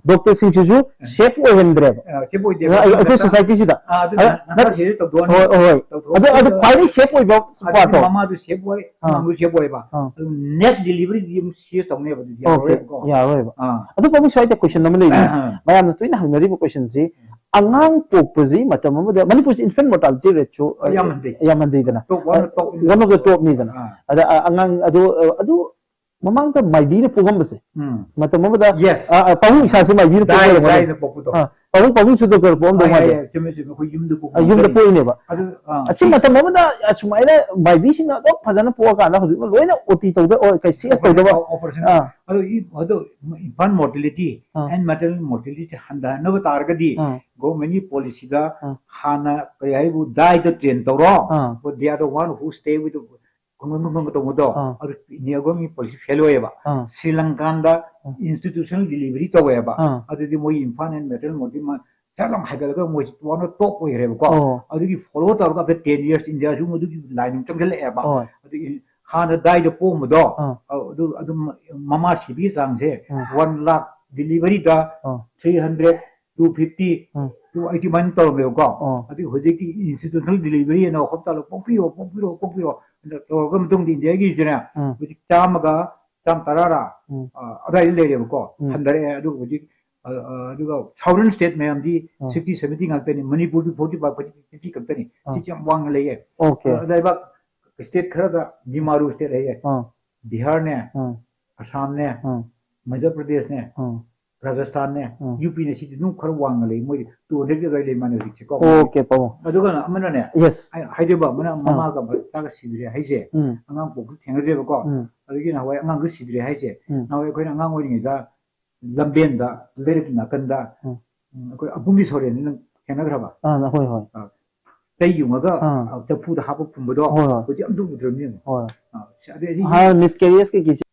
ꯗꯣꯛꯇꯔꯁꯤꯡꯁꯤꯁꯨ ꯁꯦꯐ ꯑꯣꯏꯍꯟꯗ꯭ꯔꯦꯕ ꯁꯦꯞ ꯑꯣꯏꯗꯦ꯫ ꯑꯩꯈꯣꯏ ꯁꯣꯁꯥꯏꯇꯤꯁꯤꯗ꯫ ꯑꯗꯨꯅ ꯑꯗ- ꯅꯁꯥ ꯁꯦꯞ ꯇꯧꯊꯣꯛꯑꯅꯤ꯫ ꯍꯣꯏ ꯍꯣꯏ ꯍꯣꯏ꯫ ꯇꯧꯊꯣꯛꯑꯣ꯫ ꯑꯗꯣ ꯑꯗꯨ ꯈ꯭ꯋꯥꯏꯗꯒꯤ ꯁꯦꯐ ꯑꯣꯏꯕ ꯑꯗꯨꯗꯤ ꯄꯥꯔꯠꯇꯣ꯫ ꯃꯃꯥꯗꯨ ꯁꯦꯞ ꯑꯣꯏ, ꯑꯥ꯫ ꯑꯉꯥꯡꯗꯨ ꯁꯦꯞ ꯑꯣꯏꯕ꯫ ꯑꯥ꯫ ꯑꯗꯨ ꯅꯦꯛꯁ ꯗꯤꯂꯤꯚꯔꯤꯗꯤ ꯑꯃꯨꯛ ꯁꯤꯔꯤꯌꯁ ꯇꯧꯅꯦꯕ ꯑꯗꯨꯗꯤ ꯑꯣꯀꯦ, ꯌꯥꯔꯣꯏꯕꯀꯣ꯫ ꯌꯥꯔꯣꯏꯕ꯫ ꯑꯥ꯫ ꯑꯗꯨ ꯄꯥꯕꯨꯡ ꯁ꯭ꯋꯥꯏꯗ ꯀꯣꯏꯁꯟ ꯑꯃ ꯂꯩꯔꯤ꯫ ꯑꯥ꯫ ꯃꯌꯥꯝꯅ ꯇꯣꯏꯅ ꯍꯪꯅꯔꯤꯕ ꯀꯣꯏꯁꯟꯁꯤ, ꯑꯉꯥꯡ ꯄꯣꯛꯄꯁꯤ ꯃꯇꯝ ꯑꯃꯗ ꯃꯅꯤꯄꯨꯔꯁꯤ ꯏꯟꯐꯦꯟ ꯃꯣꯔꯇꯥꯂꯤꯇꯤ ꯔꯦꯠꯁꯨ ꯌꯥꯝ ꯍꯟꯊꯩ꯫ ꯌꯥꯝ ꯍꯟꯊꯩꯗꯅ꯫ Top one, top One of the top ꯅꯤꯗꯅ꯫ ꯑꯥ꯫ ꯑꯗ ꯑ- ꯑꯉꯥꯡ ꯑꯗꯨ ꯑꯗꯨ ꯃꯃꯥꯡꯗ ꯃꯥꯏꯕꯤꯅ ꯄꯣꯛꯑꯝꯕꯁꯦ ꯎꯝ꯫ ꯃꯇꯝ ꯑꯃꯗ Yes꯫ ꯑ, ꯑ, ꯄꯥꯕꯨꯡ ꯏꯁꯥꯁꯦ ꯃꯥꯏꯕꯤꯅ ꯗꯥꯏ- ꯄꯣꯛꯑꯝꯕꯅꯦ꯫ ꯗꯥꯏꯗ ꯄꯣꯛꯄꯗꯣ꯫ ꯑ, ꯄꯥꯕꯨꯡ ꯄꯥꯕꯨꯡꯁꯨ ꯗꯣꯛꯇꯔ ꯄꯣꯛꯑꯝꯗꯧ ꯍꯣꯏ, ꯃꯥꯜꯂꯦ꯫ ꯍꯣꯏ, ꯆꯨꯝꯃꯦ, ꯆꯨꯝꯃꯦ꯫ ꯑꯩꯈꯣꯏ ꯌꯨꯝꯗ ꯄꯣꯛꯄ ꯑ, ꯌꯨꯝꯗ ꯉꯥꯛꯇꯅꯤ꯫ ꯄꯣꯛꯏꯅꯦꯕ꯫ ꯑꯗꯨ, ꯑꯥ, ꯑꯁꯤ ꯃꯇꯝ ꯑꯃꯗ ꯑꯁꯨꯃꯥꯏꯅ ꯃꯥꯏꯕꯤꯁꯤꯡꯅ ꯑꯗꯨꯝ ꯐꯖꯅ ꯄꯣꯛꯑꯀꯥꯟꯗ ꯍꯧꯖꯤꯛꯅ ꯂꯣꯏꯅ ꯑꯣꯇꯤ ꯇꯧꯗ, ꯑꯣ, ꯀꯩ, ꯁꯤ ꯑꯦꯁ ꯇꯧꯗꯕ꯫ ꯑꯣꯄꯔꯦꯁꯟ꯫ ꯑꯥ꯫ ꯑꯗꯨ ꯏ-, ꯑꯗꯨ ꯏꯟꯐꯥꯟ ꯃꯣꯔꯇꯦꯂꯤꯇꯤ ꯑꯥ꯫ ꯑꯦꯟ ꯃꯦꯇꯔꯅꯦꯜ ꯃꯣꯔꯇꯦꯂꯤꯇꯤ ꯍꯟꯊꯍꯟꯅꯕ ꯇꯥꯔꯒꯗꯤ ꯑꯥ꯫ ꯒꯣꯔꯃꯦꯟꯒꯤ ꯄꯣꯂꯤꯁꯤꯗ ꯑꯥ꯫ ꯍꯥꯟꯅ ꯀꯔꯤ ꯍꯥꯏꯕꯨ ꯗꯥꯏꯗ ꯇ꯭ꯔꯦꯟ ꯇꯧꯔꯣ꯫ ꯑꯥ꯫ But they are the one who stay with the ꯈꯨꯡꯒꯪ ꯈꯨꯡꯒꯪ ꯇꯧꯕꯗꯣ ꯑꯥ꯫ ꯑꯗꯨ ꯏꯟꯗꯤꯌꯥ ꯒꯣꯔꯃꯦꯟꯒꯤ ꯄꯣꯂꯤꯁꯤ ꯐꯦꯜ ꯑꯣꯏꯌꯦꯕ꯫ ꯑꯥ꯫ ꯁ꯭ꯔꯤ ꯂꯪꯀꯥꯟꯗ ꯑꯥ꯫ ꯏꯟꯁꯇꯤꯇ꯭ꯌꯨꯁꯅꯦꯜ ꯗꯤꯂꯤꯚꯔꯤ ꯇꯧꯋꯦꯕ꯫ ꯑꯥ꯫ ꯑꯗꯨꯗꯤ ꯃꯣꯏ ꯏꯝꯐꯥꯜ ꯑꯦꯟ ꯃꯦꯇꯔꯅꯦꯜ ꯃꯣꯔꯇꯦꯂꯤꯇꯤ ꯆꯥꯛ ꯌꯥꯝ ꯍꯥꯏꯒꯠꯂꯒ ꯃꯣꯏ ꯋꯥꯅ ꯇꯣꯞ ꯑꯣꯏꯈ꯭ꯔꯦꯕꯀꯣ꯫ ꯑꯣ꯫ ꯑꯗꯨꯒꯤ ꯐꯣꯂꯣ ꯇꯧꯔꯒ after ten years ꯏꯟꯗꯤꯌꯥꯁꯨ ꯃꯗꯨꯒꯤ ꯂꯥꯏꯟ ꯑꯃ ꯆꯪꯁꯤꯜꯂꯛꯑꯦꯕ꯫ ꯍꯣꯏ꯫ ꯑꯗꯨꯒꯤ ꯍꯥꯟꯅ ꯗꯥꯏꯗ ꯄꯣꯛꯑꯝꯕꯗꯣ ꯑꯥ꯫ ꯑꯗꯨ ꯑꯗꯨꯝ ꯃꯃꯥ ꯁꯤꯕꯒꯤ ꯆꯥꯡꯁꯦ ꯑꯥ꯫ ꯋꯥꯟ ꯂꯥꯛ ꯗꯤꯂꯤꯚꯔꯤꯗ ꯑꯥ꯫ ꯊ꯭ꯔꯤ ꯍꯟꯗ꯭ꯔꯦꯠ, ꯇꯨ ꯐꯤꯐꯇꯤ, ꯑꯥ꯫ ꯇꯨ ꯑꯩꯠꯇꯤ ꯃꯥꯏꯅ ꯇꯧꯔꯝꯃꯦꯕꯀꯣ꯫ ꯑꯥ꯫ ꯑꯗꯨ ꯍꯧꯖꯤꯛꯇꯤ ꯏꯟꯁꯇꯤꯇ꯭ꯌꯨꯁꯅꯦꯜ ꯗꯤꯂꯤꯚꯔꯤ ꯑꯅ ꯍꯣꯁꯄꯤꯇꯥꯜ ꯄꯣꯛꯄꯤꯔꯣ, ꯄꯣꯛꯄꯤꯔꯣ, ꯄꯣꯛꯄꯤꯔꯣ ꯑꯅ ꯇꯧꯔꯒ ꯃꯇꯨꯡꯗ ꯏꯟꯗꯤꯌꯥꯒꯤꯁꯤꯅꯦ ꯑꯥ꯫ ꯍꯧꯖꯤꯛ ꯆꯥꯝꯃꯒ ꯆꯥꯝ ꯇꯔꯥꯔ, ꯎꯝ꯫ ꯑ, ꯑꯗꯥꯏꯗ ꯂꯩꯔꯦꯕꯀꯣ꯫ ꯎꯝ꯫ ꯍꯟꯊꯔꯛꯑꯦ꯫ ꯑꯗꯨ ꯍꯧꯖꯤꯛ, ꯑ, ꯑ, ꯑꯗꯨꯒ ꯁꯥꯎꯗꯔꯟ ꯁ꯭ꯇꯦꯠ ꯃꯌꯥꯝꯗꯤ ꯑꯥ꯫ ꯁꯤꯛꯁꯇꯤ, ꯁꯚꯦꯟꯇꯤ ꯉꯥꯛꯇꯅꯤ꯫ ꯃꯅꯤꯄꯨꯔꯗꯤ ꯐꯣꯔꯇꯤ ꯐꯥꯏꯚ, ꯐꯤꯐꯇꯤ ꯈꯛꯇꯅꯤ꯫ ꯑꯥ꯫ ꯁꯤꯁꯦ ꯌꯥꯝ ꯋꯥꯡꯅ ꯂꯩꯌꯦ꯫ ꯑꯣꯀꯦ꯫ ꯑ, ꯂꯩꯕꯥꯛ ꯁ꯭ꯇꯦꯠ ꯈꯔꯗ ꯗꯤꯃꯥꯔꯨ ꯁ꯭ꯇꯦꯠ ꯍꯥꯏꯌꯦ꯫ ꯑꯥ꯫ ꯕꯤꯍꯥꯔꯅꯦ, ꯑꯥ꯫ ꯑꯁꯥꯝꯅꯦ, ꯑꯥ꯫ ꯃꯙ꯭ꯌ ꯄ꯭ꯔꯗꯦꯁꯅꯦ, ꯑꯥ꯫ ꯔꯥꯖꯁꯊꯥꯟꯅꯦ, ꯑꯥ꯫ ꯌꯨ ꯄꯤꯅꯦ, ꯁꯤꯗꯤ ꯑꯗꯨꯝ ꯈꯔ ꯋꯥꯡꯅ ꯂꯩ꯫ ꯃꯣꯏꯗꯤ ꯇꯨ ꯍꯟꯗ꯭ꯔꯦꯠꯀꯤ ꯑꯗꯨꯋꯥꯏ ꯂꯩ ꯃꯥꯅꯦ ꯍꯧꯖꯤꯛꯁꯦꯀꯣ꯫ ꯑꯣꯀꯦ, ꯄꯥꯕꯨꯡ꯫ ꯑꯗꯨꯒ ꯑꯃꯅꯅꯦ, ꯌꯦꯁ꯫ ꯑꯩ ꯍꯥꯏꯗꯣꯏꯕ ꯑꯃꯅ ꯃꯃꯥꯒ ꯃꯆꯥꯒ ꯁꯤꯗ꯭ꯔꯦ ꯍꯥꯏꯁꯦ, ꯎꯝ꯫ ꯑꯉꯥꯡ ꯄꯣꯛꯄ ꯊꯦꯡꯅꯗ꯭ꯔꯦꯕꯀꯣ꯫ ꯎꯝ꯫ ꯑꯗꯨꯒꯤ ꯅꯍꯥꯟꯋꯥꯏ ꯑꯉꯥꯡꯁꯨ ꯁꯤꯗ꯭ꯔꯦ ꯍꯥꯏꯁꯦ, ꯎꯝ꯫ ꯅꯍꯥꯟꯋꯥꯏ ꯑꯩꯈꯣꯏꯅ ꯑꯉꯥꯡ ꯑꯣꯏꯔꯤꯉꯩꯗ ꯂꯝꯕꯦꯟꯗ, ꯂꯩꯔꯛꯀꯤ ꯅꯥꯀꯟꯗ, ꯎꯝ꯫ ꯎꯝ, ꯑꯩꯈꯣꯏ ꯑꯕꯨꯡꯒꯤ ꯁꯣꯔꯦꯟꯅꯤ, ꯅꯪ ꯊꯦꯡꯅꯈ꯭ꯔꯕ? ꯑꯥ, ꯍꯣꯏ, ꯍꯣꯏ꯫ ꯑꯥ꯫ ꯆꯩ ꯌꯨꯡꯉꯒ ꯑꯥ꯫ ꯑ, ꯆꯐꯨꯗ ꯍꯥꯞꯄ ꯐꯨꯝꯕꯗꯣ ꯍꯣꯏ, ꯍꯣꯏ꯫ ꯍꯧꯖꯤꯛ ꯑꯝꯇ ꯎꯗ꯭ꯔꯕꯅꯦ ꯌꯦꯡꯉꯣ꯫ ꯍꯣꯏ꯫ ꯑ, ꯁꯤ-, ꯑꯗꯩ ꯑꯗꯤ ꯍꯥꯟꯅ ꯃꯤꯁꯀꯦꯔꯤꯌꯁ ꯀꯩꯀꯩꯁꯦ